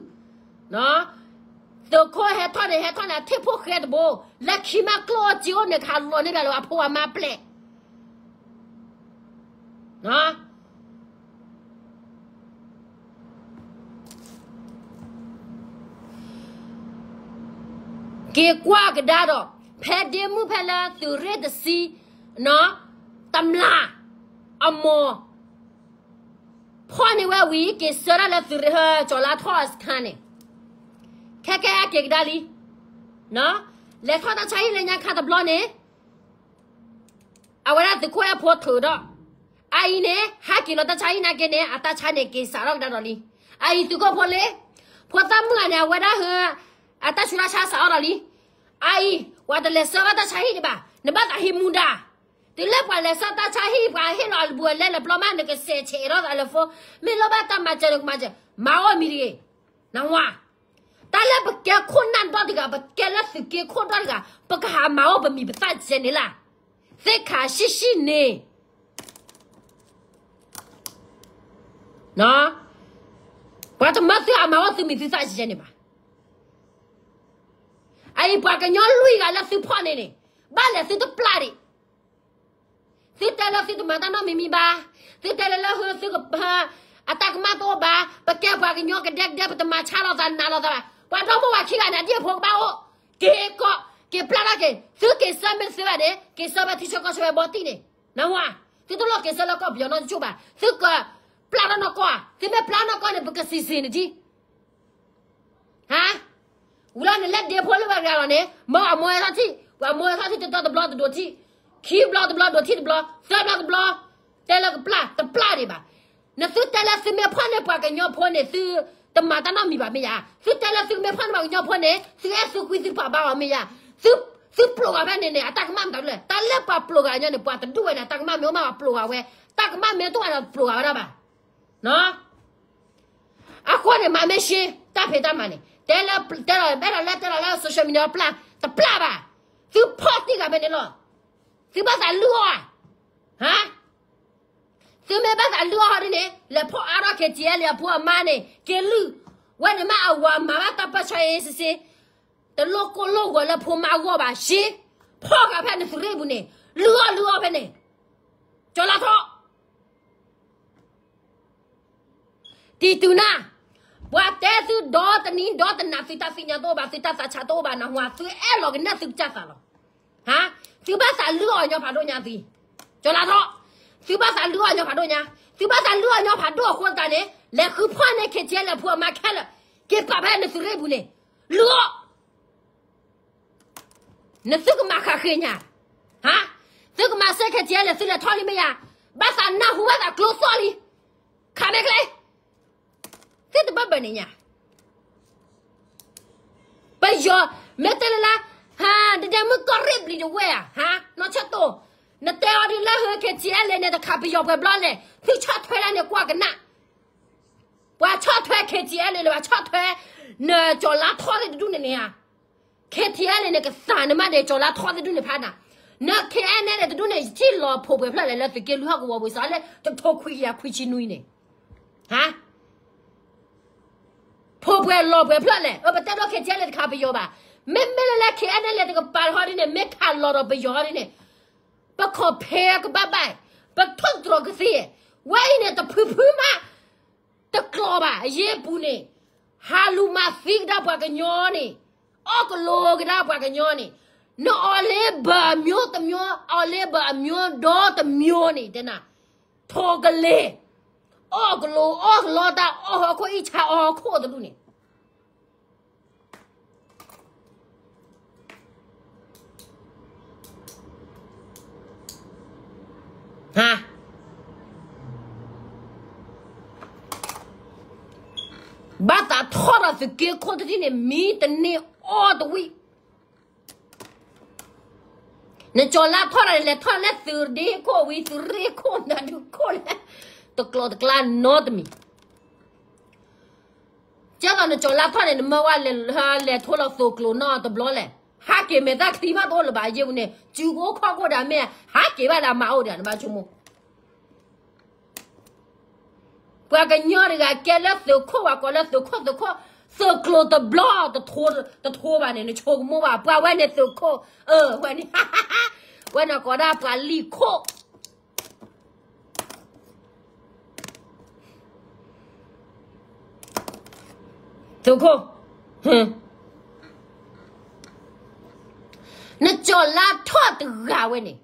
သုးခိၣ်ဟဲထီၣ်န့ၣ် ဟဲထီၣ်န့ၣ် အထံၣ်ဖိၣ်ဃဲတဘိ, လၢခံမးကျိၣ်အိၣ်စ့အိၣ်န့ၣ် ကဟးလီၤန့ၢ်ဘၣ်လၢအဖိအမါပျဲၢ်. က့ၤကွၢ်ကဒါဒီး ဖဲဒ့မုၣ်ဖဲလၢသုးရ့ၣ်တဆံ တမျၢ် အမိၢ် ဖီၣ်န့ၢ်ဝဲဝံၤ က့ၤဆှၢဒၣ်လၢသုးရ့ၣ် ကၠီၤလါထီၣ်အစခါန့ၣ်, ခဲကဲက့ၤကဒါလံ, လဲၤထီၣ်တၢ်ဆါဟံၣ်လၢညါခါတဘျီန့ၣ် အဝဲဒၣ်သုးခိၣ်အဲၣ်ဖိထုးဒီး, အအံၤန့ၣ် ဟဲက့ၤလီၤတၢ်ဆါဟံၣ်နာ်က့န့ၣ် အတၢ်ဆါန့ၣ် က့ၤစးထီၣ်ကဒါဒီးလံ. အအံၤသုးခိၣ်ဖိလ့, ဖိသၣ်မုၣ်ဂၤန့ၣ် အဝဲဒၣ်ဟၢ အတၢ်ဆူးတၢ်ဆါစးထီၣ်ဒီးလံ. အအံၤ ပှၤတလဲၤဆှၢဘၣ်တၢ်ဆါဟံၣ်ဒံးဘၣ်, နဘၣ်သးဟံးမူဒါ, တုၤလၢပှၤလဲၤဆှၢတၢ်ဆါဟံၣ် ပှၤဟ့ၣ်လီၤအဘူးအလဲလၢပျီမး နကစဲးဆဲးအီၤဒီးသးလၢဖိ, မ့ၢ်လၢဘၣ်တၢ်မၤစၢၤနကမၤစၢၤ, မၤအိၣ်မံၤတဂ့ၤ, နဝၤ တၢ်လၢပကဲခိၣ်နၢ်ဒီတဂၤ ပကဲလၢသုးက့ခိၣ်ဒီတဂၤ ပကဟးမၤအိၣ်ပမံၤပသၣ်ကဲန့ၣ်လၢ်, သ့ၣ်ခါဆံးဆံးန့ၣ်, ပှၤတမၢသုဟးမၤအိၣ်သုမံၤသုသၣ်ကဲန့ၣ်ဘၣ်. အအံၤပှၤကညီလွံၢ်ဂၤလၢသုဖီၣ်န့ၣ်န့ၣ်, ဘၣ်လဲၤသုတပျၢ်ဒံး သုတဲလၢသုတမၤတၢ်နီတမံၤမံၤဘၣ်, သုတဲလၢလၢဟၢသုက, အတၢ်ကမၣ်တအိၣ်ဘၣ်, ပကဲပှၤကညီကဒဲကဒဲ ပတမၤဆါလိာ်သးနးလိာ်သးဘၣ်, ပှၤဒီမိၢ်ဝၤခံဂၤန့ၣ် အဒံၣ်အဖိကဘၣ်အိၣ်, က့ၤကီး, က့ၤပျၢ်ထီၣ်က့ၤ, သုက့ၤဆှၢမ့ၢ်တသ့ဘၣ်န့ၣ် က့ၤဆှၢဖဲထံဆၢကီၢ်ဆၢဝဲဘီတံၢ်န့ၣ်, နဝၤ, သုတလိၣ်က့ၤဆှၢလၢကီၢ်ပယီၤနီတကၠိၢ်ဘၣ်, သုကပျၢ်ထီၣ်နီၢ်ကီၢ်ဧါ, သုမ့ၢ်ပျၢ်နီၢ်ကီၢ်န့ၣ် ပကစံးစ့ၢ်နထံၣ် ဟါ, ဝံၤလီၤန့ၣ် လၢဒ့ဖိလၢဝဲတဂၤလီၤန့ၣ် မၢအမိၢ်ဟဲထီၣ်ထံၣ်, ပှၤမိၢ်ဟဲထီၣ်ထံၣ်တတီတဘျီတဒိးထံၣ်, ခံဘျီတဘျီဒိးထံၣ်တဘျီ, သၢဘျီတဘျီ, တဲလၢကပျၢ်, တပျၢ်ဒံးဘၣ်. နသုတဲလၢသုမ့ၢ်ဖီၣ်န့ၢ်ပှၤကညီဖိန့ၣ် သုတမၤတၢ်နီတမံၤဘၣ်မ့ၢ်ယါ, သုတဲလၢသုမ့ၢ်ဖီၣ်န့ၢ်ပှၤကညီဖိန့ၣ် သုအဲၣ်သုကွံသုပာ်ဘၣ်အီၤမ့ၢ်ယါ, သုပျိာ်ဂၤဖဲန့ၣ်န့ၣ် အတၢ်ကမၣ်မတၤဒ်လဲၣ်, တၢ်လၢပှၤပျိာ်ဂၤညီန့ၣ် ပှၤတဒူၣ်ဝဲန့ၣ် အတၢ်ကမၣ်မ့ၢ်အိၣ်မးပှၤပျိာ်ဂၤဝဲ, တၢ်ကမၣ်မ့ၢ်တအိၣ်န့ၣ်ပျိာ်ဂၤဝဲဒၣ်ဘၣ် အဃိန့ၣ် မၤမ့ၢ်ရှ့ တၢ်ဖံးတၢ်မၤန့ၣ် တဲလၢ တဲလီၤ ဘဲလီၤလၢ တဲလီၤလၢ social media ပျၢ် တပျၢ်ဘၣ်. သုဖီၣ်တံၢ်ဂၤဖဲန့ၣ်လီၤ. သုဘၣ်သးလုၢ်အီၣ်ဧါ. ဟါ, သုမ့ၢ်ဘၣ်သးလုၢ်အီၣ်ဟီဒ်န့ၣ် လဲၤဖီၣ်အါထီၣ် KTLA အဖိအမါန့ၣ် က့ၤလုၢ်, ဝဲန့ၣ်မ့ၢ်အဝၤမၤဘၣ်တၢ်ပၢၢ်ဆၢ အ့စ့စ့, တလိၣ်ကိၢ်လိၣ်ဂီၤလၢဖိမါအဂီၢ်ဘၣ် ရှ့, ဖီၣ်ဃာ်ဖဲနသုးရ့ၣ်ပူၤန့ၣ် လုၢ်အီၣ်လုၢ်အီၣ်ဖဲန့ၣ်, ကၠီၤလါထီၣ် တံၤတုၤနၤ, ပှၤတဲသုဒီတနံၤဒီတနၤ သုတၢ်သ့ၣ်ညါတအိၣ်ဘၣ် သုတၢ်သးဆးတအိၣ်ဘၣ် နဟါ သုအဲၣ်လီၤကနၣ်သုကစၢ်သးလီၤ. ဟါ, သုဘၣ်သးလုၢ်အီၣ်ညီဖးဒိၣ်ညါသံ, ကၠီၤလါထီၣ်, သုဘၣ်သးလုၢ်အီၣ်ညီဖးဒိၣ်ညါ, သုဘၣ်သးလုၢ်အီၣ်ညီဖးဒိၣ်အဃိသတးန့ၣ် လဲၤဃုဖီၣ်န့ၢ် KTLA အဖိအမါခဲလၢာ်, က့ၤပာ်ဖဲနသုးရ့ၣ်ပူၤန့ၣ်, လုၢ်အီၣ် နသုကမၤဃးဃ့ညါ, ဟါ, သုကမၤစ့ၢ် KTLA သုလဲၤထီၣ်လံမ့ၢ်ယါ, ဘၣ်သးနၢ်ဟူဘၣ်သးကျိသီၣ်လံ, ခးမဲာ်ကျဲ, သုတဘၣ်ဘၣ်န့ၣ်ညါ, ပယီၤ, မ့ၢ်တဲလၢလၢ, ဟါ, ဒဒဲမုၣ်ကီၢ်ရ့ၣ်ဘျံးတဝဲၢ်ဧါ, ဟါ, နီၢ်ဆၢတိၢ်, နတဲအီၤဒ်လၢဟၢ KTLA န့ၣ် တခးပယီၤပှဲၤဘျီလဲၣ်, သုဆီၣ်ထွဲဒၣ်န့ၣ်ကွၢ်ကနၣ် ပှၤဆီၣ်ထွဲ KTLA န့ၣ် ပှၤဆီၣ်ထွဲ နကၠီၤလါထီၣ်သ့ၣ်တဒူၣ်န့ၣ်န့ၣ်ဧါ, KTLA န့ၣ် ကသးနမးန့ၣ် ကၠီၤလါထီၣ်သ့ၣ်တဒူၣ်န့ၣ်ဖးနၤ, န KNLA န့ၣ်တဒူၣ်န့ၣ် ယထံၣ်လီၤဖိးပှဲၤဖျၢၣ်လဲၣ် လၢသုးက့လွံၢ်ဟီၣ်ကဝီၤပူၤစးလၢ တထိခွံကယၤခွံဆံနွံန့ၣ်, ဟါ, ဖိးပှဲၤလီၤပှဲၤဖျၢၣ်လဲၣ်, အပတဲဒီး KTLA တခးပယီၤဘၣ်, မ့မ့ၢ်လၢလၢ KNLA တကပၤဟီဒ်န့ၣ် မ့ၢ်ခးလီၤဒီးပယီၤဟီဒ်န့ၣ် ပခီၣ်ဖဲကဘၣ်ဘၣ်, ပထိၣ်တြီၤကသ့, ဝဲအံၤန့ၣ် တဖုဖုမး, တကျိၤဘၣ်, အယ့ၢ်ပူၤန့ၣ်, ဟးလူၤမၤသံကဒါပှၤကညီန့ၣ်, အီၣ်ကလိကဒါပှၤကညီန့ၣ်, နအီၣ်လ့ဘၢၣ်အမျိုးတမျိုး, အီၣ်လ့ဘၢၣ်အမျိုးဒီတမျိုးန့ၣ် တဲနၤ, ထိၣ်ကလဲၤ, အီၣ်ကလိအီၣ်ကလီတၢ်အီၣ်ဟီၣ်ခိၣ်အံၣ်ဆါအီၣ်ဟီၣ်ခိၣ်တဒူၣ်န့ၣ် ဟါ, ဘၣ်သးထီၣ်ဒီးသုးက့ခိၣ်တထံၣ်န့ၣ် မံတန့ၢ်အီၣ်တဝံၣ်, နကၠီၤလါထီၣ်ဒီးလဲၤထီၣ်လၢသုးဒ့ခိၣ်ဝံၤ သုးရ့ၣ်ခိၣ်နၤဒုးခိၣ်လဲၣ်, တကျိၤတကျါနီတမံၤ ကဲသိးနကၠီၤလါထီၣ်န့ၣ် နမၢဝဲလဲၤ, လဲၤထိလီၤသိးကျိၤနီတဘျီလဲၣ်, ဟးက့ၤမဲာ်သၣ်ချံမးတအိၣ်လၢၤဘၣ် အယ့ၢ်ပူၤန့ၣ် စုကအိၣ်ခီၣ်ခိၣ်ဒၣ်မ့ၢ်, ဟးက့ၤဘၣ်ဒၣ်မၤအိၣ်ဒၣ်နဘၣ်ဆိကမိၣ်, ပှၤကညီတဂၤကဲလၢသုးခိၣ် ပှၤကိးလၢသုးခိၣ် သုးခိၣ်, သုးကျိၤတဘျီ တထိဘၣ်န့ၣ် နဆိကမိၣ်ဘၣ် ပှၤဝဲန့ၣ်သုးခိၣ်, အၢ ဝဲန့ၣ်, ဝဲန့ၣ်ကိးဒၣ်ပှၤလံၣ်ခိၣ် သုးခိၣ်, နကၠီၤလါထီၣ်တဂၤဝဲန့ၣ်,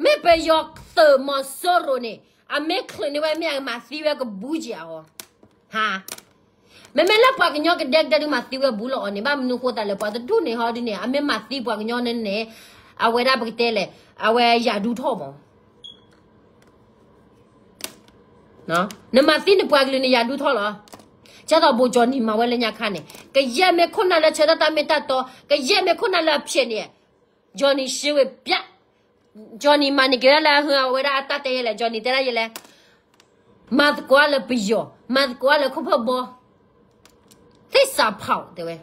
မ့ၢ်ပယီၤသုးမီၤစိရိၤန့ၣ် အမ့ၢ်ချုးန့ၢ်ဝဲမ့ၢ်အကမၤသံဝဲကဘူးက့ၤအီၤ, ဟါ, မ့မ့ၢ်လၢပှၤကညီကဒဲကဒဲဒုးမၤသံဝဲဘူးလီၤအီၤန့ၣ် ဘၣ်မနုၤဃိသတးလဲၣ် ပှၤတဒူၣ်န့ၣ်ဟီဒ်န့ၣ် အမ့ၢ်မၤသံပှၤကညီန့ၣ်န့ၣ် အဝဲဒၣ်ပကတဲလဲၣ် အဝဲယၤဒူထီၣ်မး နမၤသံနပှၤကလုာ်န့ၣ် ယၤဒူထီၣ်လီၤ. ကၢ်သိးဘိးကၠီနံၤမၤဝဲလၢညါခါန့ၣ် ကယဲၢ်မ့ၢ်ခိၣ်နၢ်လၢဆၢထၢၣ်တၢ်မ့ၢ်တၢ်တီ, ကယဲၢ်မ့ၢ်ခိၣ်နၢ်လၢအဖျဲးန့ၣ်, ကၠီနံၤရှ့ဝ့ၤပျၢ်, ကၠီနံၤမၤန့ၢ်က့ၤဒၣ်လၢအဟၢအဝဲဒၣ်အတၢ်တဲယဲလဲၣ်, ကၠီနံၤတဲဒၣ်ယဲလဲၣ်, မၤသကိးလၢပယီၤ, မၤသကိးလၢခိၣ်ဖၢၣ်ဘီ, သ့ၣ်စးဖီၣ်တဲဝဲ,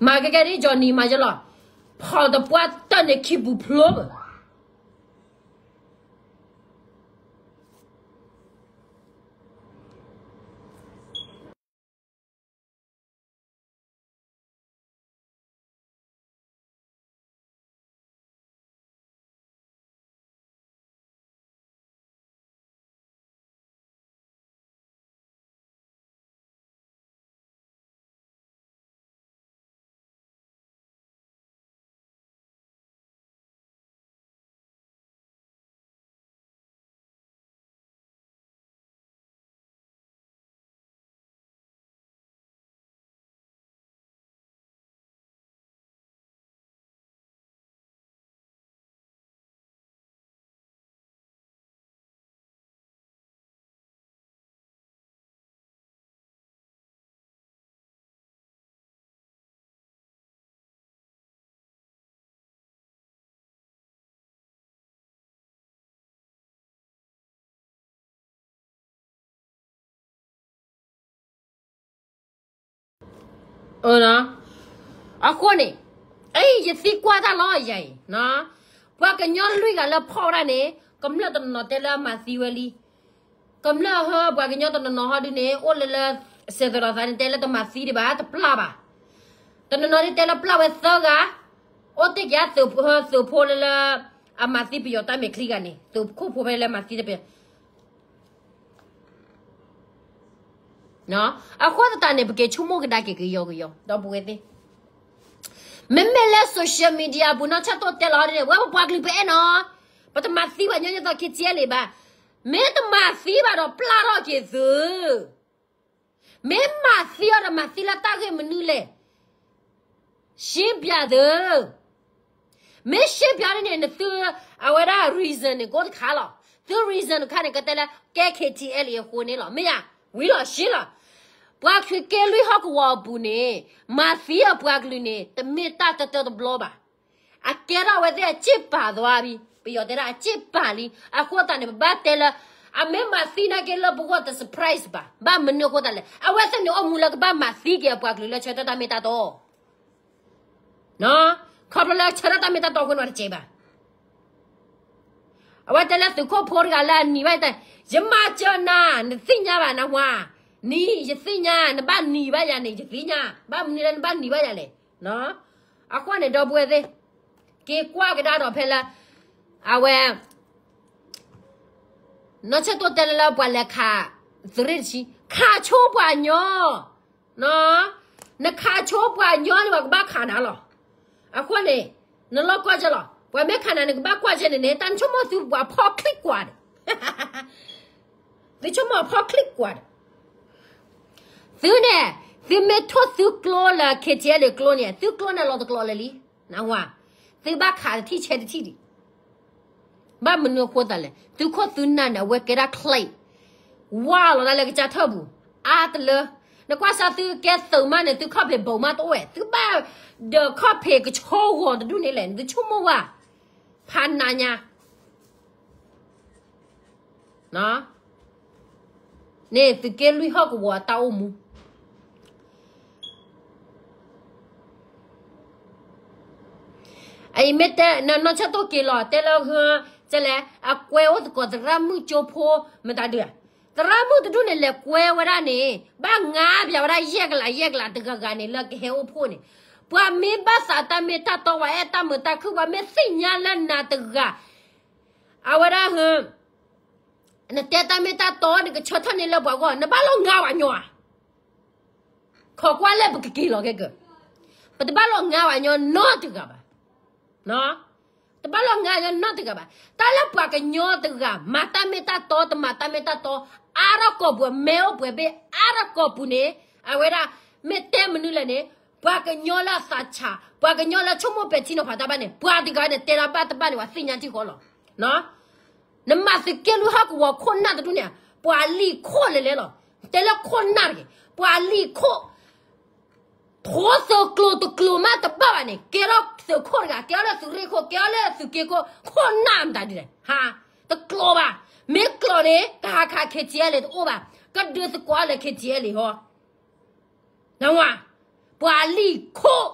မၤကဲကဲဒ်ကၠီနံၤမၤယလီၤ, ဖီၣ်တပှၢ်တၢၢ်န့ၣ်ခံပူၤဖျိဘၣ် အဃိန့ၣ်, ယသံကွၢ်တၢ်လီၤယၤအံၤ, ပှၤကညီလွံၢ်ဂၤလၢဖီၣ်ဝဲဒၣ်န့ၣ် ကမျၢၢ်တနီၤနီၤတဲလၢအမၤသံဝဲလံ, ကမျၢၢ်ဟၢပှၤကညီတနီၤနီၤဟီဒ်န့ၣ် အိၣ်လၢလၢ စဲးသရၣ်သးန့ၣ် တဲလၢတမၤသံဒံးဘၣ် တပျၢ်ဘၣ်, တနီၤနီၤဒ်တဲလၢပျၢ်ဝဲသၢဂၤ, အိၣ်တ့ၢ်က့ၤသုးဖိလၢလၢ အမၤသံပယီၤတၢ်မဲာ်ချံဂၤန့ၣ် သုးခိၣ်ဖိဖဲလၢမၤသံတပယီၤ အဃိသတးန့ၣ် ပက့ၤဆိကမိၣ်ကဒါက့ၤကယီကယီ ဒီပုၢ်ဝဲၢ်သ့ၣ်, မ့မ့ၢ်လၢ social media ပူၤနီၢ်ဆၢၣ်တိၣ်တဲလီၤဒ်န့ၣ် ဝဲပပှၤကလုာ်ပအဲၣ်နီၤ, ပတမၤသံဘၣ်ညီနုၢ်သိး ခံဆံယဲၢ်လံဘၣ်, မ့ၢ်တမၤသံဘၣ်ဒီးပျၢ်ထီၣ်က့ၤသုး, မ့ၢ်မၤသံအီၤဒီးမၤသံလၢတၢ်ဂ့ၢ်မနုၤလဲၣ် ရှင်းပြသု, မ့ၢ်ရှင်းပြဒ်န့ၣ် နသု အဝဲဒၣ် reason န့ၣ် ကိးတခါလီၤ, သု reason တခါန့ၣ် ကတဲလၢကဲ KTLA အဃိန့ၣ်လီၤ, မ့ၢ်ယၤ ဝံၤလီၤရှ့လီၤ, ပှၤခရံာ်က့လွံၢ်ဟီၣ်ကဝီၤအပူၤန့ၣ် မၤသံအပှၤကလုာ်န့ၣ် တမ့ၢ်တၢ်တတၢတဘျီဘၣ်, အကဲထီၣ်အဝဲသ့ၣ်အစ့ၣ်ပာ်သီဘၣ်, ပယီၤတဲဒၣ်အစ့ၣ်ပာ်လံ, အဃိသတးန့ၣ် ပဘၣ်တဲလၢ အမ့ၢ်မၤသံနာ်က့လၢပဂီၢ်တ surprise ဘၣ်, ဘၣ်မနုၤအဃိသတးလဲၣ် အဝဲသ့ၣ်န့ၣ်အိၣ်မူလၢကဘၣ်မၤသံက့ၤအပှၤကလုာ်လၢဆၢထၢၣ်တၢ်မ့ၢ်တၢ်တီ ခီဖျိလၢဆၢထၢၣ်တၢ်မ့ၢ်တၢ်တီအဃိန့ၣ်တစဲးဘၣ်, အဝဲတဲလၢသုးခိၣ်ဖိတဂၤလၢအနံၤဘၣ်တဲ, ယမၤစၢၤနၤ နသ့ၣ်ညါဘၣ်နဟါ, နံၤ ယသ့ၣ်ညါ နဘၣ်နံၤဘၣ်ယၤန့ၣ် ယသ့ၣ်ညါ, ဘၣ်မနုၤလၢနဘၣ်နံၤဘၣ်ယၤလဲၣ်, အဃိန့ၣ် ဒီပုၢ်ဝဲၢ်သ့ၣ်, က့ၤကွၢ်ကဒါဒီးဖဲလၢ အဝဲ နီၢ်ဆၢၣ်တိၣ်တဲလၢလၢပှၤလဲၤခး သုးရ့ၣ်တဆံ ခးဆိပှၤညီ, နခးဆိပှၤညီန့ၣ် ပှၤကဘၣ်ခးနၤလီၤ, အဃိန့ၣ် နလီၢ်ကွၢ်ကၢလီၤ, ပှၤမ့ၢ်ခးနၤ နကဘၣ်ကွၢ်ကၢန့ၣ်န့ၣ် တၢ်နဆိကမိၣ်သုပှၤဖီၣ်ချံကွၢ်ဒီး သုဆိကမိၣ်ဖီၣ်ချံကွၢ်ဒီး သုန့ၣ်, သုမ့ၢ်ထိၣ်သုကျိလၢ KTLA ကျိန့ၣ် သုကျိန့ၣ်လီၤတကျိးလၢာ်လံ, နဝၤ, သုဘၣ်ခးတထံၣ်ဆဲးတထံၣ်ဒံး, ဘၣ်မနုၤအဃိသတးလဲၣ် သုခိၣ်သုနၢ်န့ၣ် အဝဲကဲဒၣ်ချံ, ဝါလီၤဒၣ်လၢကစၢ်ထၢၣ်ပူၤ, အါတလၢ, နကွၢ်စၢ်သုကဲသုးမးန့ၣ် သုခီၣ်ဖံးဘိးမးတအိၣ်ဝဲ သုဘၣ်ဒီးခီၣ်ဖံးကဆီဂီၤတဒူၣ်န့ၣ်လဲၣ် နသုဆိကမိၣ်ဝဲ, ဖးနးညါ န့ၣ်သုးက့လွံၢ်ဟီၣ်ကဝီၤအတၢ်အိၣ်မူ, အအံၤမ့ၢ်တဲ နီၢ်ဆၢၣ်တိၣ်က့ၤလီၤ တဲလၢ ကလဲၣ် အကွဲးအိၣ်သကိးသရၣ်မုၣ်ကၠိဖိ မတၤဒုးဧါ, သရၣ်မုၣ်တဒူၣ်န့ၣ် လဲၤကွဲဝဲဒၣ်န့ၣ် ဘၣ်ငါပၠးဝဲဒၣ်ယဲၢ်ကလးယဲၢ်ကလးတဂၤဂၤန့ၣ် လၢကဟဲအိၣ်ဖှိၣ်န့ၣ်, ပှၤမ့ၢ်ဘၣ်သးတၢ်မ့ၢ်တၢ်တီ ပှၤအဲၣ်တၢ်မုာ်တၢ်ခုၣ် ပှၤမ့ၢ်သ့ၣ်ညါလၢနၤတဂၤ, အဝဲဒၣ် နတဲတၢ်မ့ၢ်တၢ်တီ နကဆၢထၢၣ်န့ၢ်လၢပှၤဂီၢ် နဘၣ်လီၤငါပှၤညီဧါ. ခိးကွၢ်လၢပကက့ၤလီၤခဲကၢၢ်, ပတဘၣ်လီၤငါပှၤညီနီတဂၤဘၣ်. တဘၣ်လီၤငါညီနီတဂၤဘၣ်. တၢ်လၢပှၤကညီတဂၤ မၤတၢ်မ့ၢ်တၢ်တီ တမၤတၢ်မ့ၢ်တၢ်တီ အါထီၣ်ကီၢ်ပူၤ အမဲအိၣ်ပှဲၤဘ့ၣ် အါထီၣ်ကီၢ်ပူၤန့ၣ် အဝဲဒၣ် မ့ၢ်တဲမနုၤလဲၣ်န့ၣ် ပှၤကညီလၢအသးဆး ပှၤကညီလၢဆိကမိၣ်ပဲာ်ထံနီၤဖးတၢ်ဘၣ်န့ၣ် ပှၤတဂၤန့ၣ် တဲတၢ်ဘၣ်တဘၣ်န့ၣ် ပှၤသ့ၣ်ညါထံဃီလီၤ. နမၤသုးက့လွံၢ်ဟီၣ်ကဝီၤခိၣ်နၢ်တဒူၣ်န့ၣ် ပှၤလံၣ်ခိၣ်လဲၤလဲၤလီၤ. တဲလၢခိၣ်နၢ်တဂ့ၤ ပှၤလံၣ်ခိၣ် ထိသုးကျိၤတကျိၤမးတဘၣ်ဘၣ်န့ၣ် ကဲထီၣ်သုးခိၣ်တဂၤ ကဲထီၣ်လၢသုးရ့ၣ်ခိၣ် ကဲထီၣ်လၢသုးက့ခိၣ် ခိၣ်နၢ်မတၤဒ်လဲၣ် ဟါ, တကျိၤဘၣ်. မ့ၢ်ကျိၤန့ၣ် ကဟးခး ခ့ထံအဲလ် တအိၣ်ဘၣ်. ကဒုးသကိးလၢ ခ့ထံအဲလ် ဟီ နဝၤ, ပှၤလံၣ်ခိၣ်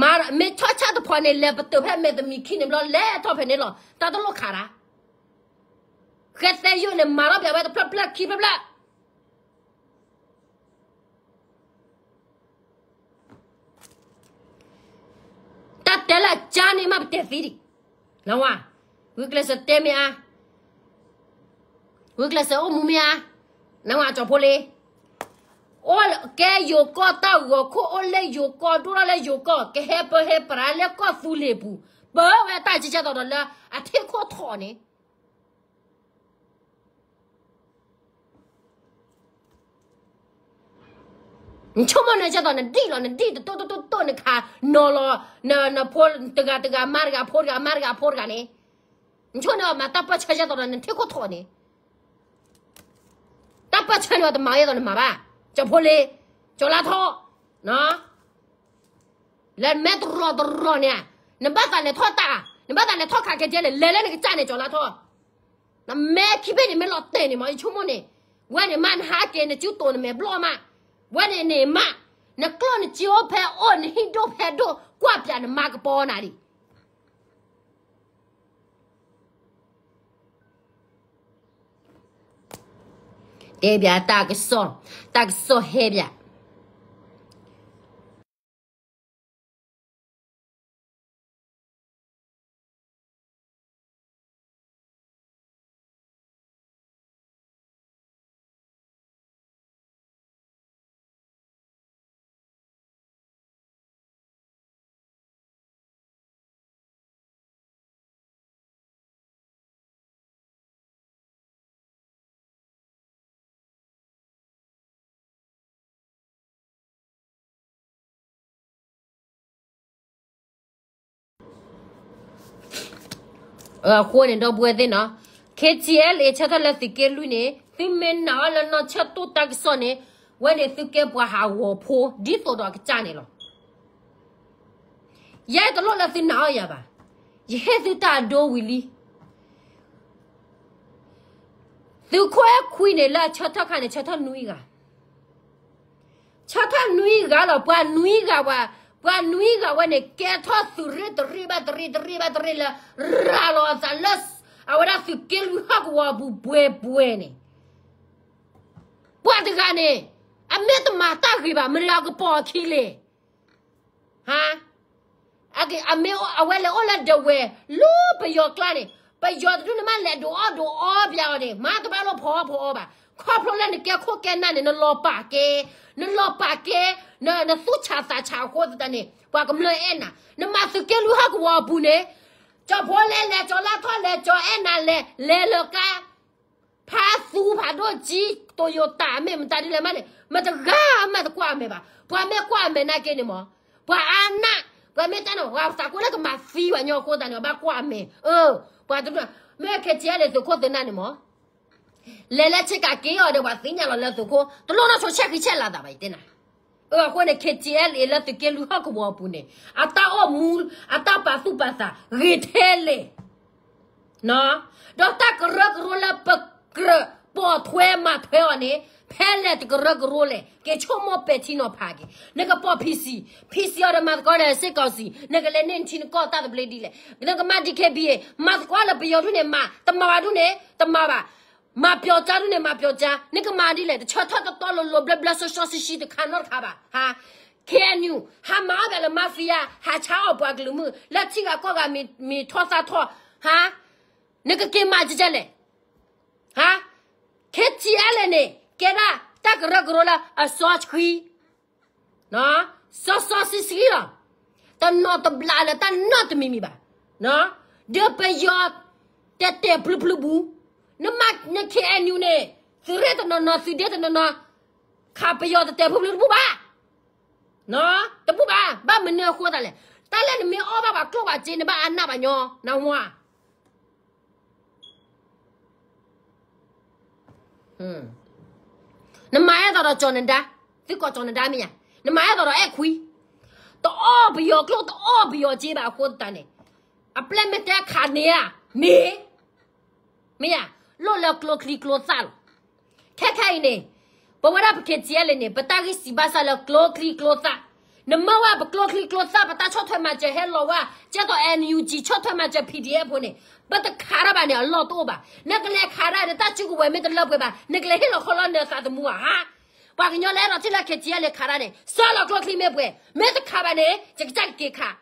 မ့ၢ်ဆီၣ်ဆၣ်တဖီန့ၣ် လဲၤပတုာ်ဖဲမဲာ်တမံၤခံန့ၣ်ဘျီ လဲၤထီၣ်ဖဲန့ၣ်လီၤ. တၢ်တလိၣ်ခးတၢ် ဃဲသဲယိာ်န့ၣ် မၤထီၣ်ပၠးဝဲတဖျၢၣ်ဖျၢၣ်ခံဖျၢၣ်ဖျၢၣ် တၢ်တဲလၢအကါန့ၣ်မး ပတဲသံဒံး, နဝၤ, ဂုာ်ကျဲးစၢးတဲမ့ၢ်အါ, ဂုာ်ကျဲးစၢးအိၣ်မူမ့ၢ်အါ, နဝၤကၠီၤဖိလ့, အိၣ်ကဲယိၤကီၢ်တၢ်ဂီၤခိၣ် အိၣ်လၢယိၤကီၢ် ဒိၣ်ထီၣ်လၢယိၤကီၢ် ကဟဲပၢဟဲပြးလၢကီၢ်သူလ့ၤပူၤ ပၢဝဲတၢ်ကဲကဲသိးဒီးလၢအထံၣ်ခိၣ်ထီၣ်န့ၣ် နဆိကမိၣ်နကဲသိးနဒံၣ်လီၤ နဒံၣ်တတိၢ်တိၢ်တိၢ်တိၢ် နခးနီၤလီၤ နဖိတဂၤတဂၤမါတဂၤ ဖိတဂၤမါတဂၤ ဖိတဂၤန့ၣ်, နဆိကမိၣ်နမၤတၢ်ပၢၢ်ဆၢကဲသိးဒီး နထံၣ်ခိၣ်ထီၣ်န့ၣ်, တၢ်ပၢၢ်ဆၢန့ၣ် တမၤကဲသိးနမၤဘၣ်, ကၠီၤဖိလ့, ကၠီၤလါထီၣ်, လၢမဲတရီတရီန့ၣ်, နဘၣ်သးလဲၤထီၣ်တၢ်, နဘၣ်သးလဲၤထီၣ်ခးကဲကဲန့ၣ် လဲၤလၢနကစၢ်န့ၣ် ကၠီၤလါထီၣ် နမဲခံဘ့ၣ်န့ၣ် မ့ၢ်လီၤတဲာ်န့ၣ်မး ယဆိကမိၣ်န့ၣ်, ဝဲန့ၣ်မး နဟးက့ၤ နစုတိာ်နမဲာ်ဘျီၣ်မး, ဝဲန့ၣ်န့ၣ်မး, နကျိၣ်နစ့အိၣ်ဖဲအိၣ် နဟံၣ်ဒိၣ်ဖဲဒိၣ် ကွၢ်ပၠးနမါကပီၤနၤဒံး တဲဘၣ်တၢ်ကစီၣ်, တၢ်ကစီၣ်ဟဲဘၣ် အဃိန့ၣ် ဒီပုၢ်ဝဲၢ်သ့ၣ်နီၤ, ခ့ထံအဲလ်အ့ ဆၢထၢၣ်လၢသုးက့လွံၢ်န့ၣ် သုမ့ၢ်နာ်အီၤလၢနီၢ်ဆၢၣ်တိၢ်တၢ်ကစီၣ်န့ၣ်, ဝဲန့ၣ်သုကဲပှၤဟးဂီၤဖိ ဒ်သိးဒီးအကစၢ်န့ၣ်လီၤ. ယဲတလိၣ်လၢသုနာ်အီၤယၤဘၣ်, ယဟ့ၣ်သုတၢ်အဒိဝံၤလံ. သုးခိၣ်အဲၣ်ခွံန့ၣ် လၢအဆၢထၢၣ်ခါန့ၣ် ဆၢထၢၣ်နွံဂၤ ဆၢထၢၣ်နွံဂၤလီၤ. ပှၤနွံဂၤဝဲ, ပှၤနွံဂၤဝဲန့ၣ် ကဲထီၣ်သုးရ့ၣ်တရ့ၣ်ဘၣ်တရ့ၣ် တရ့ၣ်ဘၣ်တရ့ၣ်လၢ ရၤလီၤအသးလၢ အဝဲဒၣ်သုးက့လွံၢ်ဟီၣ်ကဝီၤအပူၤဘှဲဘှဲန့ၣ်, ပှၤတဂၤန့ၣ် အမ့ၢ်တမၤတၢ်ဂ့ၤဘၣ် မ့ၢ်လၢအကပိာ်အခံလဲၣ် ဟါ, အမ့ၢ်အဝဲလဲၤအိၣ်လၢဒဝဲၢ် လၢပယီၤကျါန့ၣ် ပယီၤတဒူၣ်န့ၣ် မ့ၢ်လဲၤဒုးအီၣ်ဒုးအီပၠးအီၤန့ၣ် မ့ၢ်တဘၣ်လိၣ်ဖီအီၣ်ဖီအီဘၣ်. ခီဖျိလၢနကဲခိၣ်ကဲနၢ်န့ၣ် နလီၤပာ်ကဲ, နလီၤပာ်ကဲ, နသူၣ်ဆးသးဆးအဃိသတးန့ၣ် ပှၤကမျၢၢ်အဲၣ်နၤ. နမၤသုးက့လွံၢ်ဟီၣ်ကဝီၤအပူၤန့ၣ် ကၠီၤဖိလဲၤလဲၤ ကၠီၤလါထီၣ်လဲၤ ကၠီၤအဲၣ်နၤလဲၤ လဲၤလၢကါ ဖးသူဖးဒိၣ်ကၠံ တိယိၤတၢ် မ့ၢ်မတၤဒ်လဲၣ်မးန့ၣ် မတဂၤမးတကွၢ်အမဲာ်ဘၣ်. ပှၤမ့ၢ်ကွၢ်အမဲာ်နာ်က့န့ၣ်မး ပှၤအါနး ပှၤမ့ၢ်တဲန့ၣ် ပှၤသးကိးလၢကမၤသံပှၤညီအဃိသတးန့ၣ် ဘၣ်ကွၢ်အမဲာ်. ပှၤတဒူၣ် မ့ၢ်ခ့ထံအဲလ့ၣ်သုးခိၣ်သုးနၢ်န့ၣ်မး လဲၤလၢဆ့ကၤက့ၤအီၤဒီး ပှၤသ့ၣ်ညါလီၤလၢသုးခိၣ် တလိၣ်နီၢ်ဆိဆဲၣ်ဃံဆဲၣ်လၤသးဘၣ် ယတဲနၤ. အဃိန့ၣ် ခ့ထံအဲလ့ၣ်လၢသုးက့လွံၢ်ဟီၣ်ကဝီၤအပူၤန့ၣ် အတၢ်အိၣ်မူ အတၢ်ပာ်သူၣ်ပာ်သး ဂ့ၤထဲလဲၣ် ဒီးတၢ်ကရၢကရိလၢပကြၢး ပိာ်ထွဲမၤထွဲအီၤန့ၣ် ဖဲလဲၣ်တကရၢကရိလဲၣ် က့ၤဆိကမိၣ်ပဲာ်ထံနီၤဖးက့ၤ. နကပိာ် PC, PC အီၤဒီးမၤသကိးဒီးစ့ၢ်ကီးစံး နကလဲၤန့ၢ်နထံနကီၢ်တၢ်သဘျ့ဒ်လဲၣ်. နကမၤ DKBA မၤသကိးလၢပယီၤဒ်န့ၣ် မၤတမၤဘၣ်ဒ်န့ၣ် တမၤဘၣ်. မၤပျီၤကၠါဒ်န့ၣ် မၤပျီၤကၠါ နကမၤဒ်လဲၣ် တဆၢထၢၣ်တတီလိၤလိၤဘျၢဘျၢစီစီဆှံဆှံတခါနီတခါဘၣ် ဟါ. KNU ဟးမၤအီၣ်ဘၣ်လၢ mafia ဟးဆါအီၣ်ပှၤကလုာ်မုၣ် လၢထံဂၤကီၢ်ဂၤမ့ၤထီၣ်သၣ်ထီၣ် ဟါ. နကက့ၤမၤကဲလဲၣ် ဟါ. KTLA န့ၣ် ကဲဒၣ်တၢ်ကရၢကရိလၢအစီဆှံ စီစီဆှံဆှံလီၤ. တနီၤတဘျးလၢတၢ်နီတမံၤမံၤဘၣ်. ဒီးပယီၤတဲာ်တဲာ်ဖျုဖျုပူၤ နမၤန KNU န့ၣ် သုးရ့ၣ်တနီၤနီၤ သုးဒ့တနီၤနီၤ ခးပယီၤတဲာ်တဲာ်ဖျုဖျုတပူၤဘၣ်. တပူၤဘၣ်. ဘၣ်မနုၤအဃိသတးလဲၣ်. တၢ်လၢနမ့ၢ်အီၣ်ဘၣ်ပှၤကျိၣ်ဘၣ်စ့ နဘၣ်အနၢ်ဘၣ်ညီ နဝါ နမၤအဲၣ်ဒိးဒီးကၠီၤနဒါ, သုကိးကၠီၤနဒါမ့ၢ်ဧါ, နမၤအဲၣ်ဒိးဒီးအဲၣ်ခွံ, တအီၣ်ပယီၤကျိၣ် တအီၣ်ပယီၤစ့ဘၣ်အဃိသတးန့ၣ်, အပျဲၢ်မ့ၢ်တဲခးန့ၢ်ဧါ, မ့ၢ်, မ့ၢ်ဧါ, လိၣ်လၢကျိချံကျိသၣ်လီၤ. ခဲခဲအံၤန့ၣ်, ပဝဲဒၣ်ပ KTLA န့ၣ် ပတၢ်ဂံၢ်စံးဘၣ်စၢ်လၢကျိချံကျိသၣ်, နမၢဝဲပကျိချံကျိသၣ် ပတၢ်ဆီၣ်ထွဲမၤစၢၤဟဲလီၤဝဲ, ကဲသိး NUG ဆီၣ်ထွဲမၤစၢၤ PDF ဖိန့ၣ်, ပတခးတၢ်ဘၣ်န့ၣ် အလီၢ်တအိၣ်ဘၣ်. နကလဲၤခးတၢ်ဒီးတၢ်စုကဝဲၤမ့ၢ်တလၢပှဲၤဘၣ်, နကလဲၤဟ့ၣ်လီၤခီလီၤနသးသမူဧါ, ဟါ. ပှၤကညီလၢအဲၣ်ဒိးထံၣ်လၢ KTLA ခးတၢ်န့ၣ် ဆှၢလီၤကျိချံမ့ၢ်ပှဲၤ, မ့ၢ်တခးဘၣ်န့ၣ် ယကစၢ်ကက့ၤခး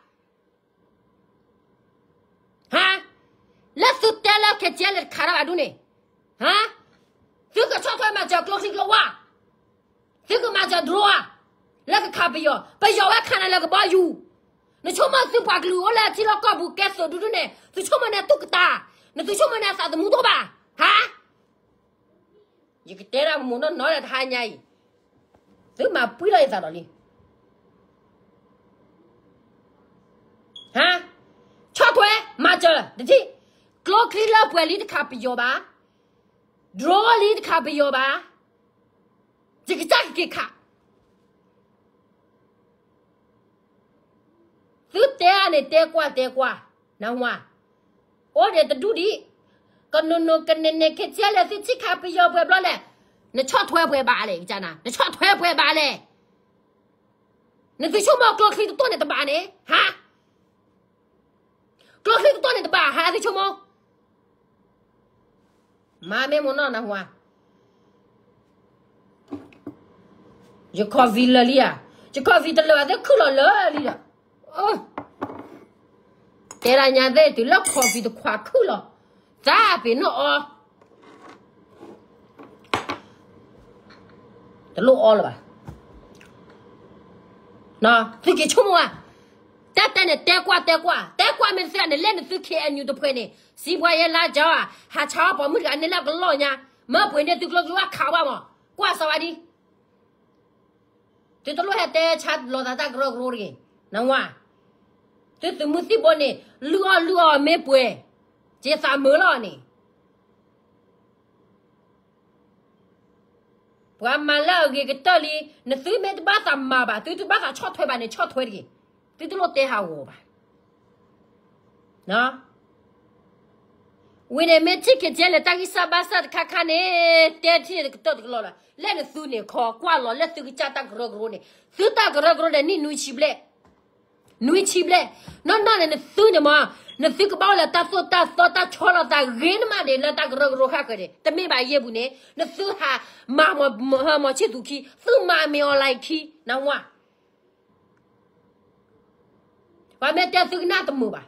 ဟါ, လၢသုတဲလၢ KTLA တခးတၢ်ဘၣ်ဒ်န့ၣ်, ဟါ, သုကဆီၣ်ထွဲမၤစၢၤကျိချံကျိဝၣ်, သုကမၤစၢၤ drone ဧါ, လၢကခးပယီၤ, ပယီၤဝဲခးနၤလၢကဘီယူၤ, နဆိကမိၣ်သုပှၤကလုာ်အိၣ်လၢထံလီၢ်ကီၢ်ပူၤကဲသိးဒူဒူန့ၣ် သုဆိကမိၣ်န့ၣ်သူၣ်ကတၢၢ်, နသုဆိကမိၣ်န့ၣ်သးသမူတအိၣ်ဘၣ်, ဟါ. ယကတဲဒၣ်မိၢ်နီၢ်နီၢ်ဒီးတဟါညါအံၤ, သုမၤပှံၢ်လီၤယသးဒီးလံ. ဟါ, ဆီၣ်ထွဲမၤစၢၤတထံၣ်, ကျိချံလၢပှဲၤလံတခးပယီၤဘၣ်, drone လံတခးပယီၤဘၣ်, ယကစၢ်ကက့ၤခး သုတဲအါန့ၣ် တဲကွၢ်တဲကွၢ်, နဝါ, အိၣ်ဒံးတဒူၣ်ဒံး, ကနိးနိးကနဲနဲ KTLA သုထံၣ်ခးပယီၤပှဲၤဘျီလဲၣ်, နဆီၣ်ထွဲပှဲၤဘၣ်လဲၣ်, နဆီၣ်ထွဲပှဲၤဘၣ်လဲၣ်, နသုဆိကမိၣ်ကျိချံတတိၢ်န့ၣ်တဘၣ်န့ၣ်, ဟါ, ကျိချံတတိၢ်န့ၣ်တဘၣ် ဟါသုဆိကမိၣ် မၤမ့ၢ်မိၢ်နီၢ်နဟါ, ယ coffee လၢာ်လံဧါ, ယ coffee တလၢာ်ဘၣ်သ့ၣ်ခုၣ်လီၤလၢာ်လံဒီး, တဲဒၣ်ညါသ့ၣ်တုၤလၢ coffee တခွးခုၣ်လီၤ, သးပ့ၤနီၣ်အီၤ, တလိၣ်အီလၢၤဘၣ် သုက့ၤဆိကမိၣ်ဧါ, တၢ်တဲန့ၣ် တဲကွၢ်တဲကွၢ် တဲကွၢ်မ့ၢ်သ့န့ၣ် လဲၣ်နသု KNU တဖှဲးန့ၣ် စံးပှၤယဲလါကၠီဧါ, ဟးဆါအီၣ်ပိာ်မုၣ်တဂၤန့ၣ်လၢကလီၢ်ညါ, မၢပှဲၤန့ၢ်သုကျိချံဝၣ်ခးဝဲမး, ကွၢ်စးဝါဒံ သုတလိၣ်ဟဲတဲဆါလီၤသးတၢ်ကရၢကရိတဂ့ၤ, နဝါ, သုသုးမုၢ်သံၣ်ဘိန့ၣ် လုၢ်အီၣ်လုၢ်အီၣ်မ့ၢ်ပှဲၤ, က့ၤသးမုာ်လီၤန့ၣ် ပှၤမၤလၢအဂ့ၤကတၢၢ်လံ, နသုမ့ၢ်တဘၣ်သးမၤဘၣ်, သုတဘၣ်သးဆီၣ်ထွဲဘၣ်န့ၣ် ဆီၣ်ထွဲတဂ့ၤ, သုတလိၣ်တဲဟးဂီၤဘၣ်. ဝံၤန့ၣ်မ့ၢ်ထံၣ်က့ၤကဲလဲၣ် တၢ်ဂံၢ်စၢ်ဘါစၢ်တခါခါန့ၣ်, တဲထံၣ်န့ၣ်တကတၢၢ်တကလီၤလီၤ, လၢနသုန့ၣ် ခိးကွၢ်လီၤလၢသုကစၢ်တၢ်ကရၢကရိန့ၣ်, သုတၢ်ကရၢကရိန့ၣ် နံၣ်နွံဆံဘျဲၣ် နွံဆံဘျဲၣ်, နီၢ်နီၢ်န့ၣ် နသုန့ၣ်မး, နသုကဘၣ်အိၣ်လၢတၢ်သိၣ်တၢ်သီတၢ်ဆီလီၤသးဂ့ၤန့ၣ်မးန့ၣ် လၢတၢ်ကရၢကရိဃၣ်ဃၢၤန့ၣ် တမ့ၢ်ဘၣ်ယဲၢ်ပူၤန့ၣ် နသုဟးမၤမီၤဆံၣ်သူခံ, သုမၤမ့ၢ် online ခံ, နဝါ, ပှၤမ့ၢ်တဲသုကနၣ်တမုာ်ဘၣ်,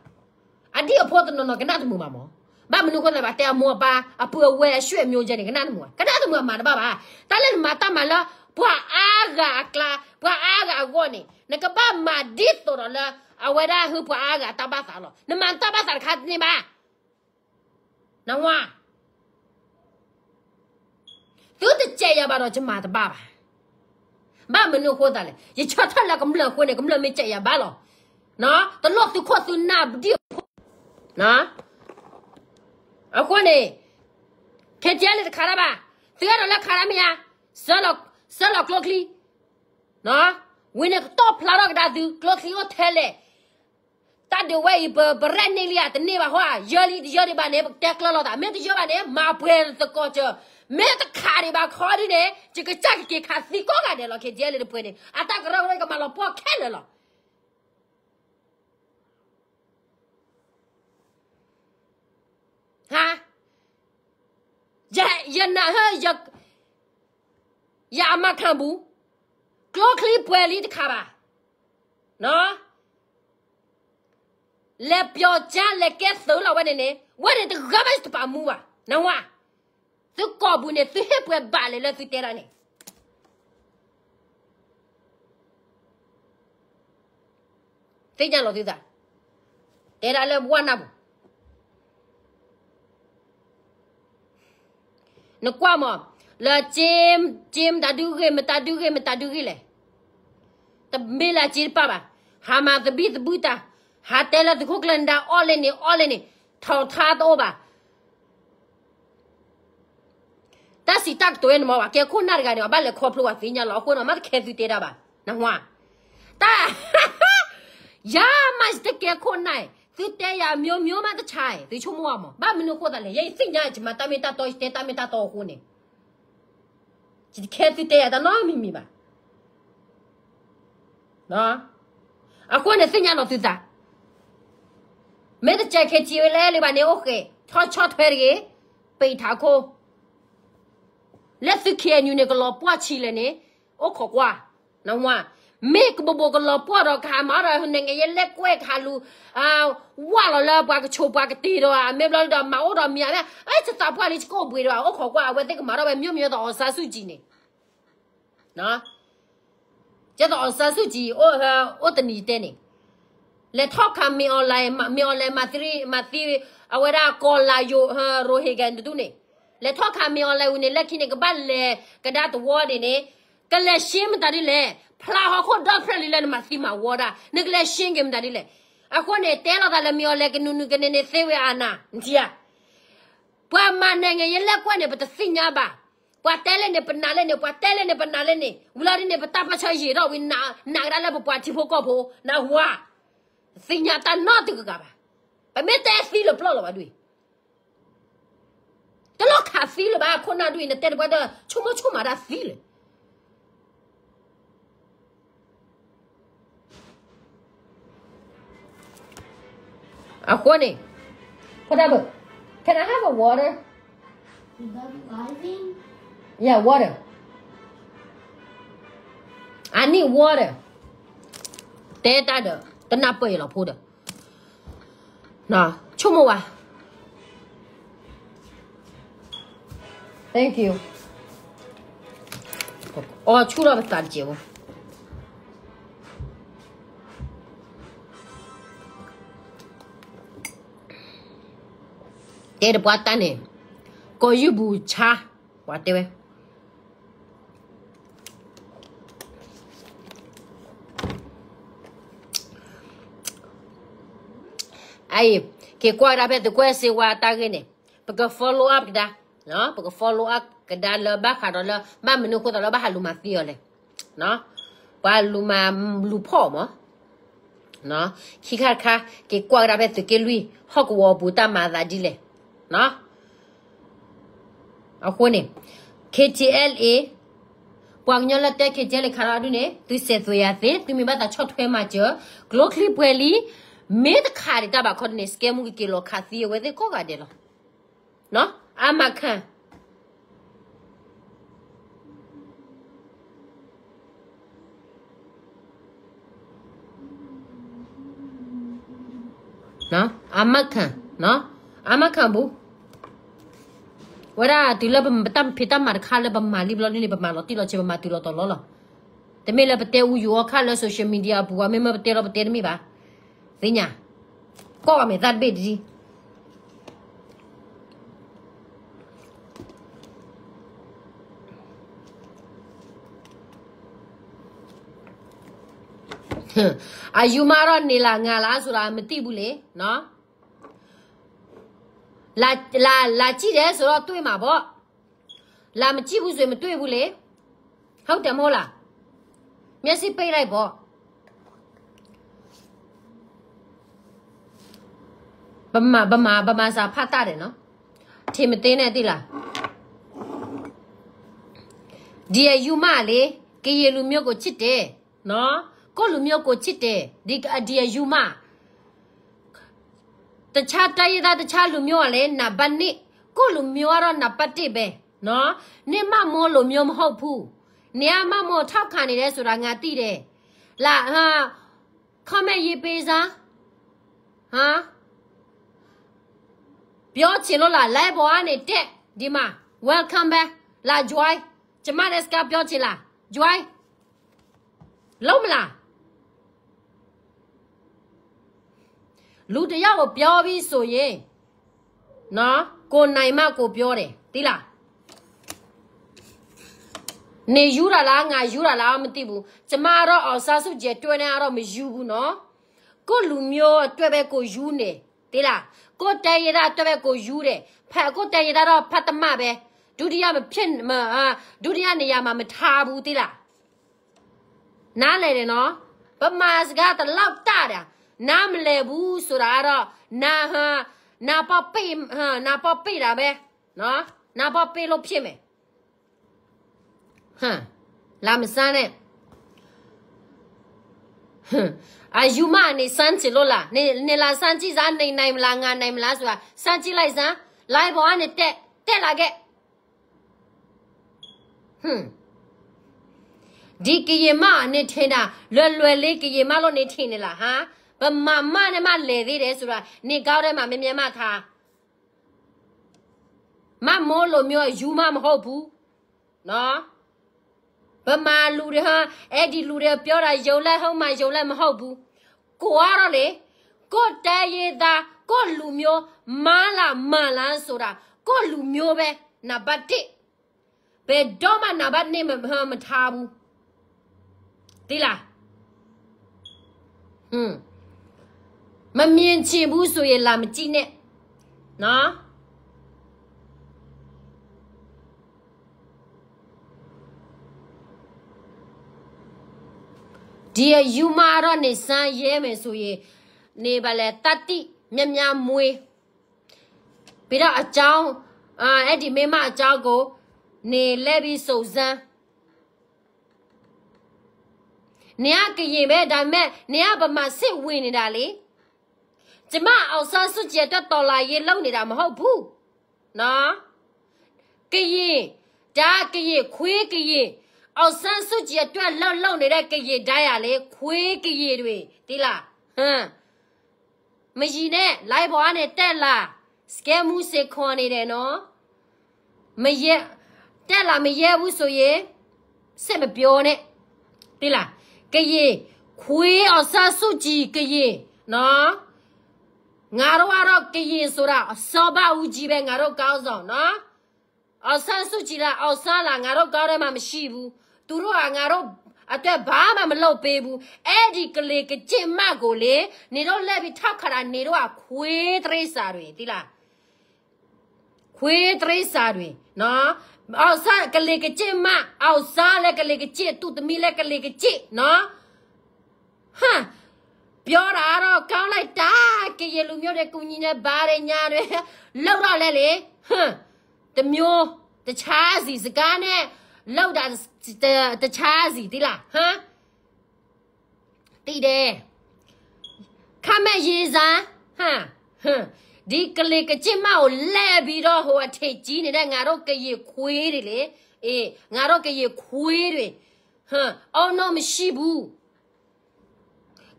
အဒံၣ်အဖိတနီၤနီၤကနၣ်တမုာ်ဘၣ်မး, ဘၣ်မနုၤဃိသးဘၣ်တဲအမိၢ်အပၢ် အပုၢ်အဝဲၢ်အဆွေမျိုးကဲန့ၣ် ကနၣ်တမုာ်, ကနၣ်တမုာ်အမၤတဘၣ်ဘၣ်, တၢ်လၢနမၤတၢ်မၤလၢ ပှၤအါဂၤအကျါ ပှၤအါဂၤအဂီၢ်န့ၣ် နကဘၣ်မၤဒ်သိးဒီးလၢ အဝဲဒၣ်ဟုပှၤအါဂၤအတၢ်ဘၣ်သးလီၤ, နမၤတၢ်ဘၣ်သးတခါတန့ၢ်ဘၣ် နဝါ, သုတစဲးယၤဘၣ်ဒီးယမၤတဘၣ်ဘၣ်, ဘၣ်မနုၤအဃိသးလဲၣ်, ယဆၢထၢၣ်လၢကမျၢၢ်အဃိန့ၣ် ကမျၢၢ်မ့ၢ်စဲးယၤဘၣ်လီၤ, တလိၣ်သုခိၣ်သုနၢ်ဒံၣ်အဖိ, အဃိန့ၣ် KTLA တခးတၢ်ဘၣ်, သုအဲၣ်ဒိးလၢခးတၢ်မ့ၢ်ဧါ, ဆှၢလီၤကျိချံ, ဝံၤန့ၣ်ကတီၢ်ဖျါထီၣ်ကဒါသု ကျိချံအိၣ်ထဲလဲၣ်, တၢ်ဒုးဝဲအံၤ ပ ပရဲၣ်န့ၢ်လံဧါ တန့ၢ်ဘၣ်ဟီဧါ, ယၢလံတယၢဒံးဘၣ်န့ၣ် ပကတဲကျၢၤလိာ်သး, မ့ၢ်တယၢဘၣ်န့ၣ် မၤပှဲၤသကိးစၢၤ, မ့ၢ်တခးဒံးဘၣ်ခီဒုန့ၣ် ယကစၢ်ကက့ၤခးသံကိးဂၤဒဲးလီၤ. ခ့ကဲလၢတပှဲၤန့ၣ် အတၢ်ကရၢကရိကမၤလီၤပှီၢ်ခဲလၢာ်လီၤ. ဟါ, ယ, ယနၢ်ဟၢ ယ, ယအမၤခၢၣ်ပူၤ, ကျိချံပှဲၤလံတခါဘၣ်, နီၤ, လဲၤပျီၤကၠါ လဲၤကဲသုးလီၤဝဲန့ၣ်န့ၣ် ဝဲန့ၣ်တဂၤဘၣ်တပာ်မူဘၣ်, နဝါ, သုကိာ်ပူၤန့ၣ် သုဟ့ၣ်ပှဲၤဘၣ်လဲၣ်လၢသုတဲဒၣ်န့ၣ် သ့ၣ်ညါလီၤသုသး, တဲဒၣ်လၢဝါနၢ်ပူၤ, နကွၢ်မး, လၢကၠ့, ကၠ့မတၤဒုဂ့ၤ မတၤဒုဂ့ၤ မတၤဒုဂ့ၤလဲၣ်, တမ့ၢ်လၢကၠ့တပၢ်ဘၣ်, ဟးမၤသဘံၣ်သဘုၣ်တၢ်, ဟးတဲလၢသုးခိၣ်ကျၢၢ်နဒါအီၣ်လဲၣ်န့ၣ် အီၣ်လဲၣ်န့ၣ်, ထီၣ်ထါတအိၣ်ဘၣ် တၢ်စံးတၢ်ကတိၤဝဲန့ၣ်မ့ၢ်ဘၣ် ကဲခိၣ်နၢ်တဂၤန့ၣ် အဘၣ်လဲၤခီဖျိဝဲသ့ၣ်ညါလီၤ. အဃိန့ၣ် မ့ၢ်တခဲသုတဲတၢ်ဘၣ် နဟါ, တၢ်, ယၤမးယတကဲခိၣ်နၢ်, သုတဲယၤ မျိုးမျိုး မးတဆါ, သုဆိကမိၣ်အီၤမး ဘၣ်မနုၤအဃိသးလဲၣ်. ယဲယသ့ၣ်ညါ ယမၤတၢ်မ့ၢ်တၢ်တီ ယတဲတၢ်မ့ၢ်တၢ်တီအဃိန့ၣ် ယတခဲသုတဲယၤတၢ်နီတမံၤမံၤဘၣ်. အဃိန့ၣ်သ့ၣ်ညါလီၤသုသး, မ့ၢ်တကဲခဲထံဝဲလဲၣ်လၢၤဘၣ်န့ၣ် အိၣ်ဃဲၤ ဆီဆီၣ်ထွဲတဂ့ၤ, ပံးထးခိၣ်, လၢသု ခ့ၣ်အဲၣ်ယူၣ် န့ၣ် ကလီၤပှီၢ်ဆံးလဲၣ်န့ၣ် အိၣ်ခိးကွၢ်, နဝါ, မ့ၢ်ကဘိးဘိးကလီၤပှီၢ်ဒီးကဟးမၤဒီး နိုင်ငံရေးလၢကွဲၢ်ကဟးလူၤ ဝၢ်လီၤလၢပှၤကဆိးပှၤကတ့ၤဒီး မ့ၢ်ဘျီဒီး မၤအိၣ်ဒီးမံၤမ့ၢ် အတသးပှၢ်လံ ယကအိၣ်ဘှံးဒီး အိၣ်ခိးကွၢ် အဝဲသ့ၣ်ကမၤထီၣ်ဝဲ မျိုးမျိုး ဒီး အောင်ဆန်းစုကြည် န့ၣ် ကဲသိး အောင်ဆန်းစုကြည် အိၣ်တနံၤတဲန့ၣ်, လဲၤထီၣ်ခး မင်းအောင်လှိုင် မင်းအောင်လှိုင် မၤသံ မၤသံ အဝဲဒၣ်ကီၢ်လၤယိၤ ရိုဟင်ဂျာ တဒူၣ်န့ၣ်, လဲၤထီၣ်ခး မင်းအောင်လှိုင် ဝံၤန့ၣ် လၢခံန့ၣ် ကဘၣ်လဲၤကဒါတဝီဒ်န့ၣ်, ကလဲၤရှင်းမတၤဒ်လဲၣ်, ဖျါဟီၣ်ခိၣ်ဒီဖျၢၣ်လံလၢနမၤသံမၤဝီဒၣ် နကလဲၤရှင်းက့ၤမတၤဒ်လဲၣ်. အဃိန့ၣ် တဲလိာ်သးလၢ မင်းအောင်လှိုင် ကနုာ်နုာ်ကန့ၣ်န့ၣ် သ့ဝဲအနၢ် နထံၣ်ဧါ. ပှၤမၤ နိုင်ငံရေးလၢကွဲၢ် န့ၣ် ပတသ့ၣ်ညါဘၣ်. ပှၤတဲလဲၣ်န့ၣ် ပနာ်လဲၣ်န့ၣ်, ပှၤတဲလဲၣ်န့ၣ် ပနာ်လဲၣ်န့ၣ်, ဝံၤလီၤဒ်န့ၣ် ပတၢ်ပၢၢ်ဆၢယံာ်ထီၣ်ဝံၤ နာ်ကဒါလၢပပှၤထံဖိကီၢ်ဖိ နဝါ, သ့ၣ်ညါတၢ်နီတကကးဘၣ်. ပမ့ၢ်တဲသံလၢပျီလီၤဘၣ်ဒ်အံၤ, တလိၣ်ခးသံလၢၤဘၣ် ခိၣ်နၢ်ဒ်အံၤ နတဲတပှၢ်ဒီး ဆိကမိၣ်ဆိကမးဒၣ်သံလၢၤ အဃိန့ၣ်, ဖိဒၣ်ဘၢၣ်, can I have a water? You done driving? Yeah, water. I need water. တဲတၢ်ဒီး တနၢ်ပၢၢ်ယလီၤဖိဒီး ဆိကမိၣ်ဝဲ Thank you. အီဆူၣ်ထီၣ်ပသးတစဲးဖိ တဲတပှၢ်တၢ်န့ၣ် ကီၢ်ယူၢ်ပူၤဆါ ပှၤတဲဝဲ အအံၤ က့ၤကွၢ်ကဒါဖဲသုးကွဲးစ့ဝါတၢ်ဂ့ၢ်န့ၣ် ပက follow up ကဒါ, ပက follow up ကဒါလၢဘၣ်ဃးဒီးလၢ ဘၣ်မနုၤအဃိသးလၢဘၣ်ဟးလူၤမၤသံအီၤလဲၣ်, ပှၤလူၤမၤလူၤဖီၣ်မး ခံခါတခါ က့ၤကွၢ်ကဒါဖဲသုးက့လွံၢ် ဟီၣ်ကဝီၤပူၤတၢ်မၤအသးဒ်လဲၣ်. အဃိန့ၣ် K T L A ပှၤကညီလၢတဲ K T L A ခးလီၤဒုန့ၣ် သုစဲးသွဲၣ်ယၤသ့, သုမ့ၢ်ဘၣ်သးဆီၣ်ထွဲမၤစၢၤ ကျိချံပှဲၤလံ, မ့ၢ်တခးဒံးတၢ်ဘၣ်ခီဒုန့ၣ် စကဲမူကက့ၤလီၤခးသံအဝဲသ့ၣ်ကိးဂၤဒဲးလီၤ. အမၤခၢၣ် အမၤခၢၣ်, အမၤခၢၣ်ဘူး, ဝဲဒၣ်တုၤလၢပတၢ်ဖံးတၢ်မၤတခါလၢပမၤလံဘျီဒ်န့ၣ် ပမၤလီၤတံၢ်လီၤဆဲး ပမၤတုၤလီၤတီၤလီၤလီၤ. တမ့ၢ်လၢပတဲအူယူၤအီခါလၢ social media အပူၤ ပှၤမ့မ့ၢ်ပတဲလီၤပတဲတမ့ၢ်ဘၣ်. သ့ၣ်ညါ, ကိးဂၤမဲာ်သၣ်တဘ့ၣ်တဒံ အယူမးဒီးန့ၣ်လၢငါလၢအစိၤလၢအမတံၢ်ဘူးလံ, လၢစံၣ်ဒဲးစိၤဒီးတွ့ၢ်မးဘီ, လၢမစံၣ်ဘူးစိၤမတွ့ၢ်ဘူးလံ, ဟုတ်တယ်မဟုတ်လား, မျက်စိပိတ်လိုက်ပေါ့. ပမၤ ပမၤ ပမၤစးဖးတၢ်ဒဲးနီၤ, ထံမသ့န့ၣ်တံၢ်လၢ ဒီးအယူမးလံ, ကရင်လူမျိုးကိုချစ်တယ်နော်, ကိုယ့်လူမျိုးကိုချစ်တယ်, ဒီးအယူမး, တခြားတိုင်းရင်းသား တခြားလူမျိုးကလည်း နံပါတ်နှစ်, ကိုယ့်လူမျိုးကတော့ နံပါတ်တစ်ပဲနော်, နင့်မမော်လူမျိုးမဟုတ်ဘူး, နင်ကမမော်ထောက်ခံနေတယ်ဆိုတာ ငါသိတယ်, လာ comment ရေးပေးစမ်း, ဟမ်, ပြောချင်လို့လား, လဲပေါ်ကနေတက်, ဒီမှာ, welcome ပဲ, လာ join, ကျမနဲ့ စကားပြောချင်လား, join, လုပ်မလား, လူတစ်ယောက်ကိုပြောပြီးဆိုရင်, နော်, ကိုယ်နိုင်မှကိုယ်ပြောတယ်, သိလား, နင်ယူတာလား ငါယူတာလား မသိဘူး, ကျမကတော့ အောင်ဆန်းစုကြည်အတွက်နဲ့ကတော့ မယူဘူးနော်, ကိုယ့်လူမျိုးအတွက်ပဲ ကိုယ်ယူနေ, သိလား, ကိုယ့်တိုင်းရင်းသားအတွက်ပဲ ကိုယ်ယူတယ်, ဖဲ ကိုယ့်တိုင်းရင်းသားတော့ ဖတ်တမပဲ, ဒုတိယမဖြစ်, မ, အာ, ဒုတိယနေရာမှာ မထားဘူး, သိလား, နားလည်တယ်နော်, ဗမာစကားတလောက်တၢ်တာ, နားမလည်ဘူးဆိုတာကတော့, နာ, ဟမ်, နာပေါက်ပိတ်, ဟမ်, နာပေါက်ပိတ်တာပဲနော်, နာပေါက်ပိတ်လို့ဖြစ်မယ်, ဟမ်, လာမစမ်းနဲ့, ဟမ်, အယူမး နင်စမ်းချင်လို့လား, နင်, နင်လာစမ်းကြည့်စမ်း, နင်နိုင်မလား ငါနိုင်မလားဆိုတာ, စမ်းကြည့်လိုက်စမ်း, လဲပေါ်ကနေတက်, တက်လာခဲ့, ဟမ်, ဒီကရင်မ နင်ထင်တာ, လွယ်လွယ်လေး ကရင်မလို့ နင်ထင်နေလား, ဟမ်, ဗမာမနဲ့မှ လဲသေးတယ်ဆိုတာ, နင်ကောင်းတယ်မှာ မမြတ်မခါ, မမော်လူမျိုး အယူမ မဟုတ်ဘူးနော်, ဗမာလူတွေဟာ အဲ့ဒီလူတွေပြောတာ ယုံလည်းဟုတ်မှာ ယုံလည်းမဟုတ်ဘူး, ကိုယ်ကတော့လေ, ကိုယ့်တိုင်းရင်းသား, ကိုယ့်လူမျိုး မလားမလားဆိုတာ, ကိုယ့်လူမျိုးပဲ နံပါတ်တစ်, ဘယ်တော့မှ နံပါတ်နှစ် မ, မထားဘူး, သိလား, ဟမ်, မမြင်ချင်ဘူးဆိုရင် လာမကြည့်နဲ့, နော်. ဒီအယူမးတော့ နင်စမ်းရဲမယ်ဆိုရင်, နင်ဘာလဲ သတ္တိများများမွေး, ပြီးတော့ အကြောင်း, အာ, အဲ့ဒီမိန်းမအကြောင်းကို နင်လဲပြီးစုံစမ်း, နင်ကကရင်ပဲ, ဒါပေမဲ့ နင်ကဗမာစစ်ဝင်နေတာလေ, ကျမ အောင်ဆန်းစုကြည်အတွက် တော်လှန်ရေးလုပ်နေတာ မဟုတ်ဘူးနော်, ကရင်, ဒါကရင်, ခွေးကရင်, အောင်ဆန်းစုကြည်အတွက် လုပ်လုပ်နေတဲ့ ကရင်တိုင်းရယ်လေ, ခွေးကရင်တွေ, သိလား, ဟမ်, မယီနဲ့ live ပေါ်ကနေ တက်လာ, စကဲမူစင်ခေါ်နေတယ်နော်, မရဲ, တက်လာမရဲဘူးဆိုရင် ဆက်မပြောနဲ့, သိလား, ကရင်, ခွေး အောင်ဆန်းစုကြည် ကရင်နော်, ငါတို့ကတော့ ကရင်ဆိုတာ အစောဘဦးကြီးပဲ, ငါတို့ခေါင်းဆောင်နော်, အောင်ဆန်းစုကြည်လား အောင်ဆန်းလား ငါတို့ခေါင်းထဲမှာ မရှိဘူး, သူတို့က ငါတို့အတွက် ဘာမှမလုပ်ပေးဘူး, အဲ့ဒီ ကလေးကကျင့်မကိုလေ, နင်တို့လှည့်ပြီး ထောက်ခံတာ နင်တို့က ခွေးတိရစ္ဆာန်တွေ, သိလား, ခွေးတိရစ္ဆာန်တွေနော်, အောင်ဆန်း, ကလေးကကျင့်မ, အောင်ဆန်းလည်း ကလေးကကျင့်, သူ့သမီးလည်း ကလေးကကျင့်နော်, ဟမ်, ပြောတာတော့ ကောင်းလိုက်တာ, ကရင်လူမျိုးတွေ ကူညီနေပါတယ် ညာတွေ, လုပ်တော့လဲလေ, ဟမ်, တစ်မျိုး, တခြားစီ, စကားနဲ့ လုပ်တာ တ, တ, တခြားစီ, သိလား, ဟမ်, သိတယ်, ခမရေးစမ်း, ဟမ်, ဟမ်, ဒီကလေးကကျင့်မကို လှည့်ပြီးတော့ ဟို အထင်ကြီးနေတဲ့ ငါတို့ကရင်ခွေးတွေလေ, အေး, ငါတို့ကရင်ခွေးတွေ, ဟမ်, အောက်နောက်မရှိဘူး,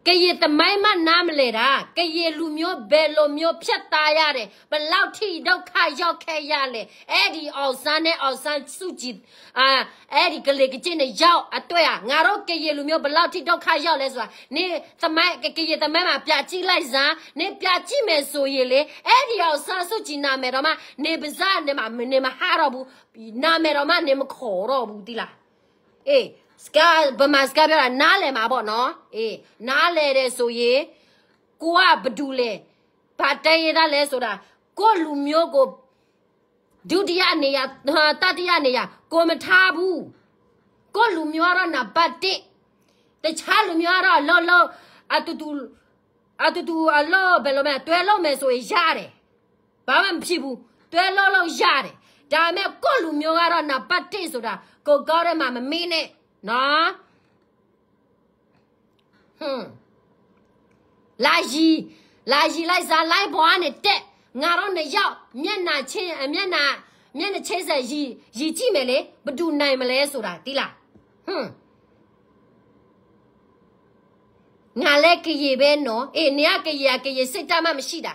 ကရင်သမိုင်းမှ နားမလည်တာ, ကရင်လူမျိုး ဘယ်လိုမျိုး ဖြတ်သန်းရတယ်, ဘယ်လောက်ထိ ဒုက္ခရောက်ခဲ့ရလဲ, အဲ့ဒီ အောင်ဆန်းနဲ့ အောင်ဆန်းစုကြည်, အာ, အဲ့ဒီ ကလေးကကျင့် နှစ်ယောက်အတွက်ဟာ, ငါတို့ ကရင်လူမျိုး ဘယ်လောက်ထိ ဒုက္ခရောက်လဲဆိုတာ, နင် သမိုင်း, ကရင်သမိုင်းမှာ ပြန်ကြည့်လိုက်စမ်း, နင် ပြန်ကြည့်မယ်ဆိုရင်လေ, အဲ့ဒီ အောင်ဆန်းစုကြည် နာမည်တောင်မှ နင်ပါးစပ် နင်မ, နင်မဟ့ၣ်တော့ဘူး, နာမည်တောင်မှ နင်မခေါ်တော့ဘူး သိလား. အေး, စကား, ဗမာစကားပြောတာ နားလည်မှာပေါ့နော်. အေး, နားလည်တယ်ဆိုရင်, ကိုကဘယ်သူလဲ, ဘာတိုင်းရင်းသားလဲဆိုတာ, ကိုယ့်လူမျိုးကို ဒုတိယနေရာ, တတိယနေရာ, ကိုယ်မထားဘူး. ကိုယ့်လူမျိုးကတော့ နံပါတ်တစ်. တခြားလူမျိုးကတော့ အလုပ်လုပ်, အတူတူ, အတူတူအလုပ်, ဘယ်လိုမလဲ, တွဲလုပ်မယ်ဆိုရင်ရတယ်. ဘာမှမဖြစ်ဘူး. တွဲလုပ်လို့ရတယ်. ဒါပေမဲ့ ကိုယ့်လူမျိုးကတော့ နံပါတ်တစ်ဆိုတာ ကိုယ်ကောင်းတဲ့မှာ မမေ့နဲ့နော်. လာယံၤ, လာယံၤလိုက်စား လိုင်းပေါ်ကနေတက်, ငါတို့နှစ်ယောက် မျက်နှာချင်း, မျက်နှာ, မျက်နှာချင်းဆက် ယံၤ, ယံၤကြည့်မယ်လေ, ဘယ်သူနိုင်မလဲဆိုတာ သိလား. ငါလည်းကရင်ပဲနော်. အေး, နင်ကကရင်, ကရင်စိတ်ဓာတ်မှမရှိတာ.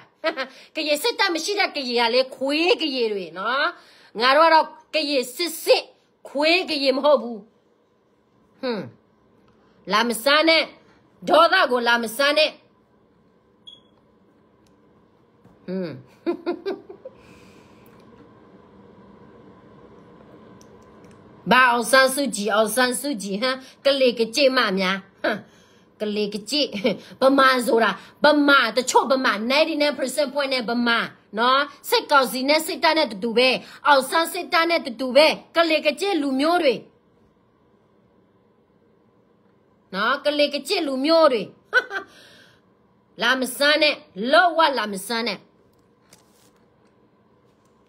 ကရင်စိတ်ဓာတ်မရှိတဲ့ကရင်ကလည်း ခွေးကရင်တွေနော်. ငါတို့ကတော့ ကရင်စစ်စစ်, ခွေးကရင်မဟုတ်ဘူး. လာမစားနဲ့, ဒေါသကို လာမစားနဲ့. ဘာအောင်ဆန်းစုကြည်, အောင်ဆန်းစုကြည်, ဟမ်, ကလင်ကကျိတ်မးများ, ကလင်ကကျိတ်, ဗမာဆိုတာ, ဗမာ, တချို့ဗမာ, ninety-nine percent နဲ့ဗမာနော်, စစ်ကောင်စီနဲ့ စစ်တပ်နဲ့ တတူပဲ, အောင်ဆန်းစစ်တပ်နဲ့ တတူပဲ, ကလင်ကကျိတ်လူမျိုးတွေ. နော်, ကလင်ကကျိတ်လူမျိုးတွေ. လာမစားနဲ့, လုံးဝလာမစားနဲ့.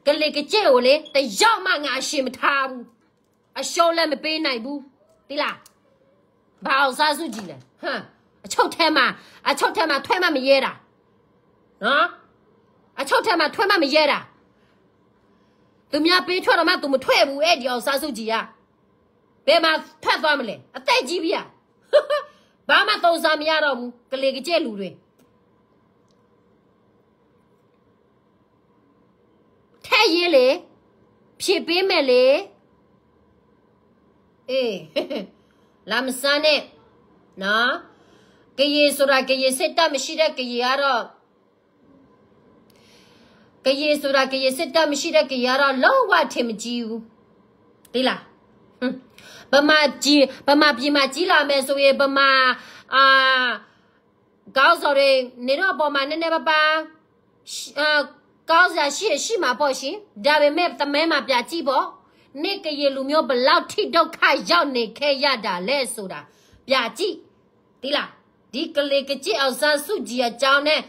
ကလင်ကကျိတ်ကိုလေ, တစ်ယောက်မှ ငါအရှင်မထားဘူး, အရှုံးလည်းမပေးနိုင်ဘူး, သိလား. ဘာအောင်ဆန်းစုကြည်လဲ, အချုပ်ထဲမှာ, အချုပ်ထဲမှာ ထွက်မှ မရဲတာ, နော်, အချုပ်ထဲမှာ ထွက်မှ မရဲတာ. သူများပေးထွက်တော့မှ သူမထွက်ဘူး, အဲ့ဒီအောင်ဆန်းစုကြည်က ဘယ်မှာထွက်သွားမလဲ, အသက်ကြီးပြီဧါ. ဘာမှသုံးစားမရတော့ဘူး, ကလင်ကကျိတ်လူတွေ. ထဲရေးလေ, ဖြေပေးမယ်လေ. အေး, လာမစားနဲ့နော်. ကရင်ဆိုတာ ကရင်စိတ်ဓာတ်မရှိတဲ့ကရင်ကတော့, ကရင်ဆိုတာ ကရင်စိတ်ဓာတ်မရှိတဲ့ကရင်ကတော့ လုံးဝထင်မကြီးဘူး, သိလား. ဗမာပြည်, ဗမာပြည်မှာ ကြီးလာမယ်ဆိုရင် ဗမာ, အာ, ခေါင်းဆောင်တွေ, နင်တို့အပေါ်မှာ နည်းနည်းပါးပါး, အာ, ကောင်းစရာရှိရင် ရှိမှာပေါ့ရှင်, ဒါပေမဲ့ သမိုင်းမှာ ပြန်ကြည့်ပေါ့, နင်ကရင်လူမျိုး ဘယ်လောက်ထိ ဒုက္ခရောက်နေခဲ့ရတာလဲဆိုတာ ပြန်ကြည့်, သိလား. ဒီကလင်ကကျိတ် အောင်ဆန်းစုကြည်အကြောင်းနဲ့,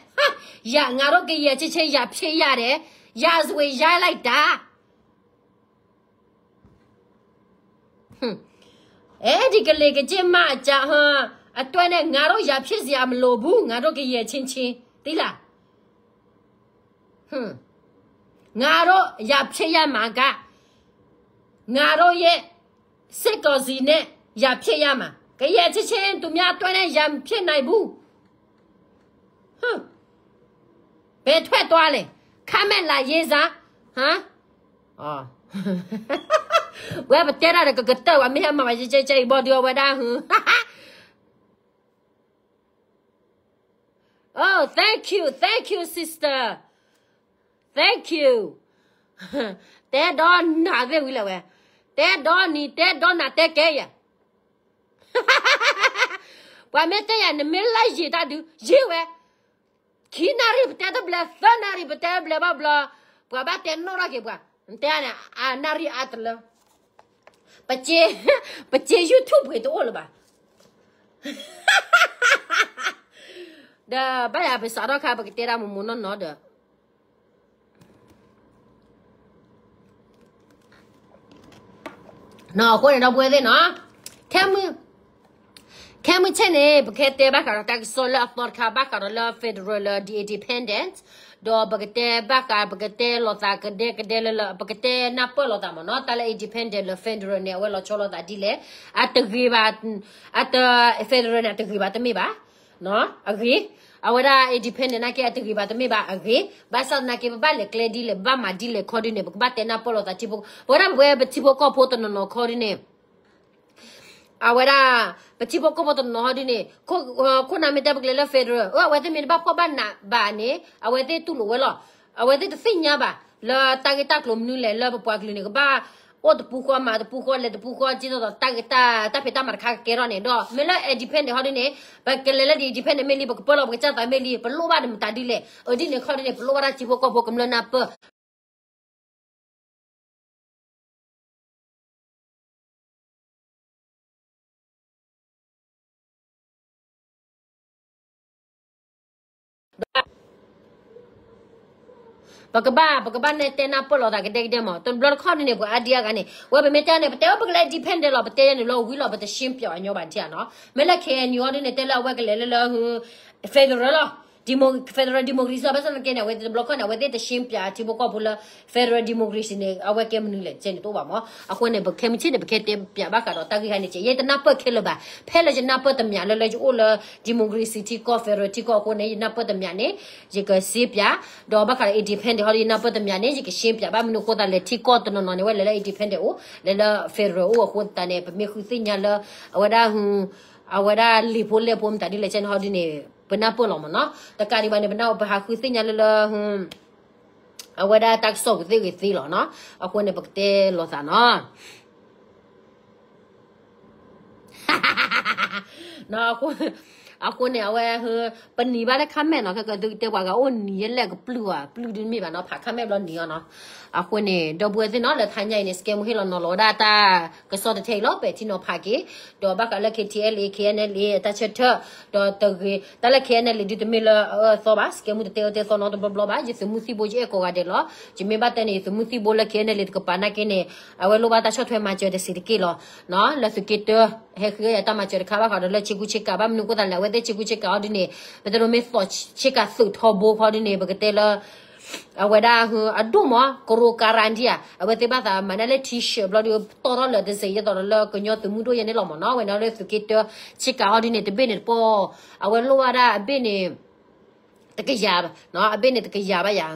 ဟာ, ငါတို့ကရင်ချင်းချင်း ရန်ဖြစ်ရတယ်, ရာဇဝင်ရိုက်လိုက်တာ. ဟွန်း, အဲဒီကလင်ကကျိတ်မအကြောင်း, ဟွန်း, အတွက်နဲ့ ငါတို့ရန်ဖြစ်စရာမလိုဘူး, ငါတို့ကရင်ချင်းချင်း, သိလား. ဟွန်း, ငါတို့ရန်ဖြစ်ရမှာက, ငါတို့ရဲ့စစ်ကောင်စီနဲ့ ရန်ဖြစ်ရမှာ, ကရင်ချင်းချင်း သူများအတွက်နဲ့ ရန်ဖြစ်နိုင်ဘူး. ဟွန်း, ဘယ်ထွက်သွားလဲ, ခမလာရေးစား, ဟမ်. ဝဲပတဲတၢ်ဒီး ကကတၢၢ်ဝဲ မ့ၢ်ဟဲမၤဘၣ် ကဲကဲအံၤ ဘီဒုးအဝဲဒၣ်, ဟွန်း. Oh, thank you, thank you, sister, thank you. တဲဒီးနၤသ့ၣ်ဝံၤလၢဝဲ, တဲဒီးနၤ, တဲဒီးနၤ တဲကဲယၤ. ပှၤမ့ၢ်တဲယၤ နမ့ၢ်လၢယံာ်တၢ်ဒုး ယံာ်ဝဲ, ခံနၣ်ရံၣ်ပတဲတဘျဲး, သၢနၣ်ရံၣ်ပတဲတဘျဲးဘၣ်ဘျီ, ပှၤဘၣ်တဲနီၣ်ထီၣ်က့ၤပှၤ, နတဲန့ၣ် အနၣ်ရံၣ်အါတလၢ, ပစ့, ပစ့ YouTube ပှ့ၤတအိၣ်လၢၤဘၣ်. ဒီးဘၣ်ယၤပစးထီၣ်ခါ ပကတဲဒၣ်မူမူနီၢ်နီၢ်ဒီး နီၢ်အဃိန့ၣ်ဒီပုၢ်ဝဲၢ်သ့ၣ်နီၤ, ခဲမုၢ်, ခဲမုၢ်ဆ့ၣ်န့ၣ် ပကတဲဘၣ်ဃးဒီးတၢ်ကစီၣ်လၢအသီတခါ ဘၣ်ဃးဒီးလၢ federal လၢ the independent, ဒီးပကတဲဘၣ်ဃး ပကတဲလိာ်သးကဒဲကဒဲလၢလၢ ပကတဲနၢ်ပၢၢ်လိာ်သးမ့ၢ်နီၤ, တၢ်လၢ independent လၢ federal န့ၣ် အဝဲလီၤဆီလိာ်သးဒ်လဲၣ်, အတဂ့ၤဘၣ်, အတ, federal န့ၣ် အတဂ့ၤဘၣ်တမ့ၢ်ဘၣ်, အဂ့ၤ, အဝဲဒၣ် independent နာ်က့ အတဂ့ၤဘၣ်တမ့ၢ်ဘၣ် အဂ့ၤ, ဘၣ်ဆၣ်သနာ်က့ ပဘၣ်လဲၤကျဲဒ်လဲၣ် ပဘၣ်မၤဒ်လဲၣ်ခီဒ်န့ၣ် ပကဘၣ်တဲနၢ်ပၢၢ်လိာ်သးထံဖိ, ပဝဲဒၣ်ပဝဲပထံဖိကီၢ်ဖိတနီၤနီၤခီဒ်န့ၣ်, အဝဲဒၣ် ပထံဖိကီၢ်ဖိတနီၤနီၤခီဒ်န့ၣ်, ခိၣ်နၢ်မ့ၢ်တဲပကလဲၤလၢ federal, အဝဲသ့ၣ်မ့ၢ်တဘၣ်ဖှီၣ်ဘၣ်နးဘၣ်န့ၣ် အဝဲသ့ၣ်တူၢ်လိာ်ဝဲလီၤ, အဝဲသ့ၣ်တသ့ၣ်ညါဘၣ်, လၢတၢ်ဂ့ၢ်တၢ်ကျိၤမနုၤလဲၣ် လၢပပှၤကလုာ်န့ၣ် ကဘၣ်အိၣ်တပူၤဃီ မၤတပူၤဃီ လဲၤတပူၤဃီ က့သိးသိး တၢ်ဂ့ၢ်တၢ်ဖံးတၢ်မၤတခါကကဲထီၣ်န့ၣ်ဒီး မ့ၢ်လၢ independent ဟီဒ်န့ၣ်, ပကလဲၤလၢ independent မ့ၢ်လံ ပကပၢလီၤပကစၢ်သးမ့ၢ်လံ ပလိၣ်ဘၣ်ဒီးမတၤဒ်လဲၣ်, အဒ်န့ၣ်ခီဒ်န့ၣ် ပလိၣ်ဘၣ်ဒၣ်ထံဖိကီၢ်ဖိကမျၢၢ်နၢ်ပၢၢ် ဒီး ပကဘၣ် ပကဘၣ်နဲၣ်တဲနၢ်ပၢၢ်လိာ်သးကဒဲကဒဲမး, တဘျီတခီၣ်န့ၣ်န့ၣ် ပှၤအါဒံအါဂၤန့ၣ် ဝဲပမ့ၢ်တဲန့ၣ် ပတဲဝဲပကလဲၤ independent လီၤ, ပတဲယဲန့ၣ်လီၤဝံၤလီၤ ပတရှင်းပြအညီဘၣ်ထံၣ်ဧါနီၤ. မ့ၢ်လၢ K N U အီၤဒ်န့ၣ် တဲလၢအဝဲကလဲၤလၢလၢ federal လီၤ, federal democracy ဘၣ်ဆၣ်သနာ်က့န့ၣ် အဝဲတဘျီခီၣ်န့ၣ် အဝဲသ့ၣ်တရှင်းပြထံဖိကီၢ်ဖိလၢ federal democracy န့ၣ် အဝဲကဲမနုၤလဲၣ် ကဲန့ၣ်တအိၣ်ဘၣ်မး. အဃိန့ၣ် ပခဲမုၢ်ဆ့ၣ်န့ၣ် ပခဲတဲပြဘၣ်ဃးဒီးတၢ်ဂ့ၢ်ဟါန့ၣ်ကဲ ယဲတနၢ်ပၢၢ်ခဲလၢာ်ဘၣ်, ဖဲလၢယနၢ်ပၢၢ်တမံၤလၢလၢယအိၣ်လၢ democracy ထံကီၢ် federal ထံကီၢ်အဃိန့ၣ် ယနၢ်ပၢၢ်တမံၤန့ၣ် ယကရှင်းပြ, ဒီးဘၣ်ဃးဒီး independent ဟီဒ်ယနၢ်ပၢၢ်တမံၤန့ၣ် ယကရှင်းပြဘၣ်မနုၤအဃိသတးလဲၣ် ထံကီၢ်တနီၤနီၤန့ၣ် ဝဲလဲၤလၢ independent အိၣ် လဲၤလၢ federal အိၣ်အဃိသတးန့ၣ် ပမ့ၢ်ဃုသ့ၣ်ညါလၢ အဝဲဒၣ် အဝဲဒၣ်လံာ်ဖိလဲၢ်ဖိမတၤဒ်လဲၣ်ကဲန့ၣ်ဟီဒ်န့ၣ် ပနၢ်ပၢၢ်လီၤမးနီၤ. တကးဒံးဘၣ်န့ၣ် ပနၢ်ပၢၢ် ပဟးဃုသ့ၣ်ညါလၢလၢ အဝဲဒၣ်တၢ်ကစီၣ်ပူၤသ့ၣ်ဂ့ၤသ့လီၤနီၤ. အဃိန့ၣ် ပကတဲလိာ်သးနီၤ. အဃိန့ၣ် အဝဲ ပနံၤဘၣ်လၢ comment နီၤ, ခဲကဲသုကတဲပှၤဂၤအိၣ်နံၤယဲလဲၣ်ကပျုၢ်ဧါ, ပျုၢ်ဒုးမ့ၢ်ဘၣ်နီၤ, ဖး comment ဘျီနံၤအီၤနီၤ. အဃိန့ၣ် ဒီပုၢ်ဝဲၢ်သ့ၣ်နီၤ လၢတဟါညါအံၤန့ၣ် စကဲမူဟ့ၣ်လီၤနီၤလီၤဝဲဒၣ်တၢ်ကစီၣ်တထဲအံၤလီၤ, ပဲာ်ထံနီၤဖးက့ၤ, ဒီးဘၣ်ဃးလၢ K T L A K N L A အတၢ်ဆၢထၢၣ်, ဒီးတဂ့ၤ တၢ်လၢ K N L A ဒုးတမ့ၢ်လၢအအၢအသီဘၣ်, စကဲမူတတဲအၢတဲသီနီတဘျီဘျီဘၣ်, ယသုးမုၢ်သံၣ်ဘိယအဲၣ်ကိးဂၤဒဲးလီၤ. ယမ့ၢ်ဘၣ်တဲန့ၣ် ယသုးမုၢ်သံၣ်ဘိလၢ K N L A တကပၤနာ်က့န့ၣ် အဝဲလိၣ်ဘၣ်တၢ်ဆီၣ်ထွဲမၤစၢၤတစဲးတက့ၢ်လီၤ. လၢသုးက့တၢ ဟဲဃ့ယၤတၢ်မၤစၢၤတခါဘၣ်ဃးဒီးလၢဆ့ကူဆ့ကၤ ဘၣ်မနုၤအဃိသတးလဲၣ် အဝဲသ့ၣ်ဆ့ကူဆ့ကၤအီၤဒ်န့ၣ် ပတဲဒိးမ့ၢ်သီၣ်ဆ့ကၤသုးထီဘိခီဒ်န့ၣ် ပကတဲလၢ အဝဲဒၣ်အဒိၣ်မး ကရိကါရါဒံဧါ, အဝဲသ့ၣ်ဘၣ်သးမၤဒၣ်လၢ T-shirt ဘျီဒီးတီၢ်ထီၣ်လၢာ်တစဲး ယဲသိးဒီးလၢကညီသုးမုၢ်ဒိၣ်ယဲန့ၣ်လီၤမးနီၤ. ဝဲန့ၣ်လၢသုးက့တၢ ဆ့ကၤအီၤဒ်န့ၣ် တဘ့ၣ်န့ၣ်တပီၢ်, အဝဲလိၣ်ဘၣ်ဒၣ်အဘ့ၣ်န့ၣ် တကယၤဘၣ်, အဘ့ၣ်န့ၣ်တကယၤဘၣ်ယၤ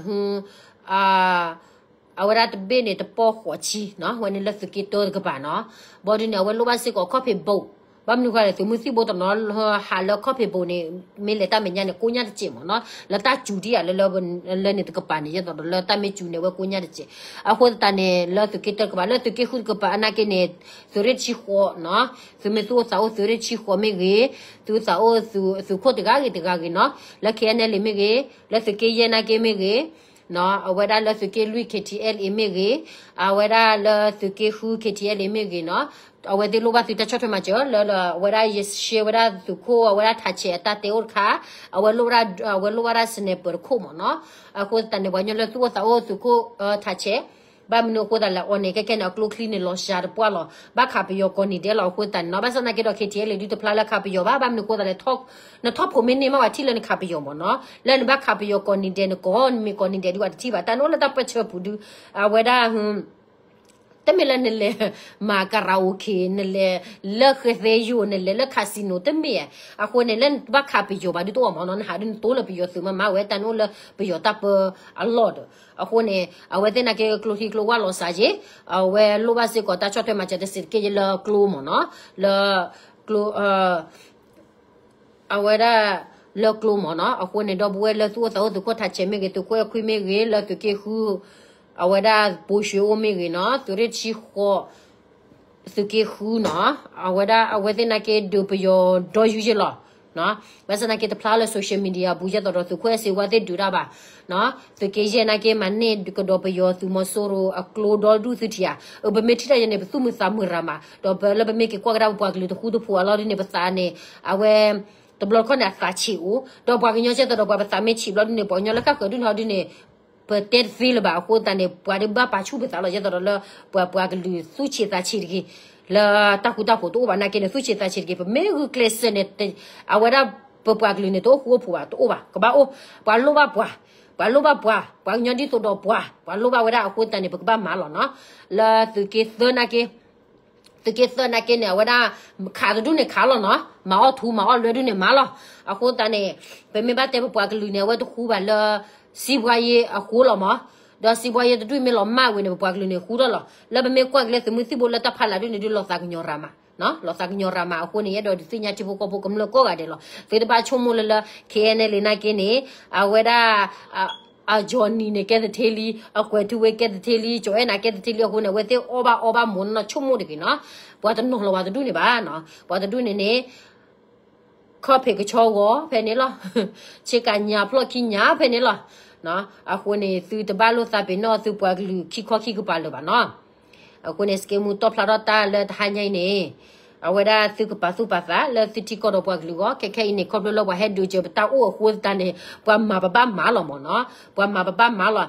အဝဲဒၣ်တဘ့ၣ်န့ၣ်တပီၢ်ဃိးဆံနီၤ, ဝဲန့ၣ်လၢသုးက့တၢတကပၤနီၤ. ဘၣ်ဒ်န့ၣ် အဝဲလိၣ်ဘၣ်စ့ၢ်ကီး ခီၣ်ဖံးဘိး, ဘၣ်မနုၤဃိလဲၣ် သုးမုၢ်သံၣ်ဘိတနီၤဟးလၢခီၣ်ဖံးဘိးန့ၣ် မ့ၢ်လဲၤတၢ်မဲာ်ညါန့ၣ် ကိညၢ်တစဲးမးနီၤ, လၢတၢ်စူၤဒံဧါ လၢန့ၣ်တကပၤန့ၣ် ယဲသိးဒီးလၢတၢ်မ့ၢ်စူၤန့ၣ် အဝဲကိညၢ်တစဲး. အဃိသတးန့ၣ် လၢသုးက့တၢတကပၤ လၢသုးက့ဃုတကပၤအနာ်က့န့ၣ် သုးရ့ၣ်တဆံဃိးနီၤ, သုမ့ၢ်သူၣ်အိၣ်သးအိၣ်သုးရ့ၣ်တဆံဃိးမ့ၢ်ဂ့ၤ, သုးအိၣ်သးအိၣ်သုးခိၣ်တဂၤဂ့ၤတဂၤဂ့ၤနီၤ, လၢ K N L A မ့ၢ်ဂ့ၤ, လၢသုးက့ယဲၢ်နာ်က့မ့ၢ်ဂ့ၤ အဝဲဒၣ်လၢသုးက့လွံၢ် K T L A မ့ၢ်ဂ့ၤ, အဝဲဒၣ်လၢသုးက့ဃု K T L A မ့ၢ်ဂ့ၤနီၤ, အဝဲသ့ၣ်လိၣ်ဘၣ်သုတၢ်ဆီၣ်ထွဲမၤစၢၤလၢ အဝဲဒၣ်ယရှဲဝဲဒၣ်သုးခိၣ် အဝဲဒၣ်ထးဆဲးအတၢ်တဲအိၣ်တခါ, အဝဲလိၣ်ဘၣ်ဒၣ် အဝဲလိၣ်ဘၣ်ဒၣ် sniper တခိၣ်မးနီၤ. အဃိသတးန့ၣ် ပှၤကညီလၢသူၣ်အိၣ်သးအိၣ်သုးခိၣ်ထးဆဲး ဘၣ်မနုၤအဃိသတးလဲၣ် အီၤန့ၣ် ခဲခဲန့ၣ် အကျိချံန့ၣ် လီၤစှၤတပှၢ်လီၤ. ဘၣ်ခးပယီၤကိးနံၤဒဲးလီၤ အဃိသတးန့ၣ်နီၤ. ဘၣ်ဆၣ်သနာ်က့ဒီး K T L A ဒုးတဖျါလၢခးပယီၤဘၣ်. ဘၣ်မနုၤအဃိသတးလဲၣ် နထီၣ်ဖိးမ့ၢ်န့ၢ်မး ပှၤထံၣ်လၢနခးပယီၤမးနီၤ. လၢနဘၣ်ခးပယီၤကိးနံၤဒဲး နကိးနမ့ၢ်ကိးနံၤဒဲးဒုး ပှၤတထံၣ်ဘၣ်. တၢ်နအိၣ်လၢတၢ်ပၢဆှၢပူၤဒုး အဝဲဒၣ် တမ့ၢ်လၢနလဲၤ မၤ karaoke နလဲၤလၢဃဲသဲယိာ် နလဲၤလၢ casino တမ့ၢ်ဧါ. အဃိန့ၣ် လၢနဘၣ်ခးပယီၤဘၣ်ဒုးတအိၣ်မးနီၤ. နဟးဒုးနတိၢ်လၢပယီၤသုးမးမး ဝဲတၢ်နအိၣ်လၢပယီၤတၢ်ပၢအလီၢ်ဒီး အဃိန့ၣ် အဝဲသ့ၣ်နာ်က့ကျိချံကျိဝၢ်လီၤစှၤက့ၤ အဝဲလိၣ်ဘၣ်စ့ၢ်ကီးတၢ်ဆီၣ်ထွဲမၤစၢၤတစဲးတက့ၢ်လၢကျိမးနီၤ. လၢကျိ အဝဲဒၣ်လၢကျိမးနီၤ. အဃိန့ၣ် ဒီပုၢ်ဝဲၢ်လၢသူၣ်အိၣ်သးအိၣ်သုးခိၣ်ထးဆဲးမ့ၢ်ဂ့ၤ သုးခိၣ်အဲၣ်ခွံမ့ၢ်ဂ့ၤ လၢသုးက့ဃု အဝဲဒၣ်ပိၤၡွ့အိၣ်မ့ၢ်ဂ့ၤနီၤ သုးရ့ၣ်တဆံဃိး သုးက့ဃုနီၤ. အဝဲဒၣ်အဝဲသ့ၣ်နာ်က့ဒုးပယီၤဒီယူၤယ့ၢ်လီၤ. ဘၣ်ဆၣ်သနာ်က့တဖျါလၢ social media ပူၤ ယဲသိးဒီးသုးခိၣ်အဲၣ်စ့ဝါသ့ၣ်ဒုးတၢ်ဘၣ်. သုးက့ယဲၢ်နာ်က့မၤန့ၢ်ကဒီးပယီၤသုးမီၤစိရိၤအကျိဒီဒူၣ်သုထံၣ်ဧါ. အၢ ပမ့ၢ်ထံၣ်တၢ်ယဲန့ၣ် ပသူၣ်မုာ်သးမုာ်ရၤမး ဒီးပလၢပမ့ၢ်က့ၤကွၢ်ကဒါပပှၤကလုာ်တဃူတဖိးအလီၢ်ဒ်န့ၣ် ပသးန့ၣ် အဝဲ တဘျီတခီၣ်န့ၣ် အသးဆံးအိၣ် ဒီးပှၤကညီကဲသိးဒီးပှၤပသးမ့ၢ်ဆံးဘျီဒ်န့ၣ် ပှၤကညီလၢဃၣ်ဃၢၤဒုၣ်န့ၣ်ဒ်န့ၣ် ပတဲတသ့လၢၤဘၣ်. အဃိသတးန့ၣ် ပှၤဒုးဘၣ်ပာ်ဆူၣ်ပသးလီၤ. ယဲသိးဒီးလၢ ပှၤပှၤကလုာ်သူၣ်ဆံးသးဆံးတဂ့ၤ လၢတၢ်ဃူတၢ်ဖိးတအိၣ်ဘၣ်နာ်က့န့ၣ် သူၣ်ဆံးသးဆံးတဂ့ၤ ပမ့ၢ်ဂုာ်ကျဲးစၢးန့ၣ် အဝဲဒၣ်ပပှၤကလုာ်န့ၣ် တအိၣ်ဃူအိၣ်ဖိးဘၣ် တအိၣ်ဘၣ် ကဘၣ်အိၣ် ပှၤလိၣ်ဘၣ်ပှၤ ပှၤလိၣ်ဘၣ်ပှၤ ပှၤကညီဒ်သိးဒီးပှၤ ပှၤလိၣ်ဘၣ်ဝဲဒၣ်အဃိသတးန့ၣ် ပကဘၣ်မၤလီၤနီၤ. လၢသုးက့သၢနာ်က့ သုးက့သၢနာ်က့န့ၣ် အဝဲဒၣ် ခးတဒူၣ်န့ၣ်ခးလီၤနီၤ မၤအီၣ်ထူမၤအီၣ်လွဲဒုၣ်န့ၣ်မၤလီၤ. အဃိသတးန့ၣ် ပမ့ၢ်ဘၣ်တဲပပှၤကလုာ်န့ၣ် အဝဲတဃူဘၣ်လၢ စံးဘှါယ့အဃိလီၤမး ဒီးစံးဘှါယ့တဒူၣ်မ့ၢ်လီၤမၢ်ဝဲန့ၣ် ပပှၤကလုာ်န့ၣ်ဃူထီၣ်လီၤ. လၢပမ့ၢ်ကွၢ်က့ၤလၢသုးမုၢ်သံၣ်ဘိလၢတၢ်ဖးလၢ်ဒုၣ်န့ၣ်ဒုး လီၤသးကညီၤရၤမး လီၤသးကညီၤရၤမးအဃိန့ၣ် ယအဲၣ်ဒိးဒုးသ့ၣ်ညါထံဖိကီၢ်ဖိကမျၢၢ်ကိးဂၤဒဲးလီၤ. သုတဘၣ်ဆိကမိၣ်လၢလၢ K N L A နာ်က့န့ၣ် အဝဲဒၣ် အ Johnny န့ၣ်ကဲသထ့လံ အကွဲးထူဝ့ကဲသထ့လံ ကၠီၤအဲၣ်နၤကဲသထ့လံအဃိန့ၣ် အဝဲသ့ၣ်အီၣ်ဘၣ်အီဘၣ်မ့ၢ်နီၢ်ဆိကမိၣ်တဂ့ၤနီၤ. ပှၤတနီၤလီၤပှၤတဒူၣ်န့ၣ်ဘၣ်နီၤ ပှၤတဒူၣ်န့ၣ်န့ၣ် ခီၣ်ဖံးကဆီဂီၤဖဲန့ၣ်လီၤ. ဆ့ကၤညါဖျီၣ်ခံညါဖဲန့ၣ်လီၤ. အဃိန့ၣ် သုတဘၣ်လိာ်သးပ့ၤနီၣ်သုပှၤကလုာ်ခံခီခံကပၤလၢၤဘၣ်နီၤ. အဃိန့ၣ် စကဲမူတီၣ်ဖျါထီၣ်တၢ်လၢတဟါညါအံၤန့ၣ် အဝဲဒၣ်သုကပာ်သူၣ်ပာ်သးလၢသုထံကီၢ်ဒီးပှၤကလုာ်အဂီၢ် ခဲခဲအံၤန့ၣ် ခီဖျိလၢပှၤဟဲဒုးစၢၤပတၢ်အိၣ်အဃိသတးန့ၣ် ပှၤမၤပဘၣ်မၤလီၤမ့ၢ်နီၤ. ပှၤမၤပဘၣ်မၤလီၤ.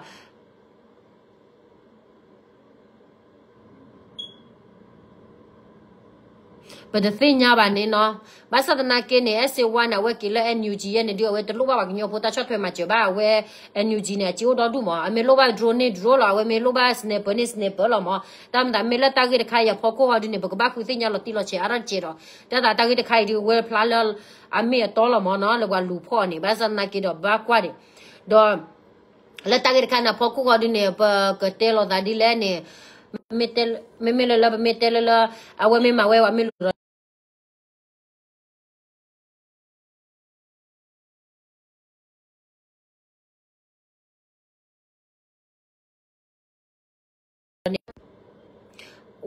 ပတသ့ၣ်ညါဘၣ်န့ၣ်နီၤ. ဘၣ်ဆၣ်သနာ်က့န့ၣ် အဲၣ်စ့ဝါန့ၣ် အဝဲက့ၤလၢ NUG ယဲန့ၣ်ဒုး အဝဲတလိၣ်ဘၣ်ပှၤကညီဖိတၢ်ဆီၣ်ထွဲမၤစၢၤဘၣ်. အဝဲ NUG န့ၣ် အစ့အိၣ်ဒီဒူၣ်မး, အမ့ၢ်လိၣ်ဘၣ် drone န့ၣ် drone လီၤ, အဝဲမ့ၢ်လိၣ်ဘၣ် sniper န့ၣ် sniper လီၤမး. တၢ်မတၤ မ့ၢ်လၢတၢ်ဂ့ၢ်တခါအံၤအဖီခိၣ်ဟီဒုန့ၣ် ပကဘၣ်ဃုသ့ၣ်ညါလီၤတံၢ်လီၤဆဲးအါထီၣ်တကဲးဒီး တၢ်သးတၢ်ဂ့ၢ်တခါအံၤဒုး ဝဲဖျါလၢအမ့ၢ်အတီလီၤမးနီၤ, လၢပှၤလူၤဖီၣ်န့ၣ်. ဘၣ်ဆၣ်သနာ်က့ဒီး ဘၣ်ကွၢ်ဒံး ဒီး လၢတၢ်ဂ့ၢ်တခါန့ၣ် အဖီခိၣ်ဟီဒုန့ၣ် ပကတဲလီၤသးဒ်လဲၣ်န့ၣ်, မ့မ့ၢ်လၢလၢပမ့ၢ်တဲလၢလၢ အဝဲမ့ၢ်မၤဝဲပှၤမ့ၢ်လူၤဒီး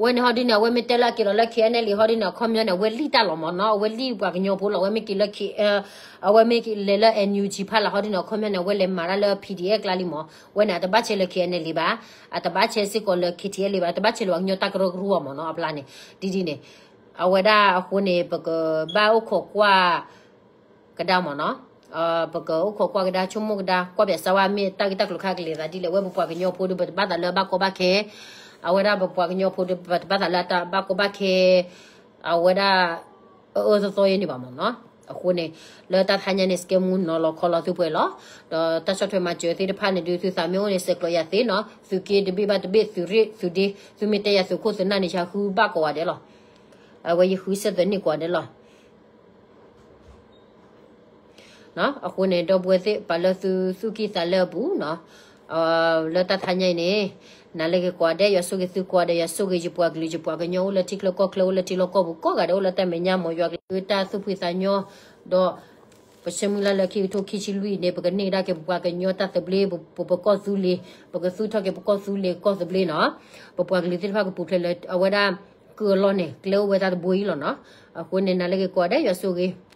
ဝဲန့ၣ်ဟီဒုန့ၣ် အဝဲမ့ၢ်တဲလၢအက့ၤလီၤလၢ KNLA ဟီဒုန့ၣ် အခီပညီန့ၣ် အဝဲလံၣ်တၢ်လီၤမးနီၤ, အဝဲလံၣ်ပှၤကညီဖိလီၤ, အဝဲမ့ၢ်က့ၤလၢ K- အဝဲမ့ၢ်က့ၤလဲၤလၢ NUG ဖးလၢ်ဟီဒုန့ၣ် အခီပညီန့ၣ် အဝဲလဲၤမၤတၢ်လၢ PDF ကျါလံမး. ဝဲန့ၣ် အတဘၣ်ဆဲးလၢ KNLA ဘၣ်, အတဘၣ်ဆဲးစ့ၢ်ကီးလၢ KTLA ဘၣ်, အတဘၣ်ဆဲးလၢပှၤကညီတၢ်ကရၢကရိဘၣ်မးနီၤ, အပျါန့ၣ် ဒ်ဒ်န့ၣ် အဝဲဒၣ်အဃိန့ၣ် ပကဘၣ်အိၣ်ခိးကွၢ်ကဒါမးနီၤ, ပကအိၣ်ခိးကွၢ်ကဒါ ဆိကမိၣ်ကဒါ ကွၢ်ပြးစါဝါ မ့ၢ်တၢ်ဂ့ၢ်တၢ်ကျိၤခါကလဲၤသးဒ်လဲၣ်, ဝဲပပှၤကညီဖိဒီး ပတဘၣ်သးလၢအဘၣ်ကီဘၣ်ခဲ, အဝဲဒၣ်ပပှၤကညီဖိဒီး ပတဘၣ်သးလၢအတၢ်ဘၣ်ကီဘၣ်ခဲ, အဝဲဒၣ် အအၢသီသီယဲန့ၣ်ဘၣ်မးနီၤ. အဃိန့ၣ် လၢတၢ်တဟါညါန့ၣ် စကဲမူနီၤလီၤခီလီၤသုပှဲၤလီၤ, ဒီးတၢ်ဆီၣ်ထွဲမၤစၢၤသ့ၣ်တဖၣ်န့ၣ်ဒုး သုသးမ့ၢ်အိၣ်န့ၣ် ဆဲးကျိးယၤသ့နီၤ, သုးက့တဘ့ၣ်ဘၣ်တဘ့ၣ် သုးရ့ၣ်သုးဒ့ သုမ့ၢ်တဲယၤသုးခိၣ်သုးနၢ်န့ၣ် ယဃုဘၣ်ကိးဂၤဒဲးလီၤ. အဝဲယဃုစဲးသွဲးန့ၢ်ကိးဂၤဒဲးလီၤ. အဃိန့ၣ် ဒီပုၢ်ဝဲၢ်သ့ၣ်တဖၣ်လၢသုသူၣ်ကံၢ်သးလဲအပူၤနီၤ, လၢတၢ်တဟါညါအံၤန့ၣ် နၤလၢဂ့ၤကိးဂၤဒဲး, ယွၤဆိၣ်ဂ့ၤသုကိးဂၤဒဲး, ယွၤဆိၣ်ဂ့ၤယပှၤကလုာ်ယပှၤကညီ အိၣ်လၢထံချၢကီၢ်ချၢ အိၣ်လၢထံလီၢ်ကီၢ်ပူၤကိးဂၤဒဲး, အိၣ်လၢတၢ်မဲာ်ညါမး, ယွၤကလုၢ်တၢ်သူၣ်ဖှံသးညီ, ဒီး ပဆၢမုၢ်လၢ်လၢခံကထိခံဆံလွံၢ်အံၤန့ၣ် ပကန့ၢ်ကဒါက့ၤပပှၤကညီတၢ်သဘျ့, ပပကီၢ်သူလ့ၤ, ပကသူၣ်ထီၣ်က့ၤပကီၢ်သူလ့ၤကီၢ်သဘျ့နီၤ, ပပှၤကလုာ်သ့ၣ်တဖၣ်ကပူၤဖျဲးလၢအဝဲဒၣ် ကုၢ်အလီၢ်န့ၣ် ကျဲအိၣ်ဝဲတၢ်တဘိအံၤလီၤနီၤ. အဃိန့ၣ် နၤလၢဂ့ၤကိးဂၤဒဲး ယွၤဆိၣ်ဂ့ၤ